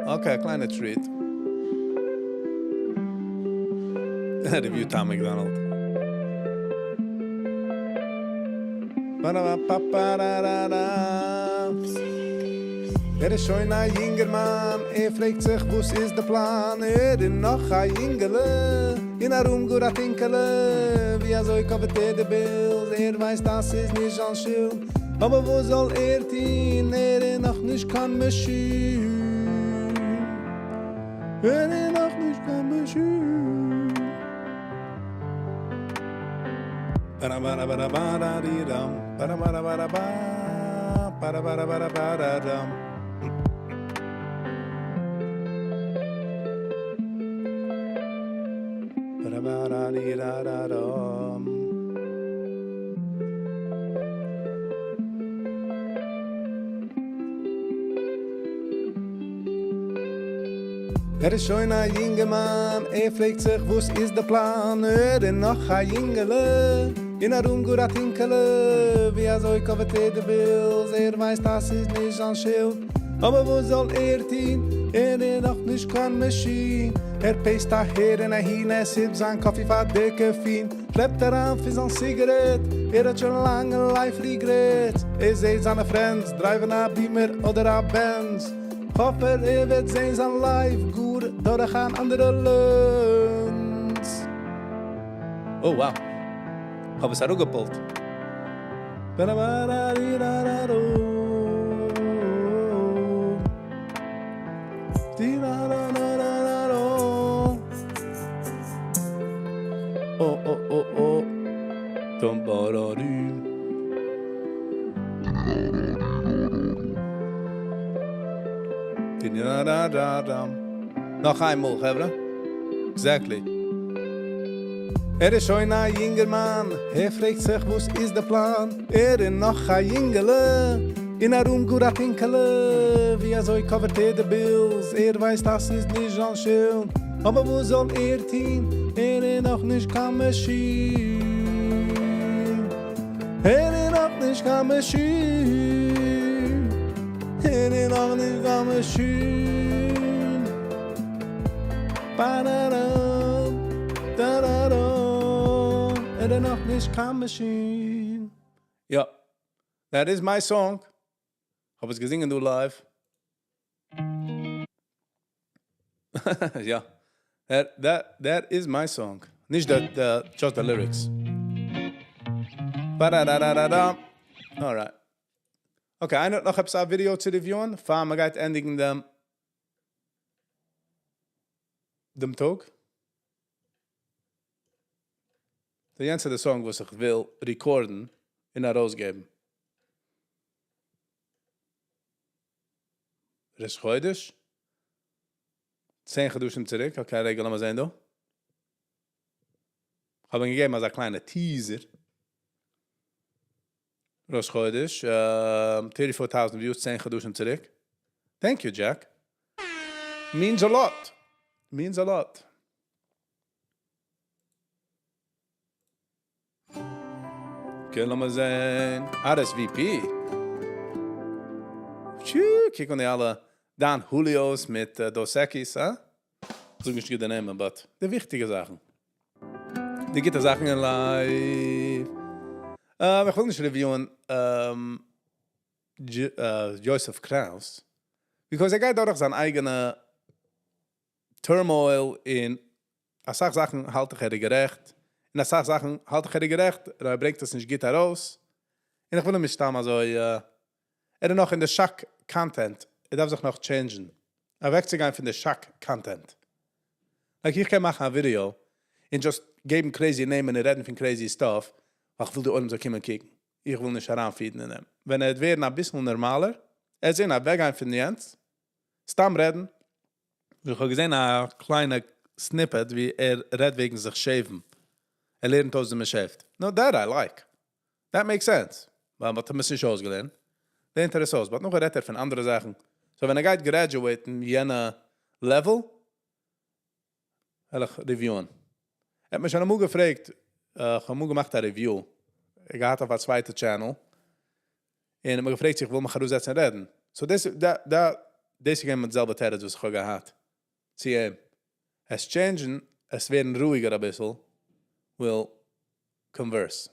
Okay, א קליינע treat. Review Tom MacDonald. ער איז שוין א יונגערמאן, ער פרעגט זיך וואס איז די פלאן, ער איז נאך א יונגעלע, אין א room גאר א טונקעלע, ווי אזוי cover ט ער די bills, ער ווייסט אז ס'איז נישט זיין שולד, אבער וואס זאל ער טון, ער איז נאך נישט קיין מאשין, ער איז נאך נישט קיין מאשין. ער איז שוין א יונגערמאן, ער פרעגט זיך וואס איז די פלאן, ער איז נאך א יונגעלע, אין א room גאר א טונקעלע, ווי אזוי cover ט ער די bills, ער ווייסט אז ס'איז נישט זיין שולד, אבער וואס זאל ער טון, ער איז נאך נישט קיין מאשין, ער pace ט אהער און אהין, ער sip ט זיין coffee פאר די caffeine, שלעפט אריין פון זיין סיגערעט, ער האט שוין לאנג life regrets, ער זעט זיינע friends drive ן א Beamer אדער א Benz, האף ער ער וועט זען זיין life גאר דורך אן אנדערע lens. Oh wow. כ'האב עס אראפגעפולט. נאך איינמאל חברה. Exactly. ער איז שוין א יונגערמאן, ער פרעגט זיך וואס איז די פלאן, ער איז נאך א יונגעלע, אין א room גאר א טונקעלע, ווי אזוי cover ט ער די bills, ער ווייסט אז ס'איז נישט זיין שולד, אבער וואס זאל ער טון, ער איז נאך נישט קיין מאשין, ער איז נאך נישט קיין מאשין, ער איז נאך נישט קיין מאשין. בארארא, דארארא, ער איז נאך נישט קיין מאשין. יא, that is my song. האב עס געזינגען דא live. יא, that, that, that is my song. נישט די, די, just the lyrics. בארארארארארא. Alright. Okay, איינער האט נאך עפעס א ווידיאו צו review ען, פאר מען גייט ענדיגן דעם דעם טאג? די יענץ איז די song וואס איך וויל record ן און ארויסגעבן. ראש חודש? 10 חדשים צוריק, okay, רגע, לאמיר זען דא. האב אים געגעבן אזא קליינע teaser. ראש חודש, 34,000 views, 10 חדשים צוריק. Thank you, Jack. Means a lot. Means a lot. Okay, לאמיר זען. RSVP. טשו, קוק אן די אלע Don Julios מיט Dos Equis, הא? זאג נישט די נעמען, but די וויכטיגע זאכן. די גוטע זאכן אין life. איך וויל נישט review ען Joseph Kraus, because ער גייט דורך זיין אייגענע turmoil אין אסאך זאכן האלט איך ער איז גערעכט, און אסאך זאכן האלט איך ער איז גערעכט, ער ברענגט עס נישט גוט ארויס, און איך וויל אים נישט סתם אזוי, ער איז נאך אין די shock content, ער דארף זיך נאך change ן, אוועקצוגיין פון די shock content. Like איך קען מאכן א ווידיאו, און just געבן crazy נעמען און רעדן פון crazy stuff, ווייל איך וויל די עולם זאל קומען קוקן. איך וויל נישט אריינ feed ן אין דעם. ווען ער וועט ווערן אביסל נארמאלער, ער זען אוועקגיין פון יענץ, סתם רעדן. איך האב געזען א קליינע snippet ווי ער רעדט וועגן זיך shave ן. ער לערנט אויס ווי מען shave ט. No, that I like. That makes sense. ווייל מ'האט אים עס נישט אויסגעלערנט. לערנט ער עס אויס. But נאכדעם רעדט ער פון אנדערע זאכן. So ווען ער גייט graduate ן יענע level, וועל איך review ען. ער האט מיר שוין אמאל געפרעגט, איך האב אמאל געמאכט א review, ער געהאט אויף א צווייטע channel, און ער האט מיר געפרעגט צו איך וויל מיך אראפזעצן און רעדן. So דאס דאס איז געווען מיט די זעלבע תירוץ וואס איך האב געהאט צו אים. עס change ן, עס ווערן רואיגער אביסל, we'll converse.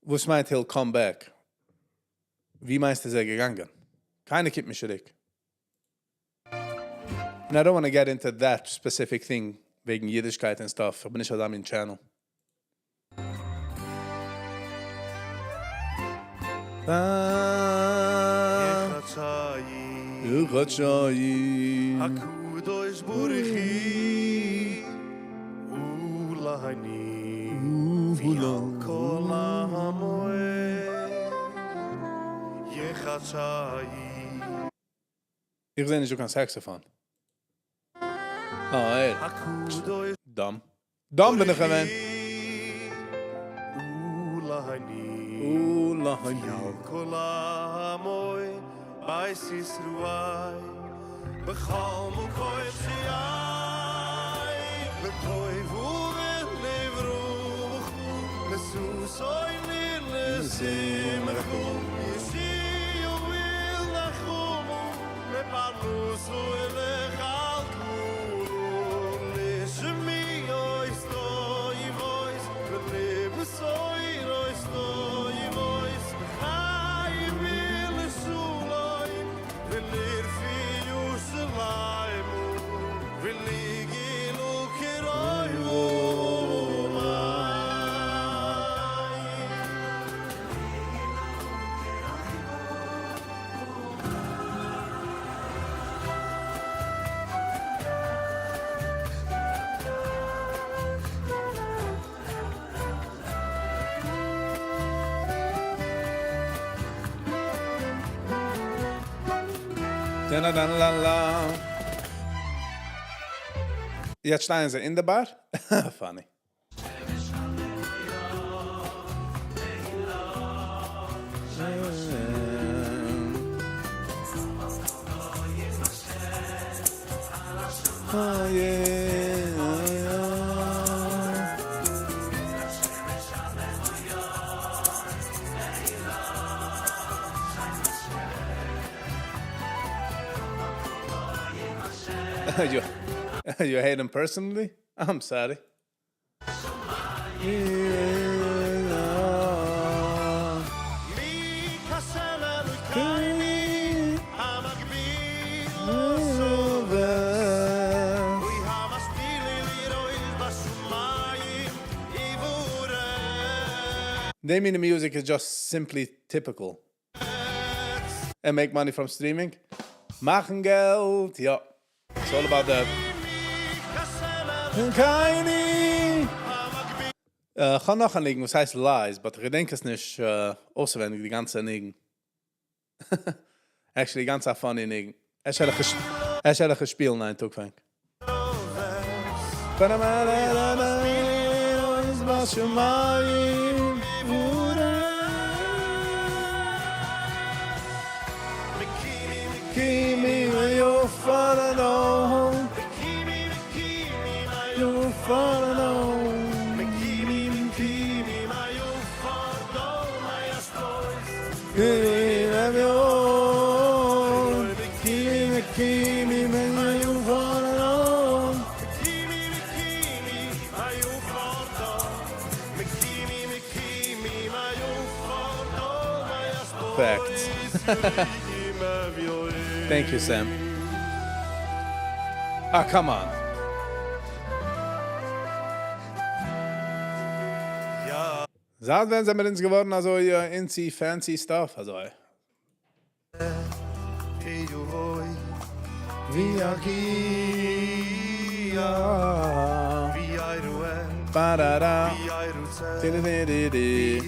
וואס מיינט he'll come back? ווי מיינסטו איז ער געגאנגען? קיינער קומט נישט צוריק. And I don't want to get into that specific thing וועגן אידישקייט and stuff. איך בין נישט אזא מין channel. הקדוש ברוך הוא ולהני ועל כל עמו יחצאי. איך זע נישט דא קיין saxophone. אה, ער. Dumb. Dumb בין איך געווען. ולהני ועל כל עמו בית ישראל בכל מקום שיהיה לטוב ולברוך לששון ולשמחה יושיעו וינחמו לפרנסו ולכלכלו לשמי אויס ולבשוי רויס טויבויס בחיים ולשולוי ולרפי ירושלים ולגילו כרוי Da-na-na-la-la. יעצט שטייען זיי אין די bar? Funny. Oh, yeah, oh, yeah. You hate him personally? I'm sorry. They mean the music is just simply typical. And make money from streaming? מאכן געלט, יא. It's all about the... קיני! איך האב נאך א ניגון, וואס הייסט Lies, but איך געדענק עס נישט אויסווייניג, די גאנצע ניגון. Actually, גאנץ א funny ניגון. עס וועל איך שפילן איין טאג, פאנג. בשמיים מקימי ויופרנו יופרנו מקימי מקימי מקימי ויופרנו מקימי מקימי Facts. Thank you, Sam. Ah, come on. זייט ווען זענען מיר אונז געווארן אזוי into fancy stuff אזוי? ויגיע Ba-da-da. Di-di-di-di-di.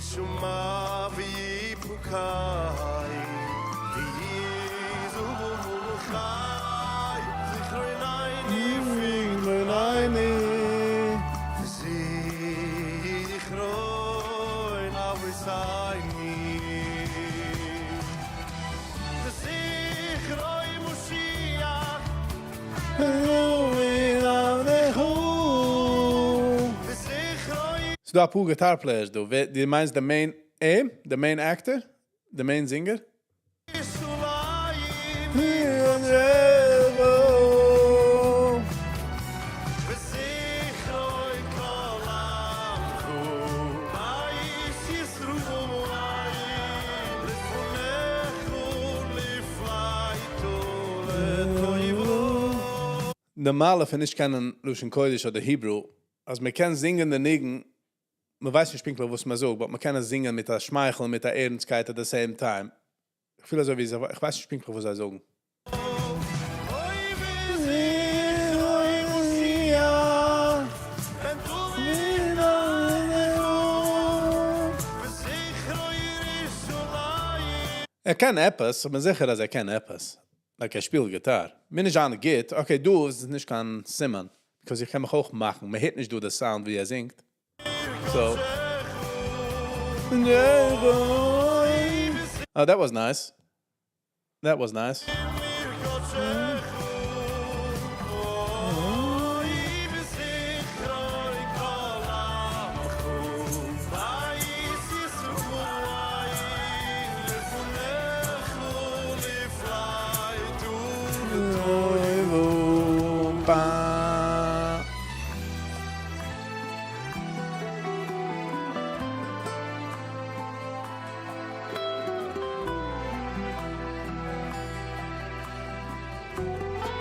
ס'דא א פאר guitar players דא. ווער, דו מיינסט the main, the main actor? The main singer? די מעלה פון נישט קענען לשון קודש אדער Hebrew, אז מען קען זינגען די ניגון, מען ווייסט נישט פונקטליך וואס מען זאגט, but מען קען עס זינגען מיט א שמייכל און מיט א ערנסטקייט at the same time. איך פיל אזוי ווי, איך ווייס נישט פונקטליך וואס זיי זאגן. ער קען עפעס, איך בין זיכער אז ער קען עפעס. Like ער שפילט guitar. מיר נישט זיין גוט, okay, דא איז נישט קיין סימן. Because איך קען מיך אויך מאכן, מען הערט נישט דא די sound ווי ער זינגט. So. Oh, that was nice. That was nice.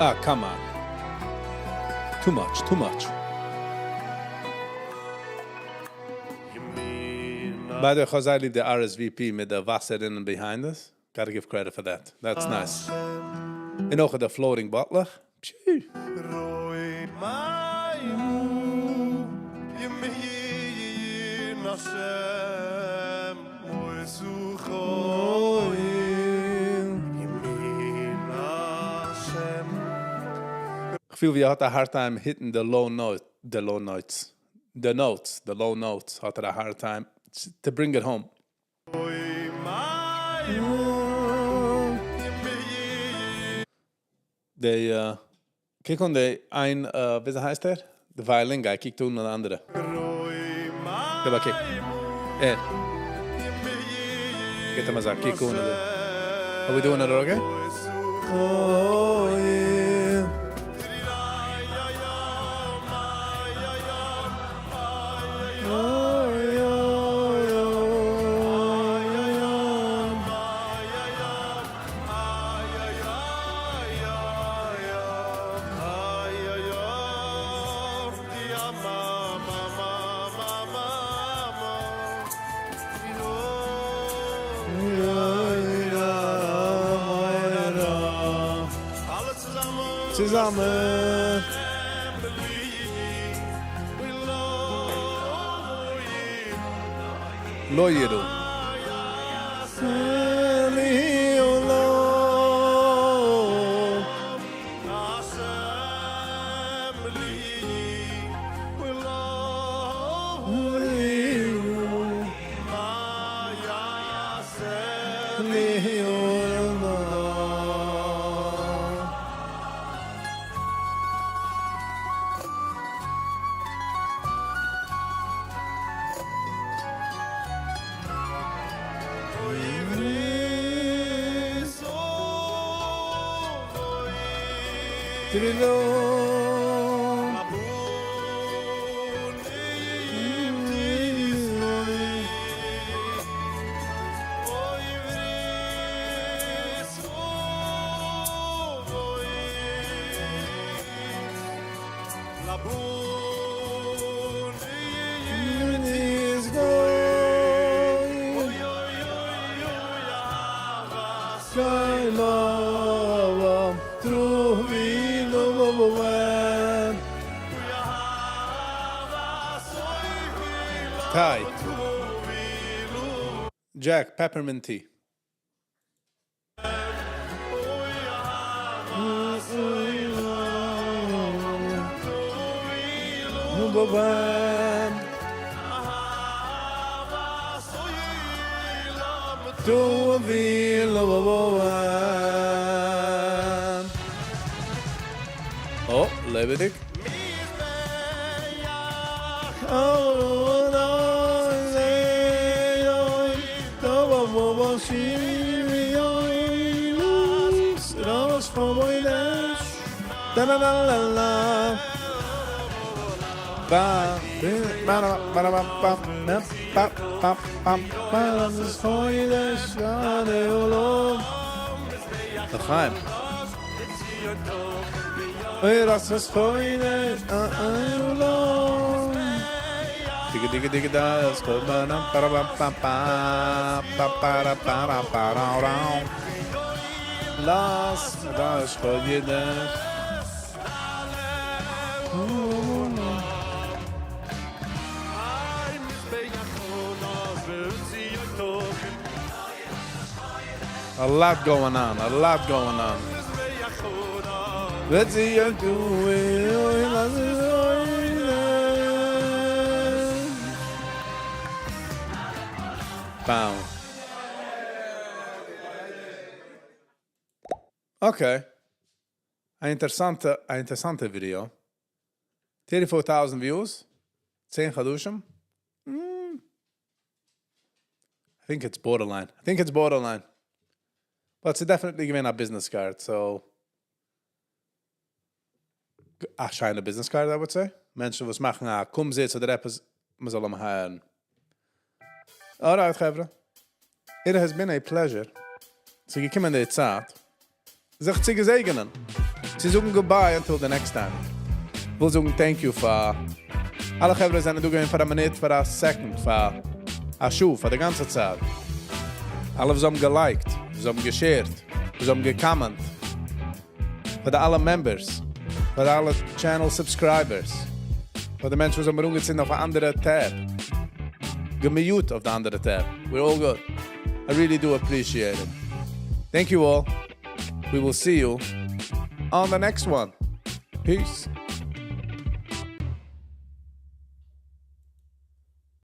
Ah, come on. Too much, too much. By the way, איך האב ליב די RSVP מיט די וואסער אין behind us. Gotta give credit for that. That's nice. און אויך די floating bottle. Pshee. איך פיל ווי ער האט a hard time hitting the low note, the low notes. The notes, the low notes האט ער a hard time to bring it home. די, קוק אן די איין, ווי הייסט ער? The violin guy, קוקט אן אן אנדערע. גיב א קוק. ער. גיט אים אזא קוק אן. Are we doing it okay? Oh, yeah. צוזאמען. לא יראו. לי לא. לי לא. טיי. Jack, peppermint tea. Oh, לעבעדיג. לחיים. A lot going on, a lot going on. Let's see you do it. Bow. Okay. א אינטערעסאנטע, א אינטערעסאנטע video. 34,000 views. 10 חדשים. I think it's borderline. I think it's borderline. But it's definitely געווען א business card, so א שיינע business card, I would say. מענטשן וואס מאכן א קומזיץ אדער עפעס, מען זאל אים hire'ן. Alright, חברה. It has been a pleasure. ס'איז געקומען די צייט, זיך צו געזעגענען. צו זאגן goodbye until the next time. וויל זאגן thank you פאר אלע חברה זענען דא געווען פאר א מינוט, פאר א second, פאר א שעה, פאר די גאנצע צייט. אלע וואס האבן געlike'ט, וואס האבן געshare'ט, וואס האבן געcomment'ט. פאר די אלע members, פאר די אלע channel subscribers, פאר די מענטשן וואס האבן ארומגעצינדן אויף א אנדערע tab. געmute אויף די אנדערע tab. We're all good. I really do appreciate it. Thank you all. We will see you on the next one. Peace.